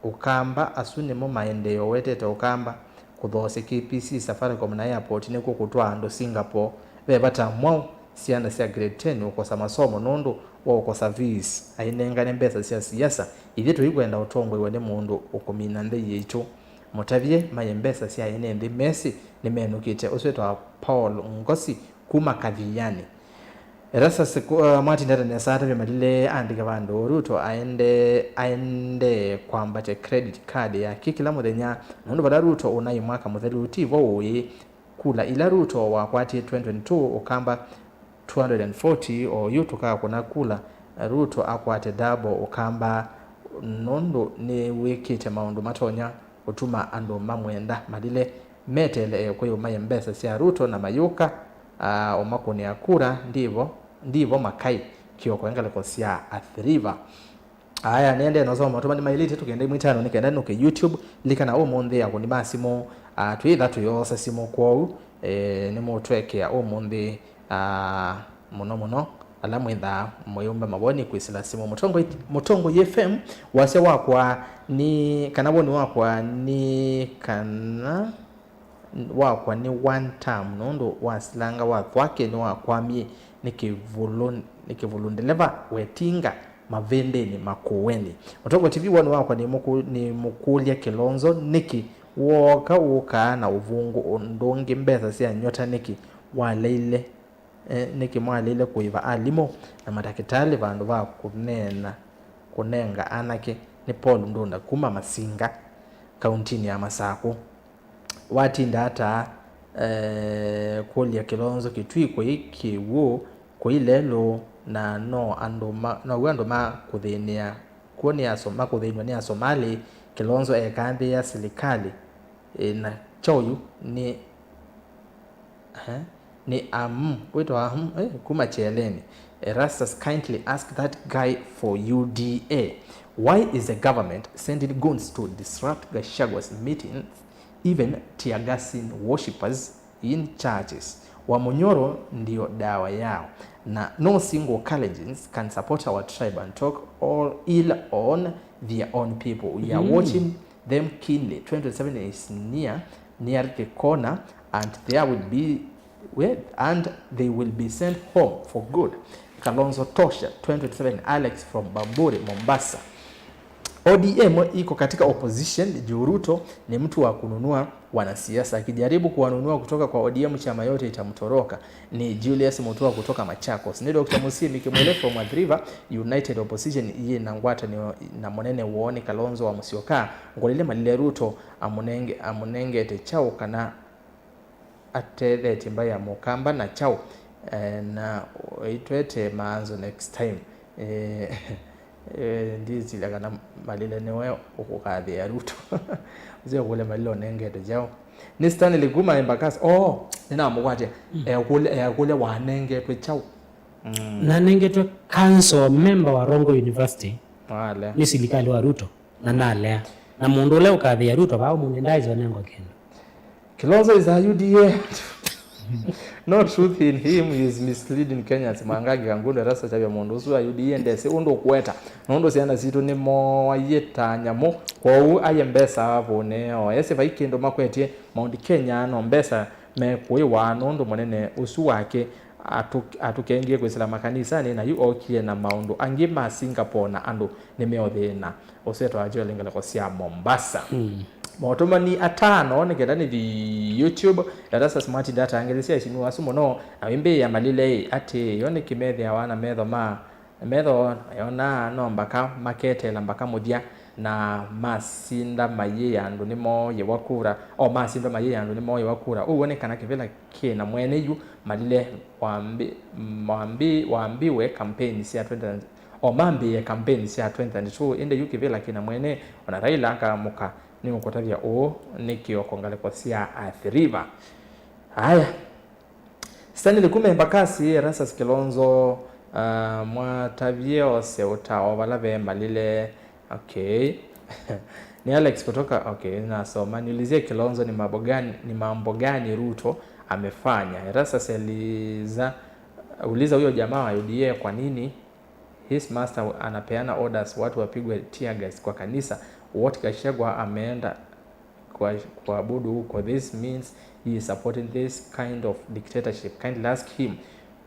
Ũkamba. Asu nĩmo maendee owetete Ũkamba kũthoosya K P C, Safaricom na airport nĩkw'o kũtwaa andũ Singapore. Ve vata mwaũ syana sya grade ten ũkosa masomo nũndũ wa ũkosa fees ainengane mbesa sya siasa? Ithyĩ tũikwenda ũtongoew'a nĩ mũndũ ũkũmina nthĩ yitũ. Mũtavye maye mbesa sya ene nthĩ mesĩ nĩmenũkĩte. Ũsu wĩtawa Paul Ngosi kuma Kathiani. Erasasi, uh, mwatinda tene saa atavye malile andĩke vandũ Ruto aende, aende kwambatya credit card yake kĩla mũthenya, nũndũ vala Ruto ũnaĩ mwaka mũthelu ti vo ũĩ. Kula ila Ruto wakwatie twenty twenty-two Ũkamba two hundred and forty, oyu tũkakũna kula Ruto akwate double Ũkamba, nũndũ nĩwĩkĩte maũndũ matonya ũtuma andũ mamwenda. Malile meteele ekwĩũ maye mbesa sya Ruto na mayũka, aa, ũmakũnĩa kura, ndivo, ndivo makai. Kĩoko ngalĩko sya Athi River. Aya, nĩendee nosoma matũmani maĩlĩte tũkenda imwe itano nĩ kenda nũke YouTube. Likana ũmũnthĩ akũni ma simũ, aa, twĩtha tũyoosa simũ, kwoou, e, nĩmũtwekea ũmũnthĩ, aa, mũno mũno ala mwĩthaa mũyũmba mawoni kwĩsĩla simũ. Mũtongoi, Mũtongoi F M, wasya wakwa nĩ kana, woni wakwa nĩ kana, wakwa nĩ one term, nũndũ wasilanga wathwake nĩwakwamie nĩ kĩvũlũ, nĩ kĩvũlũ ndeleva wetinga mavĩndĩnĩ makũweni. Mũtongoi T V, woni wakwa nĩmũkũ-, nĩmũkũlya Kĩlonzo nĩkĩ wooka ũkaa na ũvũngũ ũndũ ũngĩ mbesa sya nyota nĩkĩ waleile Eh, nĩkĩ mwaleile kũĩva alimũ na matakĩtalĩ vandũ va kũneena, kũnenga anake? Nĩ Paul Ndunda kuma Masinga, kauntinĩ ya Masakũ. Watinda ata, eh, kũlya Kĩlonzo Kĩtui kũi kĩw'ũ, kũi lelũ, na no andũ ma, now'o andũ ma kũthĩnĩa kw'o nĩ aso-, makũthĩnw'a nĩ Asomalĩ? Kĩlonzo ekaa nthĩ ya silikalĩ, eh, na kyaũ yu nĩ Ehe. Nĩ Amu, wĩtawa Amu, eh, kuma Kyeleni. Erastus, kindly ask that guy for U D A. Why is the government sending goons to disrupt Gachagua's meetings, even tear gassing worshippers in churches? Wamunyoro ndio dawa yao. Na no single Kalenjins can support our tribe and talk all ill on their own people. We are watching them keenly. Twenty twenty-seven is near, near the corner, and there will be, well, and they will be sent home for good. Kalonzo tosha, twenty twenty-seven. Alex from Bamburi, Mombasa. O D M iko katika opposition juu Ruto ni mtu wa kununua wanasiasa. Akijaribu kuwanunua kutoka kwa O D M, chama yote itamtoroka. Ni Julius Mutua kutoka Machakos. Ni Doctor Musimi Kimwele from Athi River. United Opposition yĩ na ngwatanĩo na mũnene woo nĩ Kalonzo wa Musyoka. Ngũlĩle malile Ruto amũnenge-, amũnengete kyaũ kana atethetye mbaĩ ya Mũkamba na kyaũ? Eh, na ĩtwete maanzo next time. Eh, eh, ndĩsilya kana malile nĩwe ũkũkathĩa Ruto. Ũsio kũlya malile ũnengete kyaũ? Nĩ Stanley kuma Embakasi. Oh, nĩnamũkwatya. Mm. Eakũlya, eakũlya wanengetwe kyaũ? Mm. Nanengetwe council member wa Rongo University. Wale. Nĩ silikali wa Ruto. Na ndalea. Na mũndũ ũla ũkathĩa Ruto vaa ũmũnthĩ ndaĩsĩ ũnengwa kĩndũ. Kilonzo is a U D A. No truth in him, he is misleading Kenyans. Mwangangi Kangundo Erastus Chavia, mũndũ ũsu wa U D A ndesĩ ũndũ ũkũeta. Nũndũ syana sitũ nĩmoaie ta nyamũ. Kwoou aye mbesa avũne o ese vai kĩndũ makwetye. Mount Kenya no mbesa mekũĩwa nũndũ mũnene ũsu wake atũ-, atũkengie kwĩsĩla makanisanĩ, na yu okie na maũndũ angĩ ma Singapore na andũ nĩmeũthĩna. Ũsu etawa Joel ngeleko sya Mombasa. Mm. Motũmani atano nĩ kenda nĩthi YouTube. Erastus Martin ndatangĩthĩsya ĩsimi wasu mũno na wĩmbĩĩa malile ĩ atĩ yo nĩkĩ methĩawa na metho ma metho yonaa no mbaka maketela mbaka mũthya na masinda mayĩĩa andũ nĩmooyĩwa kura. O masinda mayĩĩa andũ nĩmooyĩwa kura. Ũw'o nĩ kana kĩvĩla kĩ na mwene yu malile wambi-, wambi-, wambiwe kampeni sya twenty, o mambĩĩe kampeni sya twenty twenty-two, ĩndĩ yu kĩvĩla kĩna mwene, ona Raila akaamũka. Nĩũkũtavya ũũ nĩ kĩoko ngalĩko sya Athi River. Aya. Stanley kuma Embakasi, Erastus Kilonzo, uh, mwatavye ose ũtao vala ve malile. Okay. Ni Alex kutoka, okay, nasoma. Niulizie Kilonzo ni mambo gani, ni mambo gani Ruto amefanya? Erastus aliza, uliza huyo jamaa wa U D A kwa nini, His master anapeana orders watu wapigwe tear gas kwa kanisa. What Gachagua ameenda kwa, kwa abudu huko. This means he is supporting this kind of dictatorship. Kindly ask him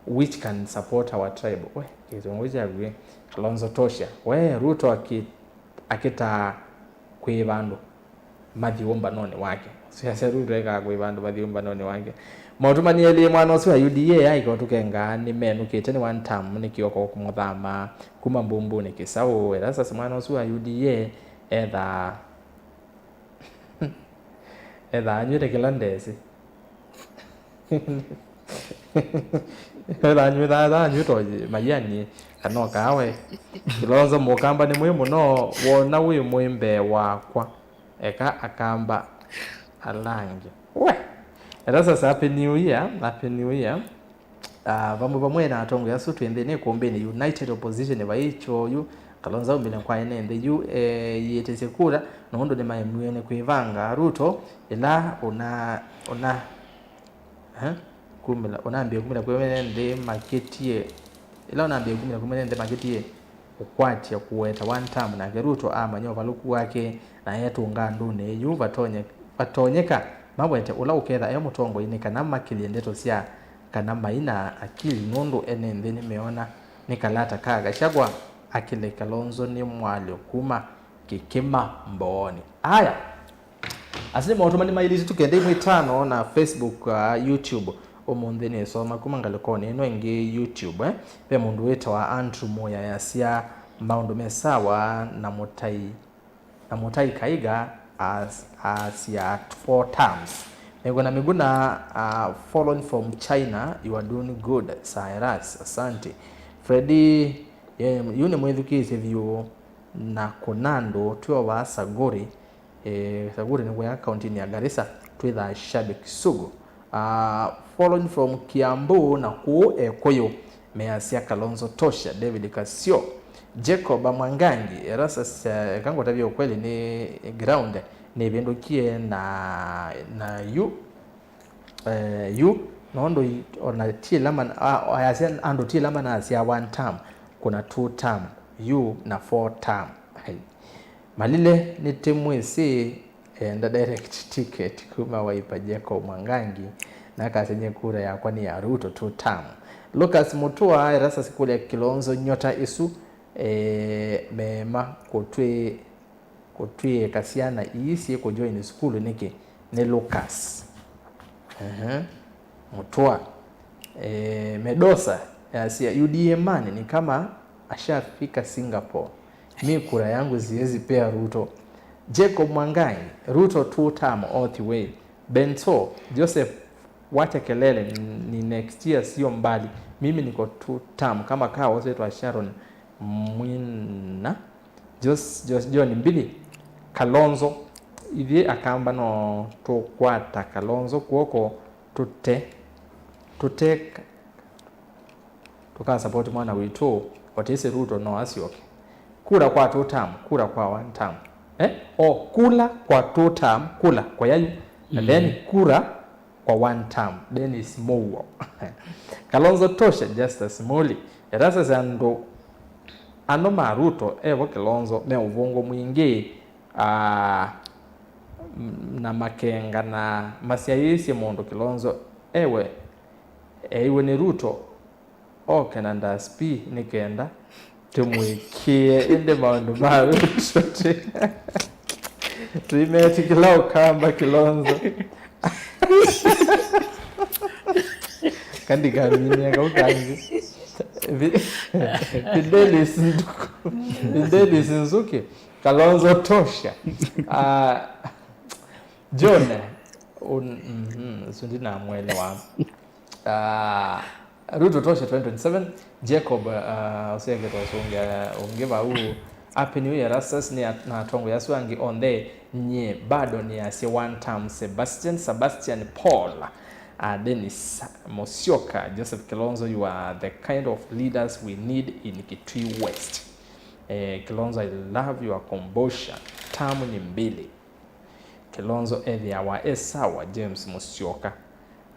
which can support our tribe. We, kĩzungu kyaku. Kalonzo tosha. We, Ruto aki-, akitaa kwĩ vandũ mathiũmbanonĩ wake. Siasya Ruto ekaa kwĩ vandũ mathiũmbanonĩ wake. Maũtũmani elĩ mwana ũsu wa U D A aika ũtũkenga nĩmenũkĩte nĩ one term, nĩ kĩoko kũmũthama kuma mbumbunĩ kĩsaũ. Erasasi mwana ũsu wa U D A ethaa ethaa anyw'ĩte kĩla ndesĩ. Ethaa anyw'ĩta ethaa anyw'ĩta mayani kana ũkaawe. Kilonzo Mũkamba nĩ mwĩ mũno, wona wĩ mwĩ mbee wakwa, eka Akamba ala angĩ. We, erasasi, Happy New Year, Happy New Year. Ah, vamwe vamwe na atongoi asu twĩ nthĩnĩ ĩkũmbĩnĩ, united opposition vai kyoyu. Kalonzo aumĩle kwa ene nthĩ yu, eh, yĩtĩsye kura nũndũ nĩmaemiwe nĩ kwĩvanga. Ruto ĩla ũna, ũna, eh, kumĩla, ũnambie kumĩla kwĩ ene nthĩ makĩtie, ĩla ũnambie kumĩla kwĩ ene nthĩ makĩtie ũkwatya kũweta one term, nake Ruto amanya ũvalũku wake na etũnga andũnĩ yu vatonye-, vatonyeka mawete ũla ũketha e mũtongoi nĩ kana makĩlye ndeto sya kana mai na akili, nũndũ ene nthĩ nĩmeona nĩ kalata ka Gachagua akĩle Kalonzo nĩ mwalyo kuma Kĩkĩma Mbooni. Aya, asu nĩ maũtũmani mailĩte tũkenda imwe itano na Facebook, uh, YouTube. Ũmũnthĩ nĩsoma kuma ngalĩkonĩ ĩno ĩngĩ YouTube, eh? Ve mũndũ wĩtawa Andrew Mũya yasya maũndũ me sawa na mũtai na Mũtai Kaiga as, as ya four terms. Miguna Miguna, uh, following from China, you are doing good, Cyrus, asante. Freddy, ye, yu nĩ mwĩthukĩĩsye vyũ na kũna andũ twĩ o vaa Saguri, eh, Saguri nĩ wĩa kauntinĩ ya Garissa, twĩthaa shabiki sugu. Ah, following from Kiambu na kũu Ekũyũ, measya Kalonzo tosha, David Kasio, Jacob Mwangangi, Erastus, eh, eka ngũtavye ũkweli nĩ ground nĩvĩndũkie na, na yu, eh, yu, nũndũ i-, ona ti ĩla man-, a-, ayasya andũ ti ĩla manasya one term, kuna two term, yu na four term. Hai. Malile nĩtĩmwĩsĩ enda direct ticket kuma Wiper Jacob Mwangangi na akasenye kura yakwa nĩ ya Ruto two term. Lucas Mutua, Erastus kũlya Kilonzo nyota ĩsu, eh, meema kũtwĩ-, kũtwĩĩka syana ii syĩ kũjoin sukulu nĩkĩ? Nĩ Lucas. Ehe. Mutua. Eh, Medosa yasya, U D A man ni kama ashafika Singapore. Mi kura yangu siwezi pea Ruto. Jacob Mwangangi, Ruto two term all the way. Benso, Joseph, wacha kelele, ni, ni next year, sio mbali. Mimi niko two term kama kaa wose twa Sharon Mwina. Jos-, Jos-, John Mbili, Kalonzo, ithyĩ Akamba no tũkwata Kalonzo kw'oko tũte, tũte, tũkasapoti mwana witũ, otĩsĩ Ruto no asyoke. Kura kwa two term, kura kwa one term. Eh? O, kula kwa two term, kula kwa yayu. And then kura kwa one term, Dennis Mouo. Kalonzo tosha, Justus Muli. Erasasi andũ ano ma Ruto evo Kilonzo me ũvũngũ mwingĩ, ah, na makenga na masyaĩĩsye mũndũ Kilonzo ewe eiwe nĩ Ruto. Oke na ndaspi nĩ kenda tũmwĩkĩe ĩndĩ maũndũ ma wĩtũ tũimetĩkĩla ũkamba Kilonzo. Kandikaminie kau kangĩ. Vi-, Fidelis Nzuki. Fidelis Nzuki. Kalonzo tosha. Ah, John, un-, mhm, ũsu ndinamwelewa. Ah, Ruto tosha twenty twenty-seven. Jacob, ah, ũseke twasũngĩa ũngĩ vau. Happy New Year, Rastas, nĩ at-, na atongoi asu angĩ onthe. Nyie bado nĩasya one term. Sebastian, Sebastian Paul, ah, Dennis Musyoka, Joseph Kilonzo, you are the kind of leaders we need in Kitui West. Eh, Kilonzo, I love your kombucha. Term ni mbili. Kilonzo ethĩawa e sawa, James Musyoka.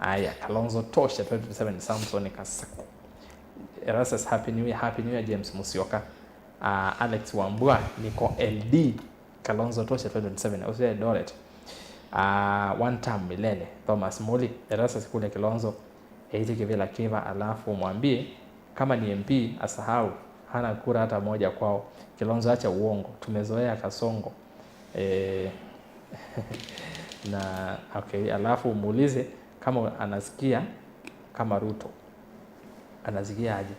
Aya, Kalonzo tosha, twenty twenty-seven, Samson Kasako. Erastus, Happy New Year, Happy New Year, James Musyoka. Uh, Alex Wambua, niko L D, Kalonzo tosha twenty twenty-seven, ũsio Eldoret. Uh, one term milele, Thomas Muli, Erastus kule Kilonzo, eĩtye kĩvĩla kĩva, alafu mwambie kama ni M P asahau, hana kura hata moja kwao. Kilonzo, acha uongo, tumezoea Kasongo. Eh, na, okay, alafu umuulize kama anasikia kama Ruto. Anasikia aje?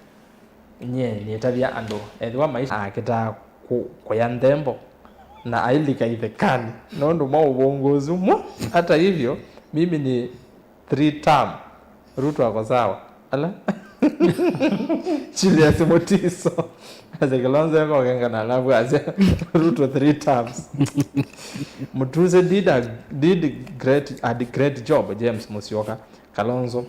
Nyie nĩtavya andũ, ethĩwa maisha akĩtaa ku-, kũya nthembo na ailika ithekani nũndũ mwa ũvũngũ ũsu mwa. Hata hivyo, mimi ni three term. Ruto ako sawa. Ala? Julius Mutiso. Ase Kilonzo ekokenga na alafu ase Ruto three terms. Mutuse did a, did great, a great job, James Musyoka. Kalonzo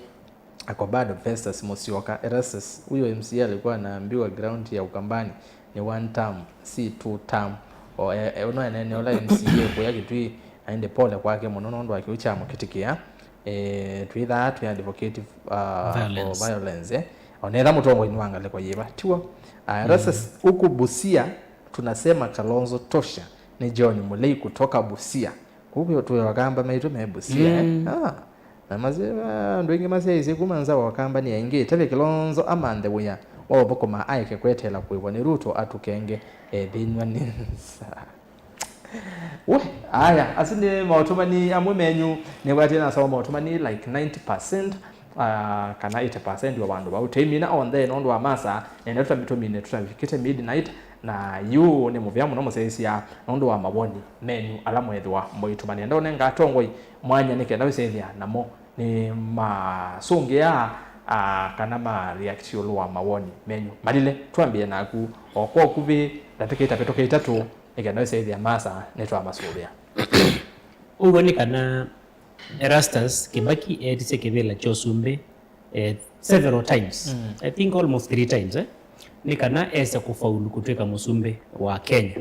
ako bado. Festus Musyoka, Erastus, huyo M C A alikuwa anaambiwa ground ya Ukambani ni one term, si two term. O, e, e, no enene ola M C A kuya Kitui, aende pole kwake mũno nũndũ wa kĩu kya mũkĩtikĩa. Eh, twĩthaa twĩ advocate, uh, for violence, eh. Onetha mũtongoi nĩ wa ngalĩko yĩva, tiw'o? Uh, Erastus, huku Busia tunasema Kalonzo tosha. Ni John Mulei kutoka Busia. Kũu twĩ Wakamba maitũ me Busia, eh? Ah, na masye, ah, andũ aingĩ masyaĩĩsye kuma nza wa Wakamba nĩ aingĩ. Tavya Kilonzo amanthe wĩa wa ũthũkũma, aeke kweteela kũĩvwa nĩ Ruto atũkenge ethĩnw'a nĩ nza. We, aya, asu nĩ maũtũmani amwe menyu. Nĩkwatie nasoma maũtũmani like ninety percent, ah, kana eighty percent wa vandũ vau. Tũimina onthe nũndũ wa masaa, nenda tũtambi tũmine tũtavikĩte midnight, na yu nĩ mũvea mũno mũsyaĩĩsya nũndũ wa mawoni menyu ala mwethĩwa mũitũmania. Nenda ũnenga atongoi mwanya nĩ kenda wĩsethĩa namo nĩ masũngĩa, ah, kana ma react ĩũlũ wa mawoni menyu. Malile, twambĩe naku o kwa ũkuvĩ, ndatĩka itavĩtũka itatũ, nĩ kenda wĩsethĩa masaa nĩtwamasũvĩa. Ũw'o nĩ kana Erastus Kĩmbaki eetisye kĩvĩla kya ũsumbĩ, eh, several times. Mm. I think almost three times, eh? Nĩ kana ese kũfaulu kũtw'ĩka mũsumbĩ wa Kenya.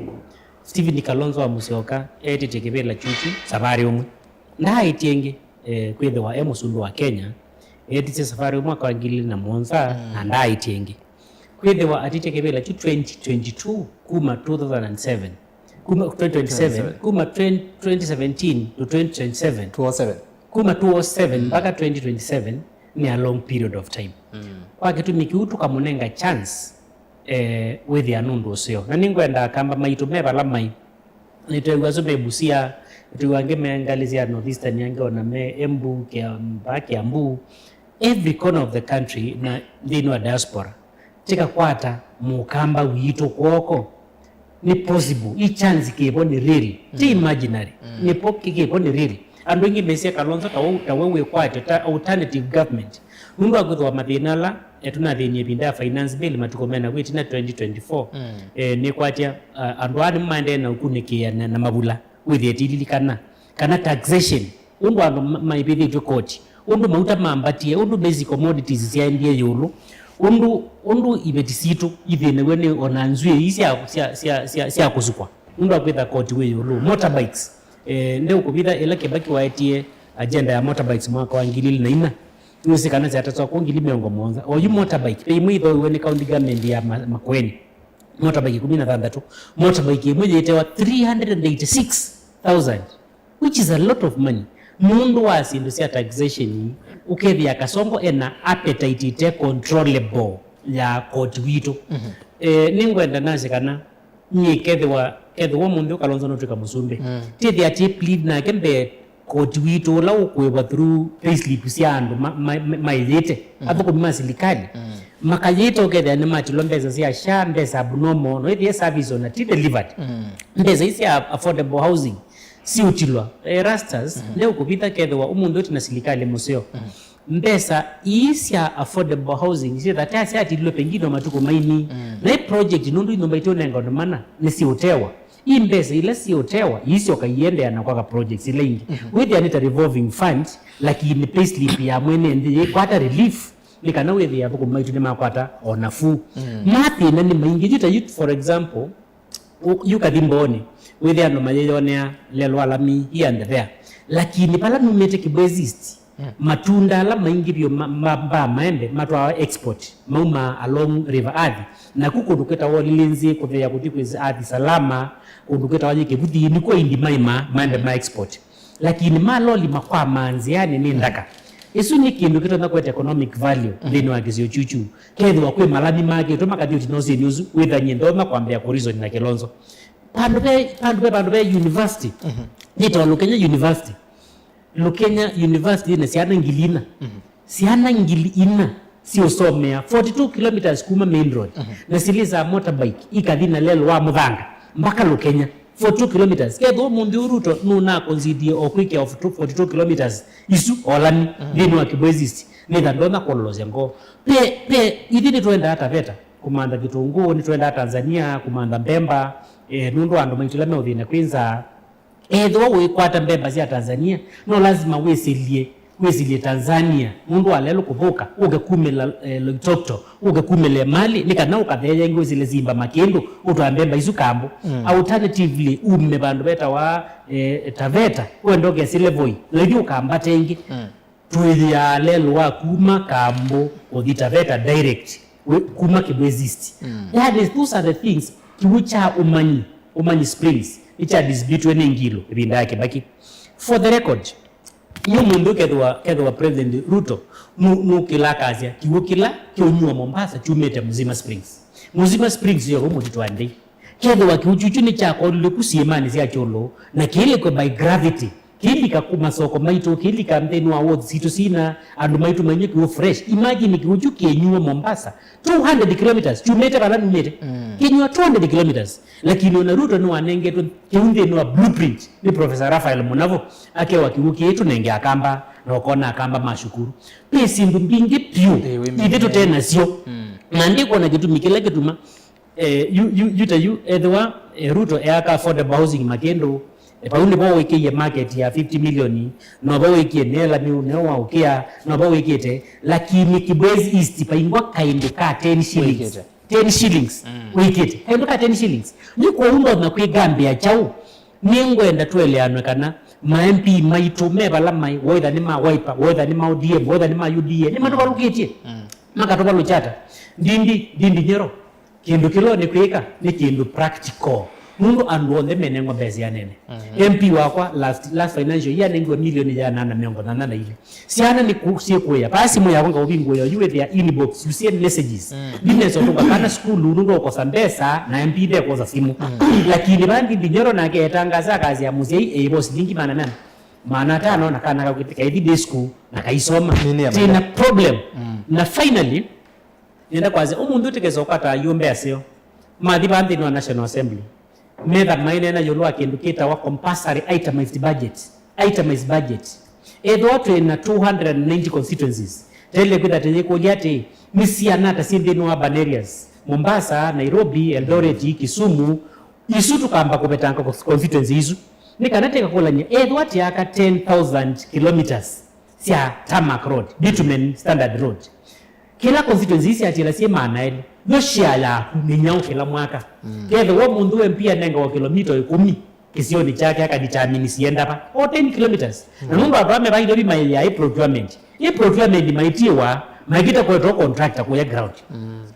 Stephen Kalonzo wa Musyoka eetĩtye kĩvĩla kyuku savarĩ ũmwe. Ndaaĩtye ĩngĩ, eh, kwĩthĩwa e mũsumbĩ wa Kenya. Eetisye savarĩ ũmwe mwaka wa ngili ilĩ na mũonza, mm, na ndaaĩtye ĩngĩ. Kwĩthĩwa atĩtye kĩvĩla kyu twenty twenty-two kuma two thousand and seven. Kuma twenty twenty-seven, twenty-seven, kuma twenty, twenty seventeen to twenty twenty-seven. Two oh seven. Kuma two oh seven, mm, mpaka twenty twenty-seven nĩ a long period of time. Mm. Kwa kĩtumi kĩu tũkamũnenga chance, eh, wĩthĩa nũndũ ũseo. Na nĩngwenda Akamba maitũ me vala mai. Nĩtwew'a asu me Busia, nĩtwew'a angĩ me ngalĩ sya North Eastern, angĩ ona me Embu, Kiambaa, Kiambu, every corner of the country na nthĩnĩ wa diaspora. Tĩkakwata Mũkamba witũ kw'oko. Nĩ possible. Ĩ chance kĩvo nĩ real. Ti, mm, imaginary. Mm. Nĩpo kĩ-, kĩvo nĩ real. Andũ aingĩ mesya Kalonzo ta wau, ta wau wĩkwatyo, ta alternative government. Nũndũ wa kwĩthĩwa mathĩna ala, eh, tũnathĩnie ĩvinda ya finance bill matukũ mena kwĩ ĩtina twenty twenty-four. Mm. Eh, nĩkwatya, ah, andũ aa nĩmo maendee na ũkunĩkĩĩa na, na mavula. Wĩthĩe tililikana. Kana taxation. Ũndũ andũ ma-, maivĩthĩtw'e koti, ũndũ mauta mambatie, ũndũ basic commodities syaendie ĩũlũ, ũndũ, ũndũ iveti sitũ ithĩnaw'a nĩ ona nzw'ĩĩ ii sya, sya, sya, sya, sya kũsukwa, nũndũ wa kwĩtha koti wĩ ĩũlũ. Motorbikes, eh, ndeũkũvitha ĩla Kĩmbaki waetie agenda ya motorbikes mwaka wa ngili ilĩ na inya, nĩwĩsĩ kana syatatwa kũ ngili mĩongo mũonza. Oyu motorbike, ve imwe ithoiwe nĩ county government ya Ma-, Makueni, motorbike ikũmi na thanthatũ, motorbike ĩmwe yĩtewa three hundred and eighty-six thousand. Which is a lot of money. Nũndũ wa syĩndũ sya taxation ii, ũkethĩa Kasongo ena appetite ite controllable ya koti witũ. Mhm. Eh, nĩngwenda nasye kana nyie kethĩwa, kethĩwa ũmũnthĩ Kalonzo nũtw'ĩka mũsumbĩ. Mm. Tĩthĩa tĩ plead nake mbee koti witũ ũla ũkũĩvwa through payslip sya andũ ma-, ma-, ma-, maĩyĩte. Mhm. Athũkũmi ma silikali. Mm. Makayĩte ũkethĩa nĩmatilwa mbesa sya SHA, mbesa abnormal, no ĩthĩe service ona ti delivered. Mm. Mbesa ii sya affordable housing siũtilwa. Erastus, mhm, ndeũkũvitha kethĩwa ũmũnthĩ ũtina silikalĩ mũseo. Mhm. Mbesa ii sya affordable housing syĩtha ta syatililwe pengine o matukũ maini. Mm. Na ĩ project nũndũ inyũmba itiũnenganwe mana nĩsiũtewa. Ii mbesa ila siũtewa iisyoka iendeea na kwaka projects ila ingĩ. Mhm. Wĩthĩa nĩ ta revolving fund, lakini payslip ya mwene nthĩ yĩkwata relief. Nĩ kana wĩthĩe athũkũmi maitũ nĩmakwata o nafuu. Mm. Mathĩna nĩ maingĩ. Yu ta yu, for example, ũ-, yu kathi Mbooni, wĩthĩa andũ mayĩyonea lelwa lami here and there. Lakini vala numĩte Kibwezi East, Matunda ala maingĩ vyũ ma, ma, ma maembe matwawa export, mauma along River Athi. Naku kũndũ kwĩtawa Lilinzi, kũtheea kũthi kwĩ Athi Salama, kũndũ kwĩtawa nyĩ Kĩvuthi, nĩkw'o indi maima maembe ma export. Lakini maloli makwamaa nzĩanĩ nĩ ndaka. Ĩsu nĩ kĩndũ kĩtonya kũete economic value nthĩnĩ wa kĩsio kyuchu. Kethĩwa kwĩ malami makĩtwe makathi ũtina ũsĩnĩ ũsu, wĩthany'e ndonya kwambĩa kũreason na Kilonzo. Vandũ ve, vandũ ve, vandũ ve university, yĩtawa Lukenya University. Lukenya University yĩna syana ngili ina. Syana ngili ina siũsomea forty-two kilometers kuma main road. Na silisaa motorbike ikathi na lelũ wa mũthanga mpaka Lukenya. Forty-two kilometers. Kethĩwa ũmũnthĩ ũũ Ruto nũnakonsidie o kwĩkĩa o forty-two kilometers isu o lami nthĩnĩ wa Kibwezi East, nĩtha ndonya kũlolosya ngoo. Pe, pe, ithyĩ nĩtwendaa Taveta kũmantha kĩtũngũũ, nĩtwendaa Tanzania kũmantha mbemba, eh, nũndũ wa andũ maitũ ala meũthĩna kwĩ nzaa. Ethĩwa ũikwata mbemba sya Tanzania, no lasima wĩsĩlye, wĩsĩlye Tanzania, nũndũ wa lelũ kũthũka, ũke kumĩla, eh, Loitoktok, ũke kumĩla Emali, nĩ kana ũkatheea ĩngĩ wĩsĩlye Simba Makĩndũ, ũtwaa mbemba isu Kambo. Alternatively, ume vandũ vetawa, eh, Taveta, wende ũkesĩle Voi, na ithyĩ ũkambata ĩngĩ. Twĩthĩaa lelũ wa kuma Kambo kũthi Taveta direct, wĩ, kuma Kibwezi East. Yani, those are the things, kĩw'ũ kya Ũmanyi, Ũmanyi Springs, nĩkya disputwe nĩ Ngilu ĩvinda ya Kibaki. For the record, nĩ ũmũnthĩ kethĩwa, kethĩwa President Ruto nũ, nũkĩla akasya, kĩw'ũ kĩla kĩũnyuwa Mombasa kyumĩte Mzima Springs. Mzima Springs yo vau mũtitũ wa Ndei. Kethĩwa kĩw'ũ kyuchu nĩkyakolilwe ku syĩmanĩ sya kyũlũ, na kĩilĩkwe by gravity, kĩilika ku masoko maitũ, kĩilika nthĩnĩ wa wards sitũ sina andũ maitũ mainyw'a kĩw'ũ fresh. Imagine kĩw'ũ kyu kĩnyuwa Mombasa, two hundred kilometers, kyumĩte vala numĩte. Kĩnyuwa two hundred kilometers. Lakini ona Ruto nĩwanengetwe kĩu nthĩnĩ wa blueprint nĩ Professor Raphael Munavo, akewa kĩw'ũ kĩĩ tũnenge Akamba, na ũkona Akamba ma shukuru. Ve syĩndũ mbingĩ vyũ ithyĩ tũte nasyo. Na ndikwona kĩtumi kĩla kĩtuma Eh, yu, yu, yu ta yu, ethĩwa, eh, Ruto eaka affordable housing Makĩndũ, eh, vau nĩvo wĩkĩie market ya fifty million, no vo wĩkie nela miu neo wa ũkĩa, no vo wĩkĩte, lakini Kibwezi East paingwa kaĩndũ ka ten shillings. Wĩkĩte. Ten shillings. Wĩkĩte. Kaĩndũ ka ten shillings. Nĩ kwoou ndonya kwĩgambĩa kyaũ? Nĩngwenda tũeleanwe kana ma M P maitũ me vala maĩ, whether nĩ ma Wiper, whether nĩ ma O D M, whether nĩ ma U D A, nĩmatũvalũkĩtye. Makatũvalũkya ata? Ndindi, Ndindi Nyoro. Kĩndũ kĩla nĩ kwĩka nĩ kĩndũ practical. Nũndũ andũ onthe menengwa mbesa ya nene. M P wakwa last, last financial year nengiwe milioni ya nana mĩongo nana na ilĩ. Syana nĩ ku, syĩkũĩa. Vaa simũ yakwa ngaũvingũĩa, you were there inbox, you send messages. Ndinesa ũtũnga kana sukulu nũndũ ũkosa mbesa na M P ndekosa simũ. Lakini vaa Ndindi Nyoro nake etangasa akasya mũsyai eĩvo silingi maana nana. Maana atano na kana kakwĩtĩka ithi day school na kaisoma. Nini ya twĩna problem. Na finally, nenda kwasya, ũmũnthĩ ũtikesa ũkwata ayũmbe aseo. Mathi vaa nthĩnĩ wa National Assembly. Metha maineena ĩũlũ wa kĩndũ kĩtawa compulsory itemized budget. Itemized budget. Ethĩwa twĩ na two hundred and ninety constituencies, taĩle kwĩtha tĩyĩkũlya atĩ, nĩ siana ata syĩ nthĩnĩ wa urban areas? Mombasa, Nairobi, Eldoret, Kisumu, isu tũkamba kũvetanga cons-, constituency isu. Nĩ kana tĩkakũlany'a, ethĩwa tĩaka ten thousand kilometers sya tarmac road, bitumen standard road. Kĩla constituency ii syatĩla syĩ maana elĩ, yo share yaku nĩ nyaũ kĩla mwaka? Kethĩwa mũndũ wa M P anengawa kilomita ĩkũmi kĩsionĩ kyake akadetermine sienda va, o ten kilometers. Na nũndũ andũ ame va Nairobi maĩlĩaa ĩ procurement, ĩ procurement maitiwa maikĩte kũetwa contractor kũya ground.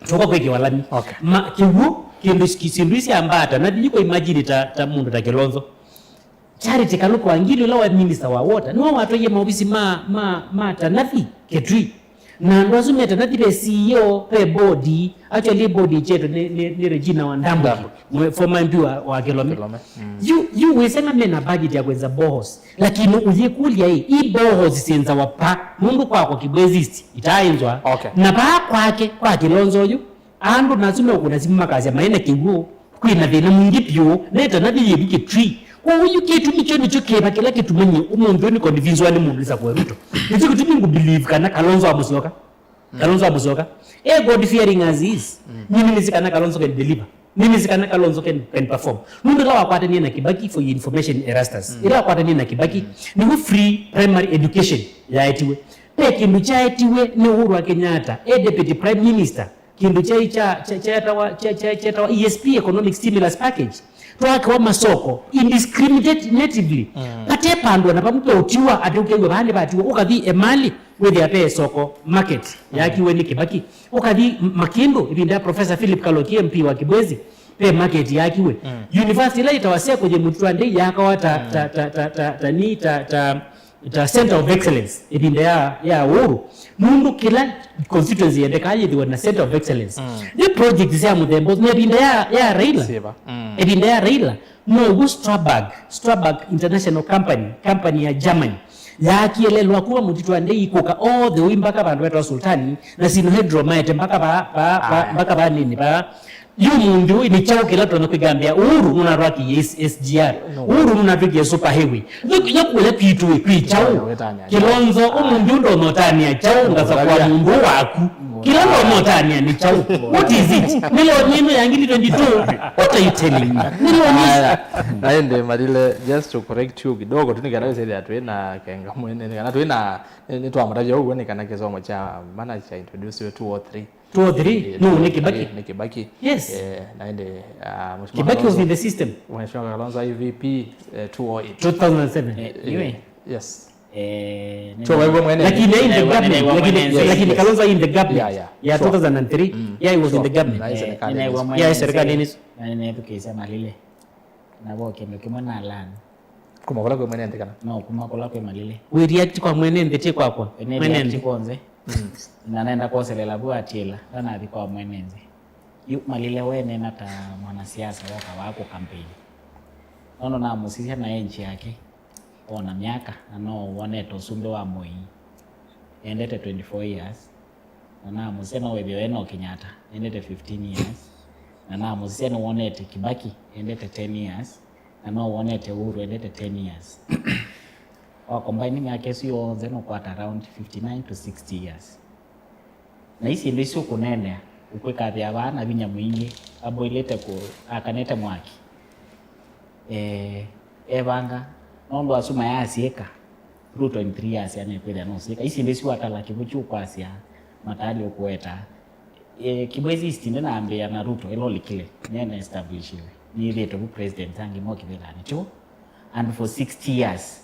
Tũka kwĩkĩwa lami. Okay. Ma, kĩw'ũ, kĩndũ, syĩndũ ii syambaa ta, na thinyĩ kwa imagine ta, ta mũndũ ta Kilonzo. Charity Kaluku Wangilu, ũla wa minister wa water, nĩwe watwaie maovisi ma, ma, ma Tanathi Kitui. Na andũ asu me Tanathi ve C E O, ve board, actually board ĩkyetwe nĩ, nĩ, nĩ Regina Wandambuki, Wandambuki. Mwe-, former M P wa, wa Kilome. Kilome. Yu, yu wĩsema mena budget ya kwenza boreholes. Lakini ũyĩkũlya ĩ, i boreholes syĩnzawa pa? Nũndũ kwakwa Kibwezi East, itaaĩnzwa. Okay. Na paa kwake, kwa Kilonzo ũyũ, andũ nasu meũkũna simũ makasya maĩ na kĩw'ũ, kwĩ na thĩna mwingĩ vyũ, na Tanathi yĩ vu Kitui. Kwoou yu kĩtumi kyo nĩkyo kĩva kĩla kĩtumany'e ũmũnthĩ ũyũ nĩ convincewa nĩ mũndũ wĩsa kũe Ruto. Nĩkyo kĩtumi ngũ believe kana Kalonzo wa Musyoka. Kalonzo wa Musyoka. Eh, God fearing as he is. Nĩnĩsĩ kana Kalonzo can deliver. Nĩnĩsĩ kana Kalonzo can, can perform. Nũndũ ĩla wakwatanie na Kibaki, for your information, Erastus. Ĩla wakwatanie na Kibaki, nĩw'o free primary education yaetiwe. Ve kĩndũ kyaetiwe nĩ Uhuru wa Kenyatta, e Deputy Prime Minister. Kĩndũ kyaĩ kya, kya, kyetawa, kya, kya, kyetawa E S P, Economic Stimulus Package. twakiwa masoko indiscriminatively, vate vandũ ona vamwe twaũtiwa atĩ ũkew'a vaa nĩvatiwa, ũkathi Emali wĩthĩa ve soko market yakiwe nĩ Kĩbaki, ũkathi M- Makĩndũ ĩvinda ya Professor Philip Kaloki M P wa Kibwezi ve market yakiwe. University ĩla yĩtawa Sekoje Mũtitũ wa Ndei yakawa ta, ta, ta, ta, ta, ta, ni, ta, ta, ta center of excellence ĩvinda ya, ya Uhuru, nũndũ kĩla constituency yendekaa yĩthĩwe na center of excellence. Nĩ project sya mũthemba ũsu, na ĩvinda ya, ya Raila, ĩvinda ya Raila, now'o Strabag, Strabag International Company, company ya Germany, yaakie lelwa kuma Mũtitũ wa Ndei kũka all the way mpaka vandũ vetawa Sultani, na Sinohydro maete mpaka va, va, va, mpaka va nini va Yu mũnthĩ ũyũ nĩ kyaũ kĩla tũtonya kwĩkambĩa? Uhuru nũnatwakie S- SGR. Uhuru nũnatwĩkie super highway. Nĩ kũla kwitũ kwĩ kyaũ? Kilonzo, ũmũnthĩ ũyũ ndonya ũtanĩa kyaũ? Ngasa kwa mũndũ waku. Kĩla ndonya ũtanĩa nĩ kyaũ? What is it? Nĩ loan ĩno ya ngili twenty-two. What are you telling me? Nĩ loan ĩno. Aya, na ĩndĩ Malile, just to correct you kidogo tu, nĩ kana wĩsĩthĩa twĩ na Kenga Mwene, nĩ kana twĩ na, nĩ, nĩ twamũtavya ũguo, nĩ kana kĩsomo kya mana kya introduce two oh three. Two oh three? Eh, no, nĩ Kibaki. Nĩ Kibaki. Yes. Eh, na ĩndĩ, ah, Mheshimiwa Kibaki was Kalonzo, in the system. Mheshimiwa Kalonzo I V P, eh, two oh eight. Two thousand seven. Eh, anyway. Yes. Eh, Two oh eight mwene. Lakini in the government, lakini, lakini Kalonzo in the government. Yeah, yeah. Yeah, sure. Two thousand three. Yeah, he was in the government. Na hii serikali. Eh, nĩnaĩw'a mwene. Yeah, serikali nĩ. Na nĩnaĩthukĩĩsya Malile. Na vo kĩndũ kĩmwe na learn. Kuma kũla kwĩ mwene nthĩ kana? No, kuma kũla kwĩ Malile. Wĩ react kwa mwene nthĩ, ti kwakwa. Nĩ mwene react nthĩ. Kwonze. Na nenda kwoselela vu atĩla, ndanathi kwa mwene nthĩ. Yu Malile wenena ta mwanasiasa woka wa kũ campaign. Nono namũsisya na age yake, ona myaka, na no wonete ũsumbĩ wa Moi. Endete twenty-four years. Na namũsisya no wĩthĩwe ena Kenyatta, endete fifteen years. Na namũsisya nĩwonete Kibaki, endete ten years. Na no wonete Uhuru endete ten years. Wa combine myaka ĩsu yonthe nũkwata around fifty-nine to sixty years. Na isi syĩndũ isu ũkũneenea, ũkwĩkathĩa vaa na vinya mwingĩ, aboilĩte kũ, akanĩte mwaki. Eh, evanga, nũndũ asu mayaasyĩka, Ruto in three years anekwĩthĩa nũsyĩka. Isi syĩndũ isu watala kĩvũ kyu ũkwasya, matali ũkũweta. Eh, Kibwezi East ndĩnambĩĩa na Ruto, ĩla ũlikile, nĩene establishiwe. Nĩĩthĩĩtwe vu presidents angĩ mokĩvĩlanĩ. Kyo, and for sixty years,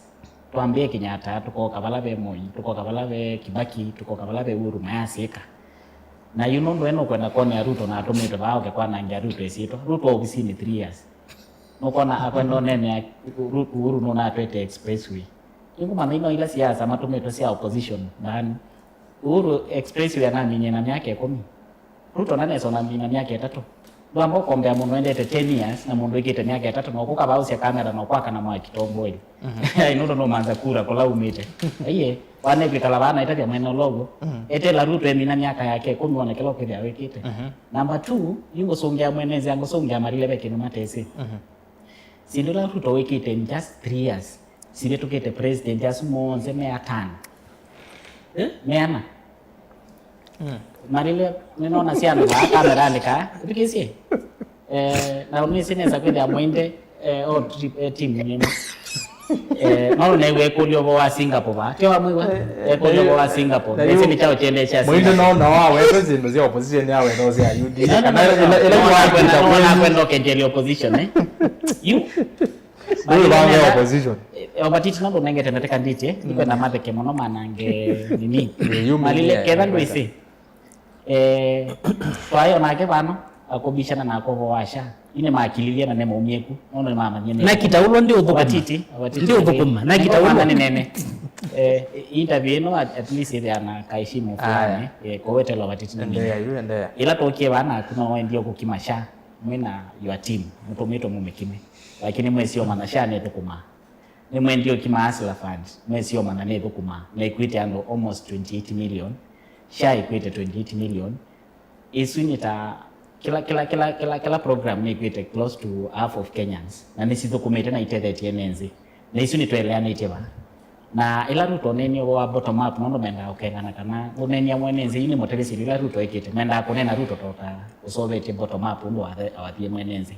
twambĩe Kenyatta, tũkoka vala ve Moi, tũkoka vala ve Kibaki, tũkoka vala ve Uhuru, mayasyĩka. Na yu nũndũ we nũkwenda kwonea Ruto na atũmĩtwe vaa oke kwanangĩa Ruto ĩsyĩtwa. Ruto ovisinĩ three years. Nũkwona akwenda ũneenea Ru-, Uhuru nũnatwete expressway. Nĩngũmanya ino ila siasa matũmĩtwe sya opposition, ndani. Uhuru expressway anaminie na myaka ĩkũmi. Ruto nanesa ũnamina myaka ĩtatũ. Ndwamba ũkombea mũndũ endete ten years na mũndũ ĩkĩte myaka ĩtatũ, na ũkũka vaa ũsya kamera na ũkwaka na mwaki tomboeli. Ai, nũndũ nũmanza kura kũla umĩte. Aiye, wane kwĩkala vaa na ĩtavya mwene ũla ũw'o. Etela Ruto emina myaka yake ĩkũmi wone kĩla ũkwĩthĩa wĩkĩte. Number two, yu ngũsũngĩa mwene nzĩa, ngũsũngĩa Malile ve kĩndũ matesĩ. Syĩndũ ila Ruto wĩkĩte in just three years, sivĩtũkĩte president asu monthe me atano. Eh? Me ana. Malile, nĩnona syana vaa kameralĩ kaa. Ũthikĩsye? Eh, na nĩsĩ nesa kwĩthĩa Mwende, eh, o tri-, eh, team nĩ ĩmwe. Eh, no nĩw'e ekũlya ũvoo wa Singapore vaa. Tio wamwĩw'a? Ekũlya ũvoo wa Singapore. Na nĩsĩ yu nĩ kyaũ kyendeesya Singapore. Mwende no, no wawete syĩndũ sya opposition ya wetho sya U D A. Kana ĩla, ĩla, ĩla wakwenda, kwenda ũkendelia opposition, eh? Yu. Ũyũ vange opposition. Eh, Ovatiti no ndũnengete ndatĩka nditi, eh? Ndikwenda matheke mũno manange nini. Eh, yu Malile, media ketha ndwĩsĩ. Eh, twaĩ onake vano, akũbishana na akovo wa sha. Ine makililye na nemaumie ku. Nono nĩmamanyie nĩ. Na kitaulwa ndi ũthũkũma. Ovatiti, Ovatiti. Ndi ũthũkũma. Na kitaulwa. Nĩ nene. Eh, interview ĩno at, at least ĩthĩa na kaishimu fulani. Eh, kowetela Ovatiti nĩ nene. Endelea, yu endelea. Ila tokie vana kuna waendie kukima sha. Mwĩ na your team, mũtũmĩtwe mũmĩkime. Lakini mwĩsĩ ũmanya sha nĩthũkũmaa. Nĩmwendie ũkima Hustler Fund, mwĩsĩ ũmanya nĩthũkũmaa. Na ĩkuĩte andũ almost twenty-eight million. Sha ĩkuĩte twenty-eight million. Ĩsu nĩ ta kĩla, kĩla, kĩla, kĩla, kĩla program nĩkuĩte close to half of Kenyans. Na nĩsithũkũmĩte na itethetye ene nzĩ. Na isu nĩtweleanĩtye vaa. Na ĩla Ruto ũneenie ũvoo wa bottom up, nũndũ mendaa ũkeng'ana kana ũneenea mwene nzĩ, yu nĩ mũtavĩsye ĩla Ruto ekĩte. Mendaa kũneena Ruto tota ũsovetye bottom up ũndũ wathe-, wathie mwene nzĩ.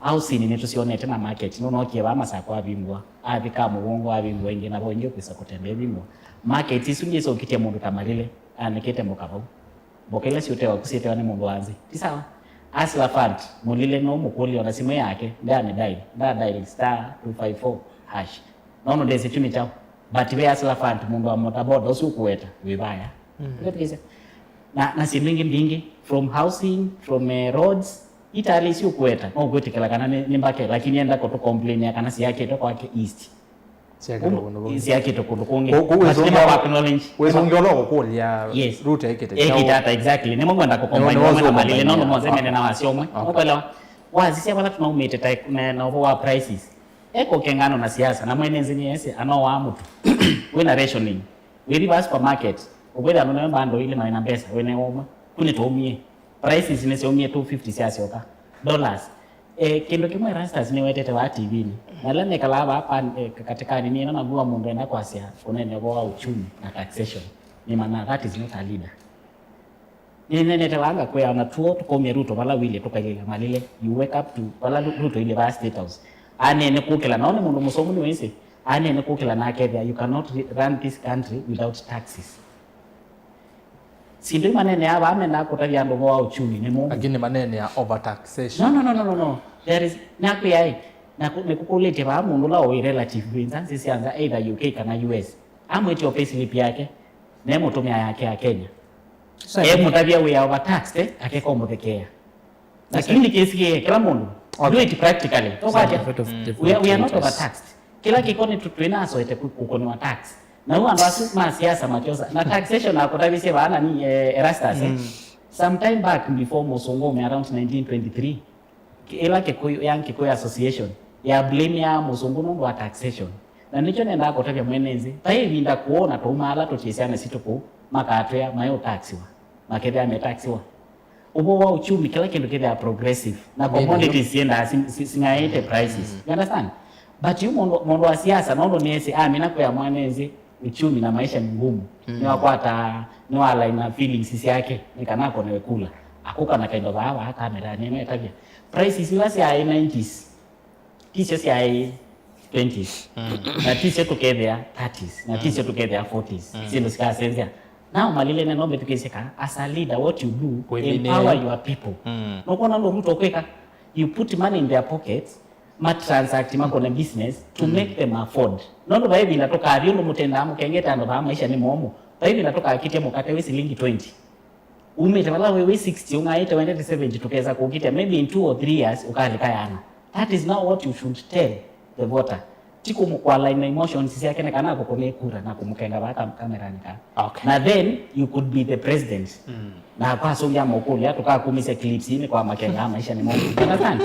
Housing nĩtũsyonete na market, nũnookie vaa Masakũ avingũa, athi Kamũvũngũ avingũa ĩngĩ, na vo ĩngĩ ũkwĩsa kũtembea ĩvingũa. Market isu ndyĩsokitye mũndũ ta Malile, anĩkĩte mboka vau. Mboka ila syũtewa ku syĩtewa nĩ mũndũ wa nzĩ. Ti sawa? Hustler Fund, Mũlile no mũkũlye ona simũ yake, ndani dial, nda dial star two five four hash. Nono ndesĩ kyu nĩ kyaũ. But ve Hustler Fund, mũndũ wa motaboda ũsu ũkũweta, wĩ vaya. Mm. Ũkethukĩĩsya. Na, na syĩndũ ingĩ mbingĩ, from housing, from, eh, roads, itali isu ũkũweta, no ũkwĩtĩkĩla kana nĩ, nĩ mbake, lakini enda kũtũcomplainia kana syakĩtwe kwake East. Syakĩtwe kũndũ kũngĩ. Syakĩtwe kũndũ kũngĩ. Kũ-, kũ-, but wĩsũngĩa nĩma wa acknowledge. Wĩsũngĩa ũla ũkũkũlya. Yes. Route ĩkĩte. Ĩkĩte kyaũ. Ata, exactly. Nĩmo ngwenda kũcombine nĩmo hamwe na Malile, nĩmo mose mene na wasya ũmwe. Okay. Ũkwelewa? Wasisya vala tũnaumĩte ta na, na ũvoo wa prices. Eko kengano na siasa, na mwene nzĩ nĩesĩ, anoa mũtu. Wĩna rationing. Wĩthi va supermarket, ũkwĩthĩa andũ nĩwe mbando ilĩ na wĩna mbesa, wĩna ũmwe. Kũ nĩtwaumie. Prices nĩsyaumie two fifty syasyoka. Dollars. Eh, kĩndũ kĩmwe Erastus nĩwetete vaa T V-nĩ. Na ala nekalaa vaa pan-, eh, ka-, katĩkanĩ nĩna navua mũndũ enda kwasya ũnene ũvoo wa uchumi na taxation. Nĩmanaa, that is not a leader. Nĩnenete vaa ngakwĩa ona tuo tũkaumya Ruto vala wile tũkailĩla Malile. You wake up to vala Ru-, Ruto ile vaa State House. Anene kũkĩla, nao nĩ mũndũ mũsomu nĩwĩsĩ. Anene kũkĩla na akethĩa, you cannot re-, run this country without taxes. Syĩndũ imaneenea vaa mendaa kũtavya andũ ũvoo wa uchumi nĩ mũndũ. Lakini maneenea overtaxation. No, no, no, no, no, no. There is, nakwĩa ĩ, na kũ-, nĩkũkũlĩtye vaa mũndũ ũla ũĩ relative wĩ nza nzĩ sya nza, either U K kana U S. Amwĩtye o payslip yake, na emũtũmĩa yake ya Kenya. Sasa emũtavya we are overtaxed, eh, akeka ũmũthekeea. Lakini kĩsikie kĩla mũndũ. Okay. Do it practically. Tũkwatya. Side effect of different cultures. We are, we are not overtaxed. Kĩla kĩko nĩ tũ-, twĩnasoete kũ-, kũkũnĩwa tax. Na ũ andũ asu ma siasa matyosa. Na taxation nakũtavisye vaa nani, eh, Erastus, eh. Mm. Some time back before mũsũngũ ũme around nineteen twenty-three, ĩla Kĩkũyũ, Young Kikuyu Association, ya blame ya mũsũngũ nũndũ wa taxation. Na nĩkyo nendaa kũtavya mwene nzĩ, vai ĩvinda kũũ na twauma ala tũtie syana sitũ kũu, makatwĩa maĩ ũtaksiwa, makethĩa metaksiwa. Ũvoo wa uchumi, kĩla kĩndũ kĩthĩawa progressive, na commodities siendaa si-, si-, sing'aĩte prices. Mm. You understand? But yu mũndũ, mũndũ wa siasa, nũndũ nĩesĩ, amina kwĩa mwene nzĩ, uchumi na maisha ni ngumu. Mm. Nĩwakwata, nĩwalaina feelings syake, nĩ kana akonewe kula. Akũka na kaindo vaa, vaa kamera, nĩnetavya. Prices ila syaĩ nineties, tisyo syaĩ twenties. Mm. Na tisyo tũkethĩa thirties. Na tisyo tũkethĩa forties. Mm. Syĩndũ sikasenzya. Now Malile neno mbĩtũkĩsye ka, as a leader, what you do, empower your people. Mm. Nũkwona ũndũ Ruto kwĩka, you put money in their pockets, ma transact, makone business to make them afford. Nũndũ vai ĩvinda tũkathi ũndũ mũtendaa mũkengete andũ vaa maisha nĩ momũ. Vai ĩvinda tũkakĩtya mũkate wĩ silingi twenty. Umĩte vala wĩ, wĩ sixty, ũng'aĩte wendete seventy, tũkesa kũkĩtya. Maybe in two or three years, ũkalika yana. That is now what you should tell the voter. Ti kũmũkwala na emotions syake nĩ kana akũkũnĩe kura na kũmũkenga vaa kam-, kamerani ka. Okay. Na then you could be the president. Mm. Na kwasũngĩa mũkũlya, tũkakumĩsya clips inĩ kwa makenga maisha nĩ momũ. Understand?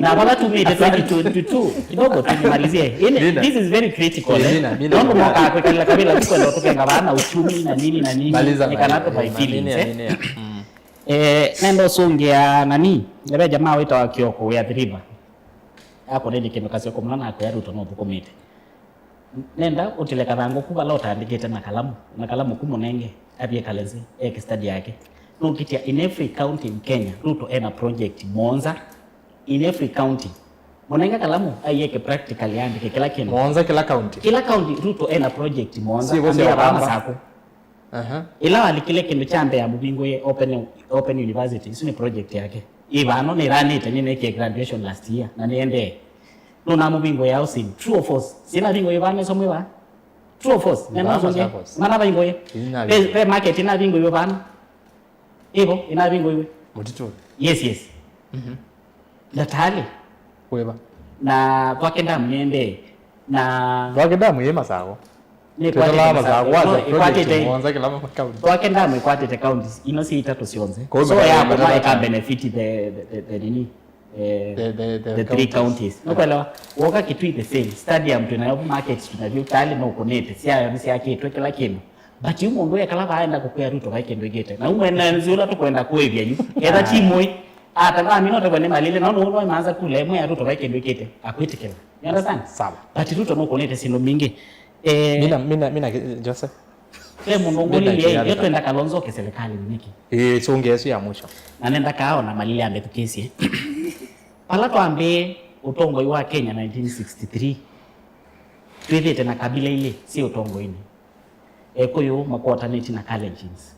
Na vala tumĩte twenty twenty-two, kidogo tunimalizie. Ine, this is very critical, eh? Nina, nina. Nũndũ mokaa kwĩkalĩla kavĩla tukwenda ũtũkenga vaa na uchumi na nini na nini. Maliza, nĩ kana maliza, tũvai feelings, eh? Mm. Eh, nenda ũsũngĩa nani? Nĩve jamaa wĩtawa Kioko wĩ Athi River. Akũnĩnĩ kĩndũ kaseo kũmũna nakwĩa Ruto nũthũkũmĩte. Nenda ũtile kathangũ ku vala ũtandĩkĩte na kalamu, na kalamu ku mũnenge, athi ekale nzĩ, eke study yake. Nũkĩtya in every county in Kenya, Ruto ena project mũonza. In every county. Mũnenge kalamu, aieke practical yandĩke kĩla kĩndũ. Mũonza kĩla county? Kĩla county, Ruto ena project mũonza. Sio ambĩa vaa Masakũ. Aha. Ĩla walikile kĩndũ kya mbee ya mũvingũie Open, Open University, isu nĩ project yake. Ĩ vano nĩranĩte, nĩnekie graduation last year, na nĩendee. Nũnamũvingũĩa housing. True or false? Sinavingũie vano, iso mwĩ vaa? True or false? Nenda ũsũngĩe. Manavingũie. Ve, ve market inavingũiwe vano. Ĩvo, inavingũiwe. Mũtitũnĩ? Yes, yes. Mhm. Ndatalĩ. Kwĩva? Na Thwake Dam nĩendee. Na Thwake Dam yĩ Masakũ? Nĩ twĩtalaa ĩkwatĩte Masakũ, Masakũ. No, wasya project ĩkwatĩte, mũonza kĩla county. Thwake Dam ĩkwatĩte counties ino syĩ itatũ syonthe. Kwa hiyo so ya kuma ĩka benefit the, the, the, the nini? Eh, the, the, the, the three counties. Nũkwelewa? Woka Kitui the same. Stadium twĩnayo, market twĩnavyo, tayarĩ no ũkũnĩte. Syayo nĩsyakĩtwe kĩla kĩndũ. But yu mũndũ ekala vaa enda kũkwĩa Ruto vai kĩndũ ĩkĩte. Na umwe na nzi ũla tũkwenda kũĩvya yu. Etha ti mũĩ. Ata vaa mina ũtavwa nĩ Malile, no no no manza kula ĩmwe ya Ruto vai kĩndũ ĩkĩte. Akwĩtĩkĩla. You understand? Sawa. But Ruto nũkũnĩte syĩndũ mbingĩ. Eh, mina, mina, mina, Joseph. Ve mũndũ ũngũlilye, yo twenda Kalonzo oke serikali nĩkĩ? Ĩĩ, sũngĩa ĩsu ya mwisho. Na nenda kaa ona Malile ambĩthukĩĩsye. Vala twambĩĩe ũtongoi wa Kenya nineteen sixty-three, twĩthĩĩte na kabila ilĩ syĩ ũtongoinĩ. Ekũyũ makwotanĩtye na Kalenjins.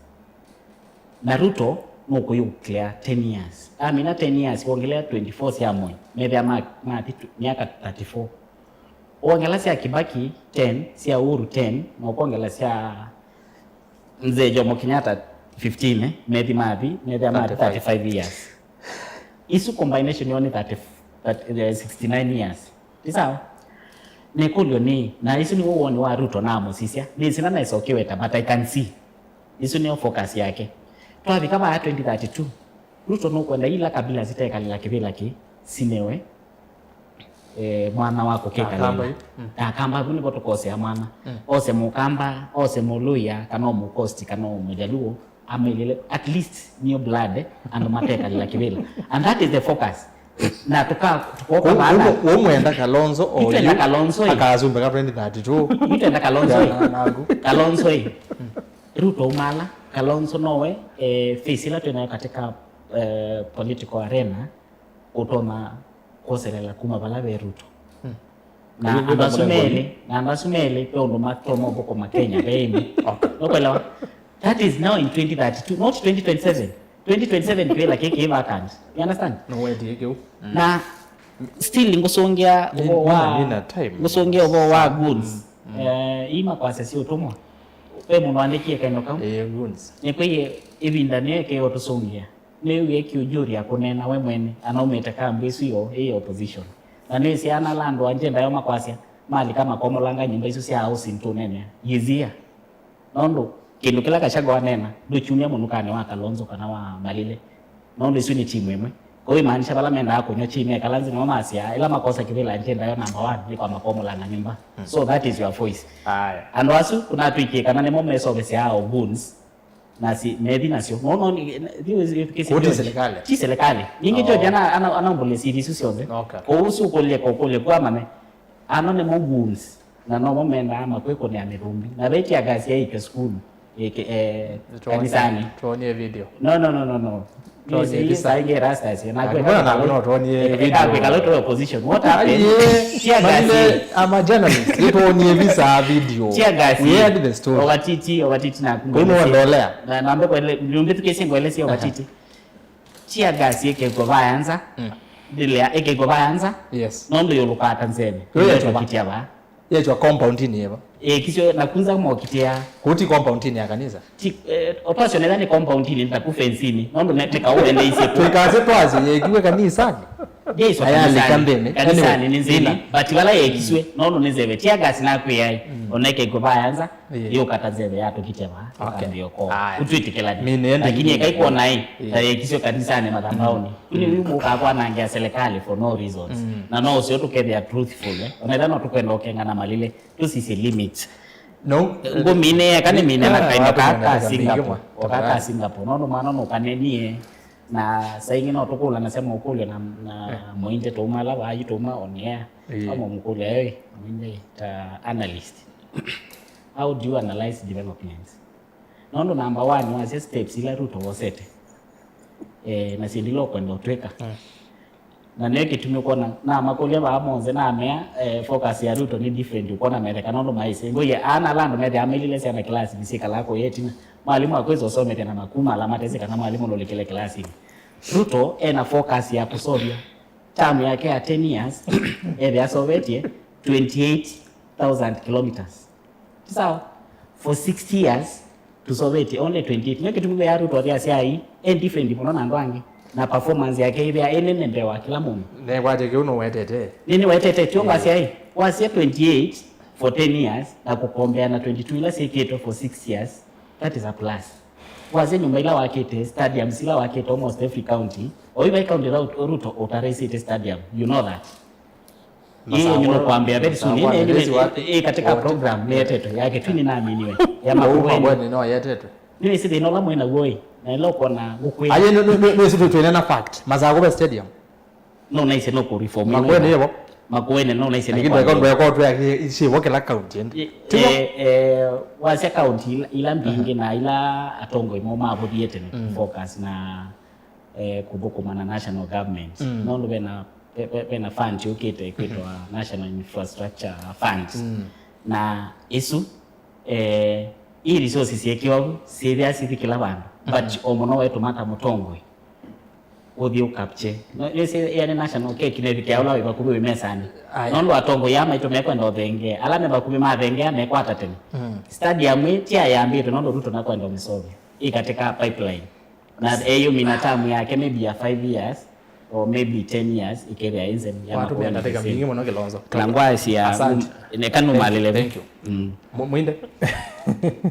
Na Ruto nũkũyũclear ten years. Amina ten years, wongelea twenty-four sya Moi, methĩa ma- mathi tu- myaka thirty-four. Wongelea sya Kibaki ten, sya Uhuru ten, na ũkongelea sya Mzee Jomo Kenyatta fifteen, eh, methi mathi, methĩa mathi thirty-five. Thirty-five years. Isu combination yoo nĩ thirty, thirty, eh, sixty-nine years. Nĩ sawa? Nĩkũlyo nĩ, na isu nĩw'o woni wa Ruto na mũsisya. Nĩ sina na isokiweta, but I can see. Isu nĩyo focus yake. Twavika vaa twenty thirty-two, Ruto nũkwenda ila kabila sitekalĩla kĩvĩla kĩ, sinewe, eh, mwana wa kũkĩkalĩla. Akamba yu. Mm. Akamba vu nĩvo tũkosea mwana. Mm. Ose Mũkamba, ose Mũluya, kana o Mũkosti, kana o Mũjaluo, amĩlile, at least new blood, eh, andũ matekalĩla kĩvĩla. And that is the focus. Na tũka- tũkoka vaa na- Ũmwenda Kalonzo o yu, Kalonzo ĩ. Akasumbe ka twenty thirty-two. Itwenda Kalonzo ĩ. Kalonzo ĩ. Ruto umala, Kalonzo nowe, eh, face ila twĩ nayo katika, eh, political arena, ũtonya kwoselela kuma vala ve Ruto. Hmm. Na andũ asu melĩ, na andũ asu melĩ, ve ũndũ matonya ũthũkũma Kenya ve ĩmwe. Okay. Nũkwelewa? That is now in twenty thirty-two, not twenty twenty-seven. Twenty twenty-seven kĩla kĩ kĩ vacant. You understand? No wetie kĩu. Na still ngũsũngĩa ũvoo wa, ngũsũngĩa ũvoo wa goons. Mm. Eh, ii makwasya si ũtũmwa. Ve mũndũ andĩkie kaino kau. Eh, goons. Nĩkwĩie ĩvinda nĩyo ĩkĩwa ũtũsũngĩa. Nĩwĩe kĩũjũri ya kũneena we mwene, anaumĩte kambi ĩsu yo ĩ opposition. Na nĩwĩsĩ ana ala andũ angĩ ndayo makwasya, malika makomolanga nyũmba isu sya housing tũneenea. Yĩzia. Nũndũ kĩndũ kĩla Gachagua aneena, ndũkyumya mũnukanĩ wa Kalonzo kana wa Malile. Nũndũ isu nĩ timu ĩmwe. Kwoou imaanisha vala mendaa kũnyw'a kĩi mekala nzĩ nĩmo masyaa, ĩla makosa kĩvĩla angĩ ndayo number one, nĩ kwamba komolanga nyũmba. So that is your voice. Aya. Andũ asu, kũnatwĩkie kana nĩmo mesovesyaa o goons. Na si methi nasyo. No, no, ni- ni- thi- thi- kesi Koti George. Serikali. Ti serikali. Ningi Oh. George ana ana ana mbole siri isu syonthe. Okay. Kwa usu kulia kwa kulia kwa mame. Ano ni mo goons. Na no mo mendaa makwĩkũnĩa mĩthũmbi. Na ve tear gas yaike sukulu. Ike eh Tuonie- kanisani. Tuonie video. No, no, no, no, no. Tuonie Yes, visa. Yes, I get rastas. Na Ah, kwenda mbona na- no tuonie Eh, video? Eka kwikala tu opposition. What happened? Aye, Tear gas. Malile, I'm a journalist. Ituonie visa video. Tear gas. We heard the story. Ovatiti, ovatiti na Kũu nĩwe ndolea. Na nambe kwele, nyumbi tukesi ngwele si ovatiti. Tear gas yekekwa vayanza. Mm. Ndilea ekekwa vayanza. Yes. Nondo yolukata nzeve. Yo yetwa va- Kitia va. Yetwa compound ni eva. Ekisyo na kunza mokitia. Kuti compound ni ya kanisa. Ti eh, otwasyo nenda ni compound ni ta kufensini. Nondo ne teka uende ise. Twikase twasi yekiwe kanisani. Yesu Ayalika kanisani. Mbene. Kanisani Anyway, ni nzini. But wala yekiswe. Nondo ni nzeve. Tear gas na kuyai. Oneke kwa vayanza. Yeah. Yo kata nzeve ya tukite va. Okay. Tukambio ko. Aya. Kutwitikela. Mine ende Lakini video. Ekai kuona hii. Yeah. Ta yekisyo kanisani madhambaoni. Kuni huyu muka kwa nangia serikali for no reasons. Mm. Na no usio tukethia truthful, eh. Onetha no tukwenda ukenga na Malile. Tusisi limits. No. Ngumine, kani mine na Ah, kaino watu ka wanataka Singapore. Mingi mwa. Oka ka Singapore. No no mwana no kanenie. Na saingi no tukula na sema ukulio na na muinde tuma la vayi tuma on air. Yeah. Kama mukulio eh muinde ta analyst. How do you analyze developments? Nondo number one wasya steps ila Ruto wosete. Eh, na sindi lo kwenda utweka. Mm. Na nĩ kĩtumi ũkwona namakũlya vaa monthe namea eh, focus ya Ruto nĩ different ũkwona metheka nũndũ maĩsĩ ngũie ana ala andũ methĩa mailile syana kĩlasinĩ syĩkalaa kũya ĩtina mwalimũ akwĩsa ũsomethya na makuma ala matesĩ kana mwalimũ nũlikile kĩlasinĩ. Ruto ena focus ya kũsovya term yake ya ten years ethĩa asovetye twenty-eight thousand kilometers. Sawa. For sixty years tusovetye only twenty-eight. Nĩ kĩtumi ve Ruto athi asyai e different mũno na andũ angĩ na performance yake ĩvea ĩnene mbee wa kĩla mũndũ. Nekwatye kĩu nũwetete. Nĩ nĩwetete tio ngwasyai wasya twenty-eight for ten years na kũkombea na twenty-two ila syĩkĩtwe for six years, that is a plus. Wasya nyũmba ila wakĩte, stadiums ila wakĩte almost every county, o ivai county ĩla Ruto ũtaraisĩte stadium, you know that. Ĩĩ, nĩũkwambĩa very soon. Ĩĩ, ĩĩ, ĩĩ, katika program nĩyetetwe ya Kitui nĩnaminiwe ya Makueni. Makueni no yetetwe. Nĩwĩsĩ thĩna ũla mwĩ naw'o ĩ, na ĩla ũkona ngũkwĩa. Aye, nĩsĩ twĩneena fact. Masaku ve stadium. No naisye no kũ reform. Makueni ĩvo. Makueni no naisye nĩ. Lakini ndweka ndweka twĩ isivo kila county. Ĩ- Tivo? Eh, eh, wasya county ila- ila mbingĩ na ila atongoi mo mavũthiĩte nĩ focus na eh, kũthũkũma na national government. Mm. Nũndũ vena ve- ve- vena fund yũkĩte ĩkwĩtwa National Infrastructure Fund. Mm. Na isu eh, ii resources syĩkĩwa vu syĩthĩa sithi kĩla vandũ. but o mũno wetũma ta mũtongoi ũthi ũkapche. No, nĩsĩ, yani, national cake nĩvikĩa ũla wĩ vakuvĩ wĩ mesanĩ. Aya. Nũndũ atongoi aa maitũ mekwenda ũthengea. Ala me vakuvĩ mathengea mekwata tene. Mm. Stadium ĩ ti ayambĩtwe nũndũ Ruto nakwenda ũmĩsovya. Ĩ katika pipeline. Na eyũmina term yake maybe ya five years or maybe ten years, ĩkethĩa ĩ nzenu ya watũmĩa ndatĩka mbingĩ mũno, Kilonzo. Kilangwasi ya. Asante. Neka nũmalĩle. Thank you. Mm. Mu-, Mwinde.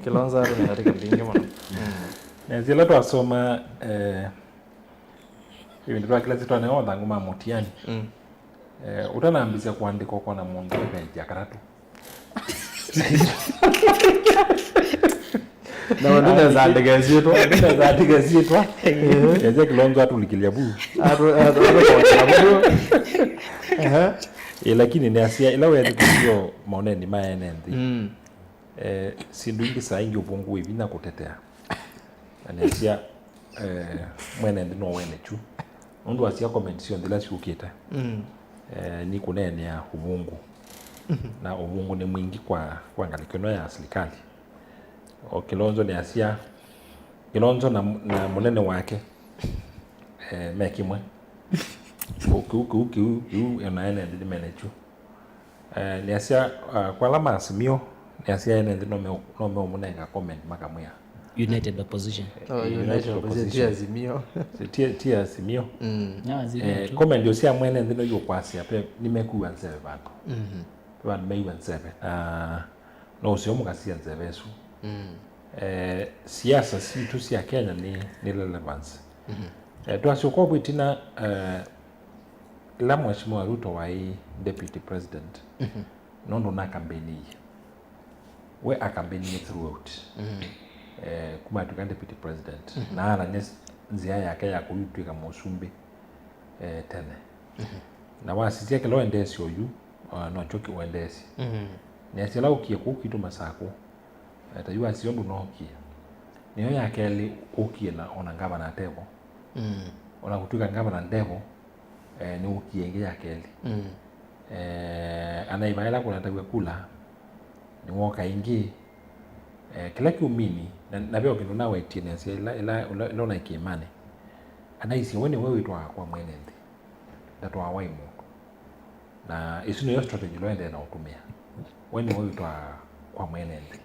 Kilonzo atũmĩa ndatĩka mbingĩ mũno. Mm. Na zila twasoma, eh, ĩvinda twa kĩla sitwaneo mathangũ ma mũtiani. Mm. Eh, ũtanambĩsya kũandĩka ũkona mũndũ evendia katatũ. Na we ndũneza andĩka ĩsyĩtwa. Ndũneza andĩka ĩsyĩtwa. Ĩsya Kilonzo atũlikĩlya vu. Atũ-, atũ-, atũkongela vu. Ehe. Ĩ, lakini nĩasya, ĩla wethukĩsyo maoneni ma ene nthĩ. Mm. Eh, syĩndũ ingĩ saa ingĩ ũvũngũ wĩ vinya kũtetea. Na nĩasya, eh, mwene nthĩ no wene kyu. Nũndũ wasya comment syonthe ila syũkĩte. Mm. Eh, nĩkũneenea ũvũngũ. Na ũvũngũ nĩ mwingĩ kwa, kwa ngalĩko ĩno ya silikali. O Kilonzo nĩasya, Kilonzo na, na mũnene wake, eh, me kĩmwe. Kĩu, kĩu, kĩu, kĩu, kĩu, na ene nthĩ nĩmene kyu. Eh, nĩasya, ah, kwa ala ma Azimio, nĩasya ene nthĩ no me-, no meũmũnenga comment makamwĩa. United Opposition. Oh, United United Opposition, ti Opposition. Azimio. Si, ti, ti Azimio. Mm. No Azimio. Eh, tu. Comment ũsya mwene nthĩ no yũkwasya pe, nĩmekuwa nzeve vandũ. Mhm. Pe vandũ meiwa nzeve. Ah, no ũseo mũkasia nzeve ĩsu. Mm. Eh, siasa sitũ sya Kenya nĩ, nĩ relevance. Mhm. Eh, twasyoka ũvw'ĩtina, eh, ĩla Mheshimiwa Ruto waĩ deputy president, mhm, nũndũ nakambeiniie. We akambeinie throughout. Mhm. Eh, kuma atw'ĩka deputy president. Mhm. Na anany'a nzĩa yake ya kũtw'ĩka mũsumbĩ, eh, tene. Mhm. Na wasisya kĩla ũendeesye oyu, ah, nokyo kĩũendeesye. Mhm. Nĩasya ũla ũkie kũu kwitũ Masakũ, eh, ta yu asya ũndũ nookie. Nĩyo ya kelĩ ũkie na ona ngavana atevo. Mm. Ona kũtw'ĩka ngavana ndevo, eh, nĩũkie ĩngĩ ya kelĩ. Mm. Eh, anaĩva ĩla kũnataw'a kula, nĩwoka ĩngĩ. Eh, kĩla kĩumini, na, na ve o kĩndũ nawetie nĩasya ĩla, ĩla, ĩla, ĩla ũnaĩ kĩĩmanĩ. Anaisye we nĩwe wĩtwaa kwa mwene nthĩ. Ndatwaa wai mũndũ. Na ĩsu nĩyo strategy ĩla ũendee na ũtũmĩa. We nĩwe wĩtwaa kwa mwene nthĩ.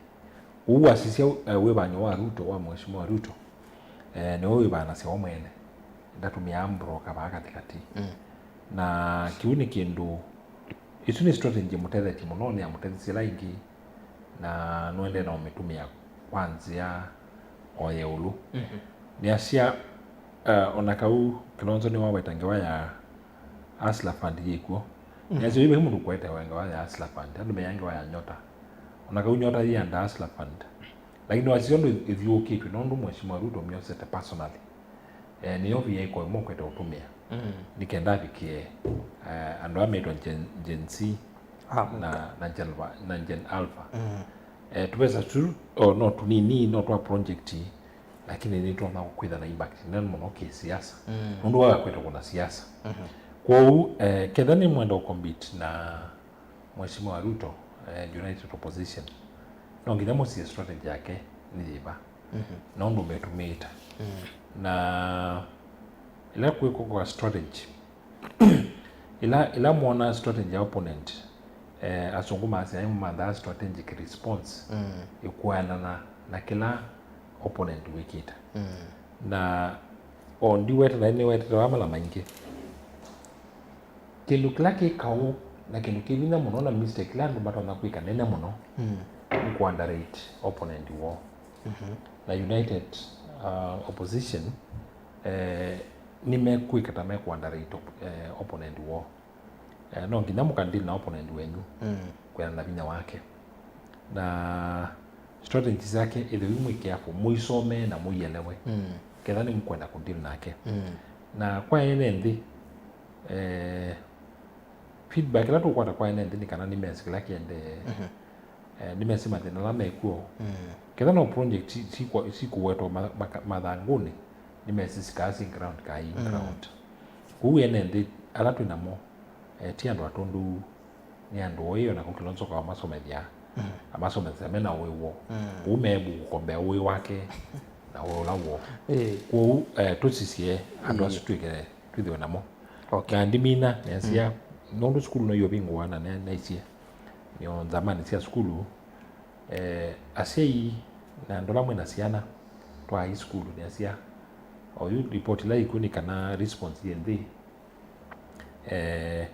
Ũu wasisya, eh, wĩvanyo wa Ruto, wa Mheshimiwa Ruto, eh, nĩwe wĩvanasya we mwene. Ndatũmĩaa broker vaa katĩkatĩ. Mm. Na kĩu nĩ kĩndũ, ĩsu nĩ strategy ĩmũtethetye mũno, nĩyamũtethisye ĩla ĩngĩ, na nũendee na ũmĩtũmĩa kwa nzĩa o ya ĩũlũ. Mhm. Nĩasya, eh, ona kau Kilonzo nĩwaweta ngewa ya Hustler Fund yĩkw'o. Mm. Nĩasya yu vai mũndũ kũete ngewa ya Hustler Fund, andũ meaa ngewa ya Nyota. Ona kau Nyota yĩ under Hustler Fund. Lakini wasisya ũndũ ĩthyũũkĩtw'e nũndũ Mheshimiwa Ruto myosete personally. Eh, nĩyo via ĩko ĩmwe ũkwete ũtũmĩa. Mm. Nĩ kenda avikĩe, eh, andũ aa metwa Gen, Gen Z. Ah, na, na Gen, na Gen Alpha. Mm. Eh, tũvesa tu, o, no tũnini, no twa project, lakini nĩtwona kwĩtha na impact nene mũno kĩsiasa. Mm. Nũndũ waga kwĩtwa kũna siasa. Mhm. Kwoou, eh, ketha nĩ mwenda ũcompete na Mheshimiwa Ruto, eh, United Opposition, no nginya mũsie strategy yake nĩ yĩva. Mhm. Na ũndũ metũmĩĩte. Mm. Na ĩla kwĩkwa kwa strategy, ĩla, ĩla mwona strategy ya opponent, eh, asũngũ masya ĩmanthaa strategic response, mm, ĩkũanana na kĩla opponent wĩkĩte. Mm. Na o ndiwete, na nĩwetete wa mala maingĩ. Kĩndũ kĩla kĩ kaũ na kĩndũ kĩ vinya mũno na mistake ĩla andũ matonya kwĩka nene mũno, mm, nĩ kũ underrate opponent woo. Mhm. Na United, uh, Opposition, eh, nĩmekwĩka ta mekũ underrate op-, eh, opponent woo. Eh, no nginya mũka deal na opponent wenyu, mm, kwĩana na vinya wake. Na strategy syake, ĩthe yu mwĩ careful, mũisomee na mũielewe. Mm. Ketha nĩmũkwenda kũ deal nake. Mm. Na kwa ene nthĩ, eh, feedback ĩla tũkwata kwa ene nthĩ nĩ kana nĩmesĩ kĩla kĩendee. Mhm. Eh, nĩmesĩ mathĩna ala mekw'o. Mm. Ketha no project si-, sikwa-, sikũwetwa ma-, maka-, mathangũnĩ, nĩmesĩ sikaa si ground, kaa in, mm, ground. Kwoou ene nthĩ ala twĩ namo, eh, ti andũ atũndũ nĩ andũ oĩ, ona kũkĩla nzoka wamasomethya, mm, amasomethya mena ũĩ woo. Mm. Kwoou meevu kũkombea ũĩ wake, na ũla woo. Ĩĩ. Kwoou, eh, tũsisye andũ asu twĩke, twĩthĩwe namo. Okay. Na ndimina, neasya, nũndũ sukulu no iũvingũa na ne-, naisye, nĩo nzamanĩ sya sukulu, eh, asyai na andũ ala mwĩ na syana, twaai sukulu, neasya, oyu report ila ikw'o nĩ kana response yĩ nthĩ. Eh,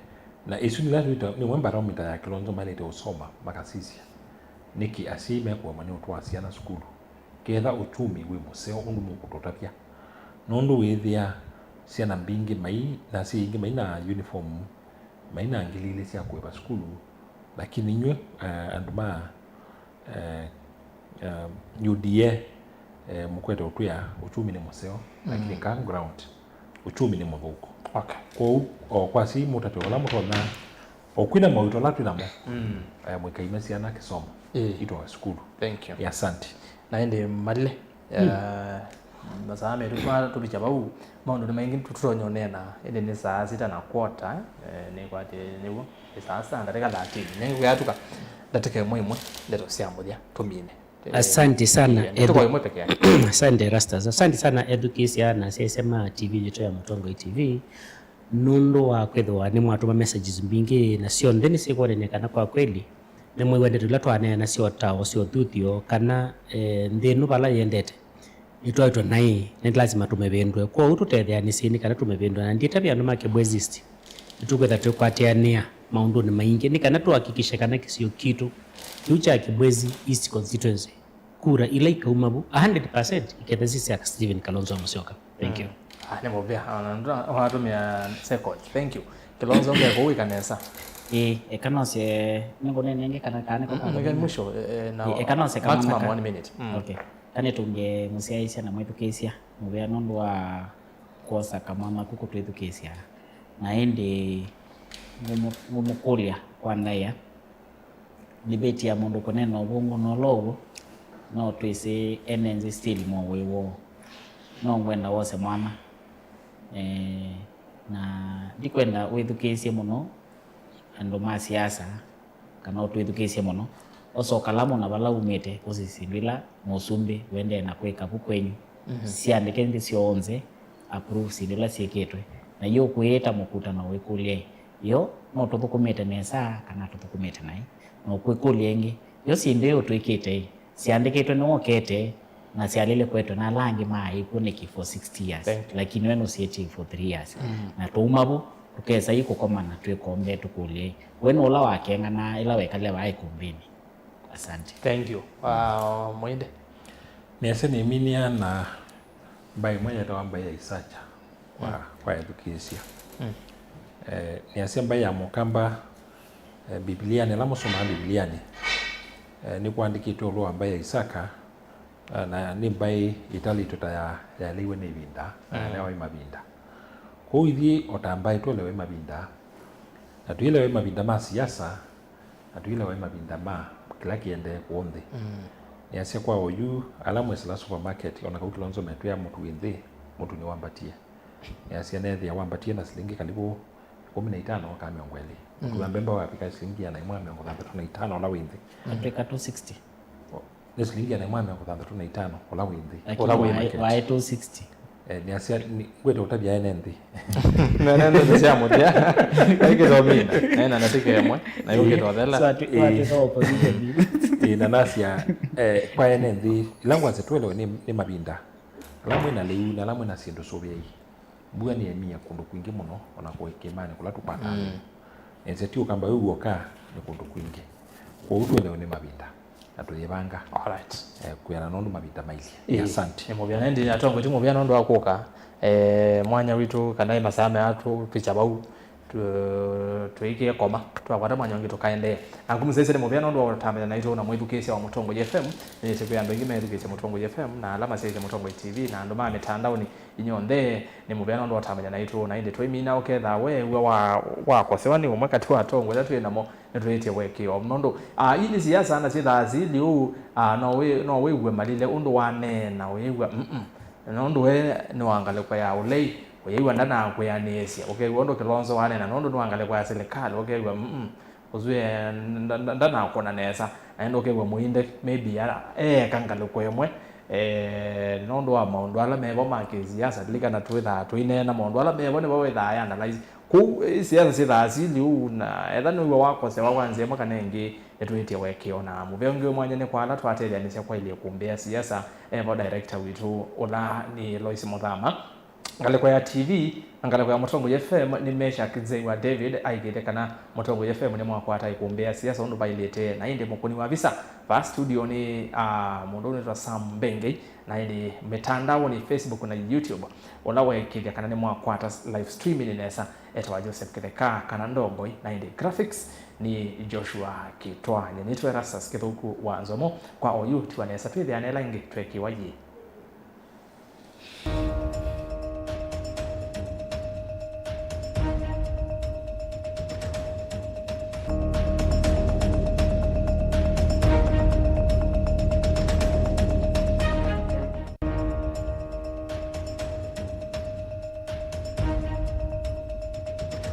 na ĩsu nĩla twĩta, nĩwe barometer ya Kilonzo maĩlĩte ũsoma, makasisya nĩkĩ asyai mekũemwa nĩ ũtwaa syana sukulu. Ketha ũkyumi wĩ mũseo ũndũ mũkũtũtavya, nũndũ wĩthĩa syana mbingĩ mai, na asyai aingĩ mai na uniform, mai na ngili ilĩ sya kũĩva sukulu, lakini inyw'ĩ, eh, andũ ma eh, eh, U D A, eh, mũkwete ũtwĩa ũkyumi nĩ mũseo, lakini ka ground, ũkyumi nĩ mũthũku. Okay. Kwoou, o kwa si mũtate ũla mũtonya, o kwina mawĩto ala twĩ namo, eh, mũikaime syana kĩsomo, ĩĩ, itwawe sukulu. Thank you. Ĩ, asante. Na ĩndĩ Malile, eh, masaa metũ twa-, tũvikya vau, maũndũ nĩ maingĩ tũtonya ũneena, ĩndĩ nĩ saa sita na quarter, eh, nĩkwatĩ nĩw'o. Ĩ saa sita na ndatĩka thirteen. Nĩngũyatũka ndatĩka ĩmwe ĩmwe, ndeto sya mũthya tũmine. Asante sana, ndatĩka ĩmwe peke yake. Asante, Rastas. Asante sana ethukĩĩsya na asyaĩĩsya ma T V yitũ ya Mũtongoi T V, nũndũ wa kwĩthĩwa nĩmwatũma messages mbingĩ, na syonthe nĩsyĩkwonany'a kana kwa kweli nĩmwĩw'a ndeto ila twaneena sya ũtao, sya ũthuthyo, kana, eh, nthĩ ĩno vala yĩendete. Nĩtwaĩtwe naĩ, nĩ lasima tũmĩvĩndũe. Kwoou tũtetheanĩsyei nĩ kana tũmĩvĩndũe, na nditavya andũ ma Kibwezi East, nĩtũkwĩtha twĩkwatĩanĩa maũndũnĩ maingĩ nĩ kana tũhakikishe kana kĩsio kitũ kĩu kya Kibwezi East Constituency, kura ila ikauma vu, a hundred percent iketha si sya Stephen Kalonzo Musyoka. Thank you. Ah, nĩ mũvea, ona nda-, watũmĩa seconds. Thank you. Kilonzo, nge kũu ĩka nesa. Ĩĩ, eka nose, nĩngũnene ĩngĩ kana, kana nĩko. Mm, mm, eka mwisho, eh, eh, na ĩĩ, eka nose kamwana maximum ka one minute. Mm. Okay. Kanĩtũngĩe mũsyaĩĩsya na mwĩthukĩĩsya mũvea nũndũ wa kwosa kamwanya ku kũtwĩthukĩĩsya. Na ĩndĩ ngũmũ-, ngũmũkũlya kwa ndaĩa, debate ya mũndũ kũneena ũvũngũ no lo ũw'o, no twĩsĩ ene nthĩ still mo wĩ woo. No ngwenda wose mwana. Eh, na ndikwenda wĩthukĩĩsye mũno andũ ma siasa, kana ũtwĩthukĩĩsye mũno, osa ũkalamu na vala umĩte, ũsĩ syĩndũ ila mũsumbĩ ũendee na kwĩka vu kwenyu. Mhm. Siandĩke nthĩ syonthe, approve syĩndũ ila syĩkĩtwe, na yu ũkwĩĩta mũkutano wĩkũlye, yo no tũthũkũmĩte nesa kana tũthũkũmĩte naĩ? Na ũkwĩkũlya ĩngĩ, yo syĩndũ ii ũtwĩkĩte-ĩ, syandĩkĩtwe nĩwokete, na syalile kũetwe na ala angĩ maaĩ kw'o nĩkĩ for sixty years? Thank you. Lakini we nũsiĩtie for three years. Mm. Na tũuma vu, tũkesa yu kũkomana twĩkombe tũkũlye, we nũ ũla wakeng'anaa ĩla wekalile vaa ĩkumbĩnĩ? Asante. Thank you. Uh, Mwende. Nĩasya nĩminia na mbaĩ ĩmwe yetawa mbaĩ ya Isacha kwa, mm, kwa ethukĩĩsya. Mm. Eh, nĩasya mbaĩ ya Mũkamba, eh, Mbivilianĩ, ĩla mũsomaa Mbivilianĩ, eh, nĩkũandĩkĩtwe ĩũlũ wa mbaĩ ya Isaka, eh, na nĩ mbaĩ ĩtalĩtwe ta ya, yaeleiwe nĩ ĩvinda, na, mm, yaelewa ĩ mavinda. Kwoou ithyĩ o ta mbaĩ twelewe mavinda, na twĩelewe mavinda ma siasa, na twĩlewe mavinda ma kĩla kĩendee kũũ nthĩ. Mm. Nĩasya kwa oyu, ala mwĩsĩla supermarket, ona kau Kilonzo metwĩa mũtu wĩ nthĩ, mũtu nĩwambatie. Nĩasya nethĩa wambatie na silingi kalivu ĩkũmi na itano kana mĩongo ĩlĩ. Mũtu wa, mm, mbemba wavika silingi ĩana ĩmwe na mĩongo thanthatũ na itano ũla wĩ nthĩ. Atwĩka two sixty. O, nĩ silingi ĩana ĩmwe na mĩongo thanthatũ na itano ũla wĩ nthĩ. Lakini ũla wĩ waĩ, market. Waĩ two sixty. Eh, nĩasya, nĩ, ngwĩte ũtavya ene nthĩ. Na ene nthĩ sya mũthya. Aikĩtomina. Ena natĩka ĩmwe. Na yũkĩtothela. So, atu-, ĩĩ, atu no opposition. Ĩĩ, na nasya, eh, kwa ene nthĩ, ila ngwasya twelewe nĩ, nĩ mavinda. Ala mwĩ na lĩu, na ala mwĩ na syĩndũ sũvĩai. Mbua nĩyemie kũndũ kwingĩ mũno, ona kũĩkĩmanĩ kũla tũkwataa. Mm. Nĩasya ti Ũkamba wĩ w'oka, nĩ kũndũ kwingĩ. Kwoou twelewe nĩ mavinda. Na tũyĩvanga. Alright. Eh, kwĩana nũndũ mavinda mailyĩ. Ĩĩ, asante. Nĩ mũvea, na ĩndĩ atongoji mũvea nũndũ wa kũka, eh, mwanya witũ, kana ĩ masaa meatũ twĩkya vau, tũ-, tũikĩe koma, twakwata mwanya ũngĩ tũkaendee. Na ngũmũsyaĩĩsya nĩ mũvea nũndũ wa ũtambanya naitũ na mwĩthukĩĩsya wa Mũtongoi F M. Nĩnĩsĩ kwĩ andũ aingĩ methukĩĩsya Mũtongoi F M, na ala masyaĩĩsya Mũtongoi T V, na andũ ma mĩtandaonĩ, inyw'onthe nĩ mũvea nũndũ wa ũtambanya naitũ. Na ĩndĩ twaimina ũkethaa weew'a wa, wakosewa nĩ ũmwe katĩ wa atongoi ala twĩ namo, nĩtwĩĩtye ũekeo. Nũndũ, ah, ii nĩ siasa na syĩthaa sili ũu, ah, no wĩ-, no wĩw'e malile ũndũ waneena, ũyĩw'a, mm, mm. Nũndũ we nĩ wa ngalĩko ya ũlei, ũyĩw'a ndanakwĩanĩĩsya. Ũkew'a ũndũ Kilonzo waneena, nũndũ nĩ wa ngalĩko ya silikalĩ, ũkew'a, mm, mm. Ũsu e, nda-, nda-, ndanakũna nesa. Na ĩndĩ ũkew'a mũinde, maybe, ara, eeka ngalĩko ĩmwe, Eh, nũndũ wa maũndũ ala mevo ma kĩsiasa, lilikana twĩthaa tũineena maũndũ ala mevo nĩvo wĩthaa ya analyze. Kũu, eh, siasa syĩthaa sili ũu, na etha nĩw'o wakosewa kwa nzĩa ĩmwe kana ĩngĩ, nĩtwĩtye wekĩo na mũvea ũngĩ wĩ mwanya nĩ kwa ala twatethyanĩsya kwaĩlye kũmbĩa siasa, evo director witũ ũla nĩ Lois Mũthama. Ngalĩko ya T V na ngalĩko ya Mũtongoi F M nĩ Meshack Nzeiwa David aikĩte kana Mũtongoi F M nĩ mwakwata ikumbĩ ya siasa ũndũ vailĩte, na ĩndĩ mũkũni wa visa va studio nĩ, ah, mũndũ ũnĩtwa Sam Mbengei, na ĩndĩ mĩtandaonĩ Facebook na YouTube, ũla weekĩthya kana nĩ mwakwata live streaming nesa etawa Joseph Kĩtheka kana Ndongoi, na ĩndĩ graphics nĩ Joshua Kitwani. Nĩtwe Erastus Kĩthũku wa Nzomo kwa oyu tiwa nesa twĩthĩane ĩla ĩngĩ twekiwa yĩ.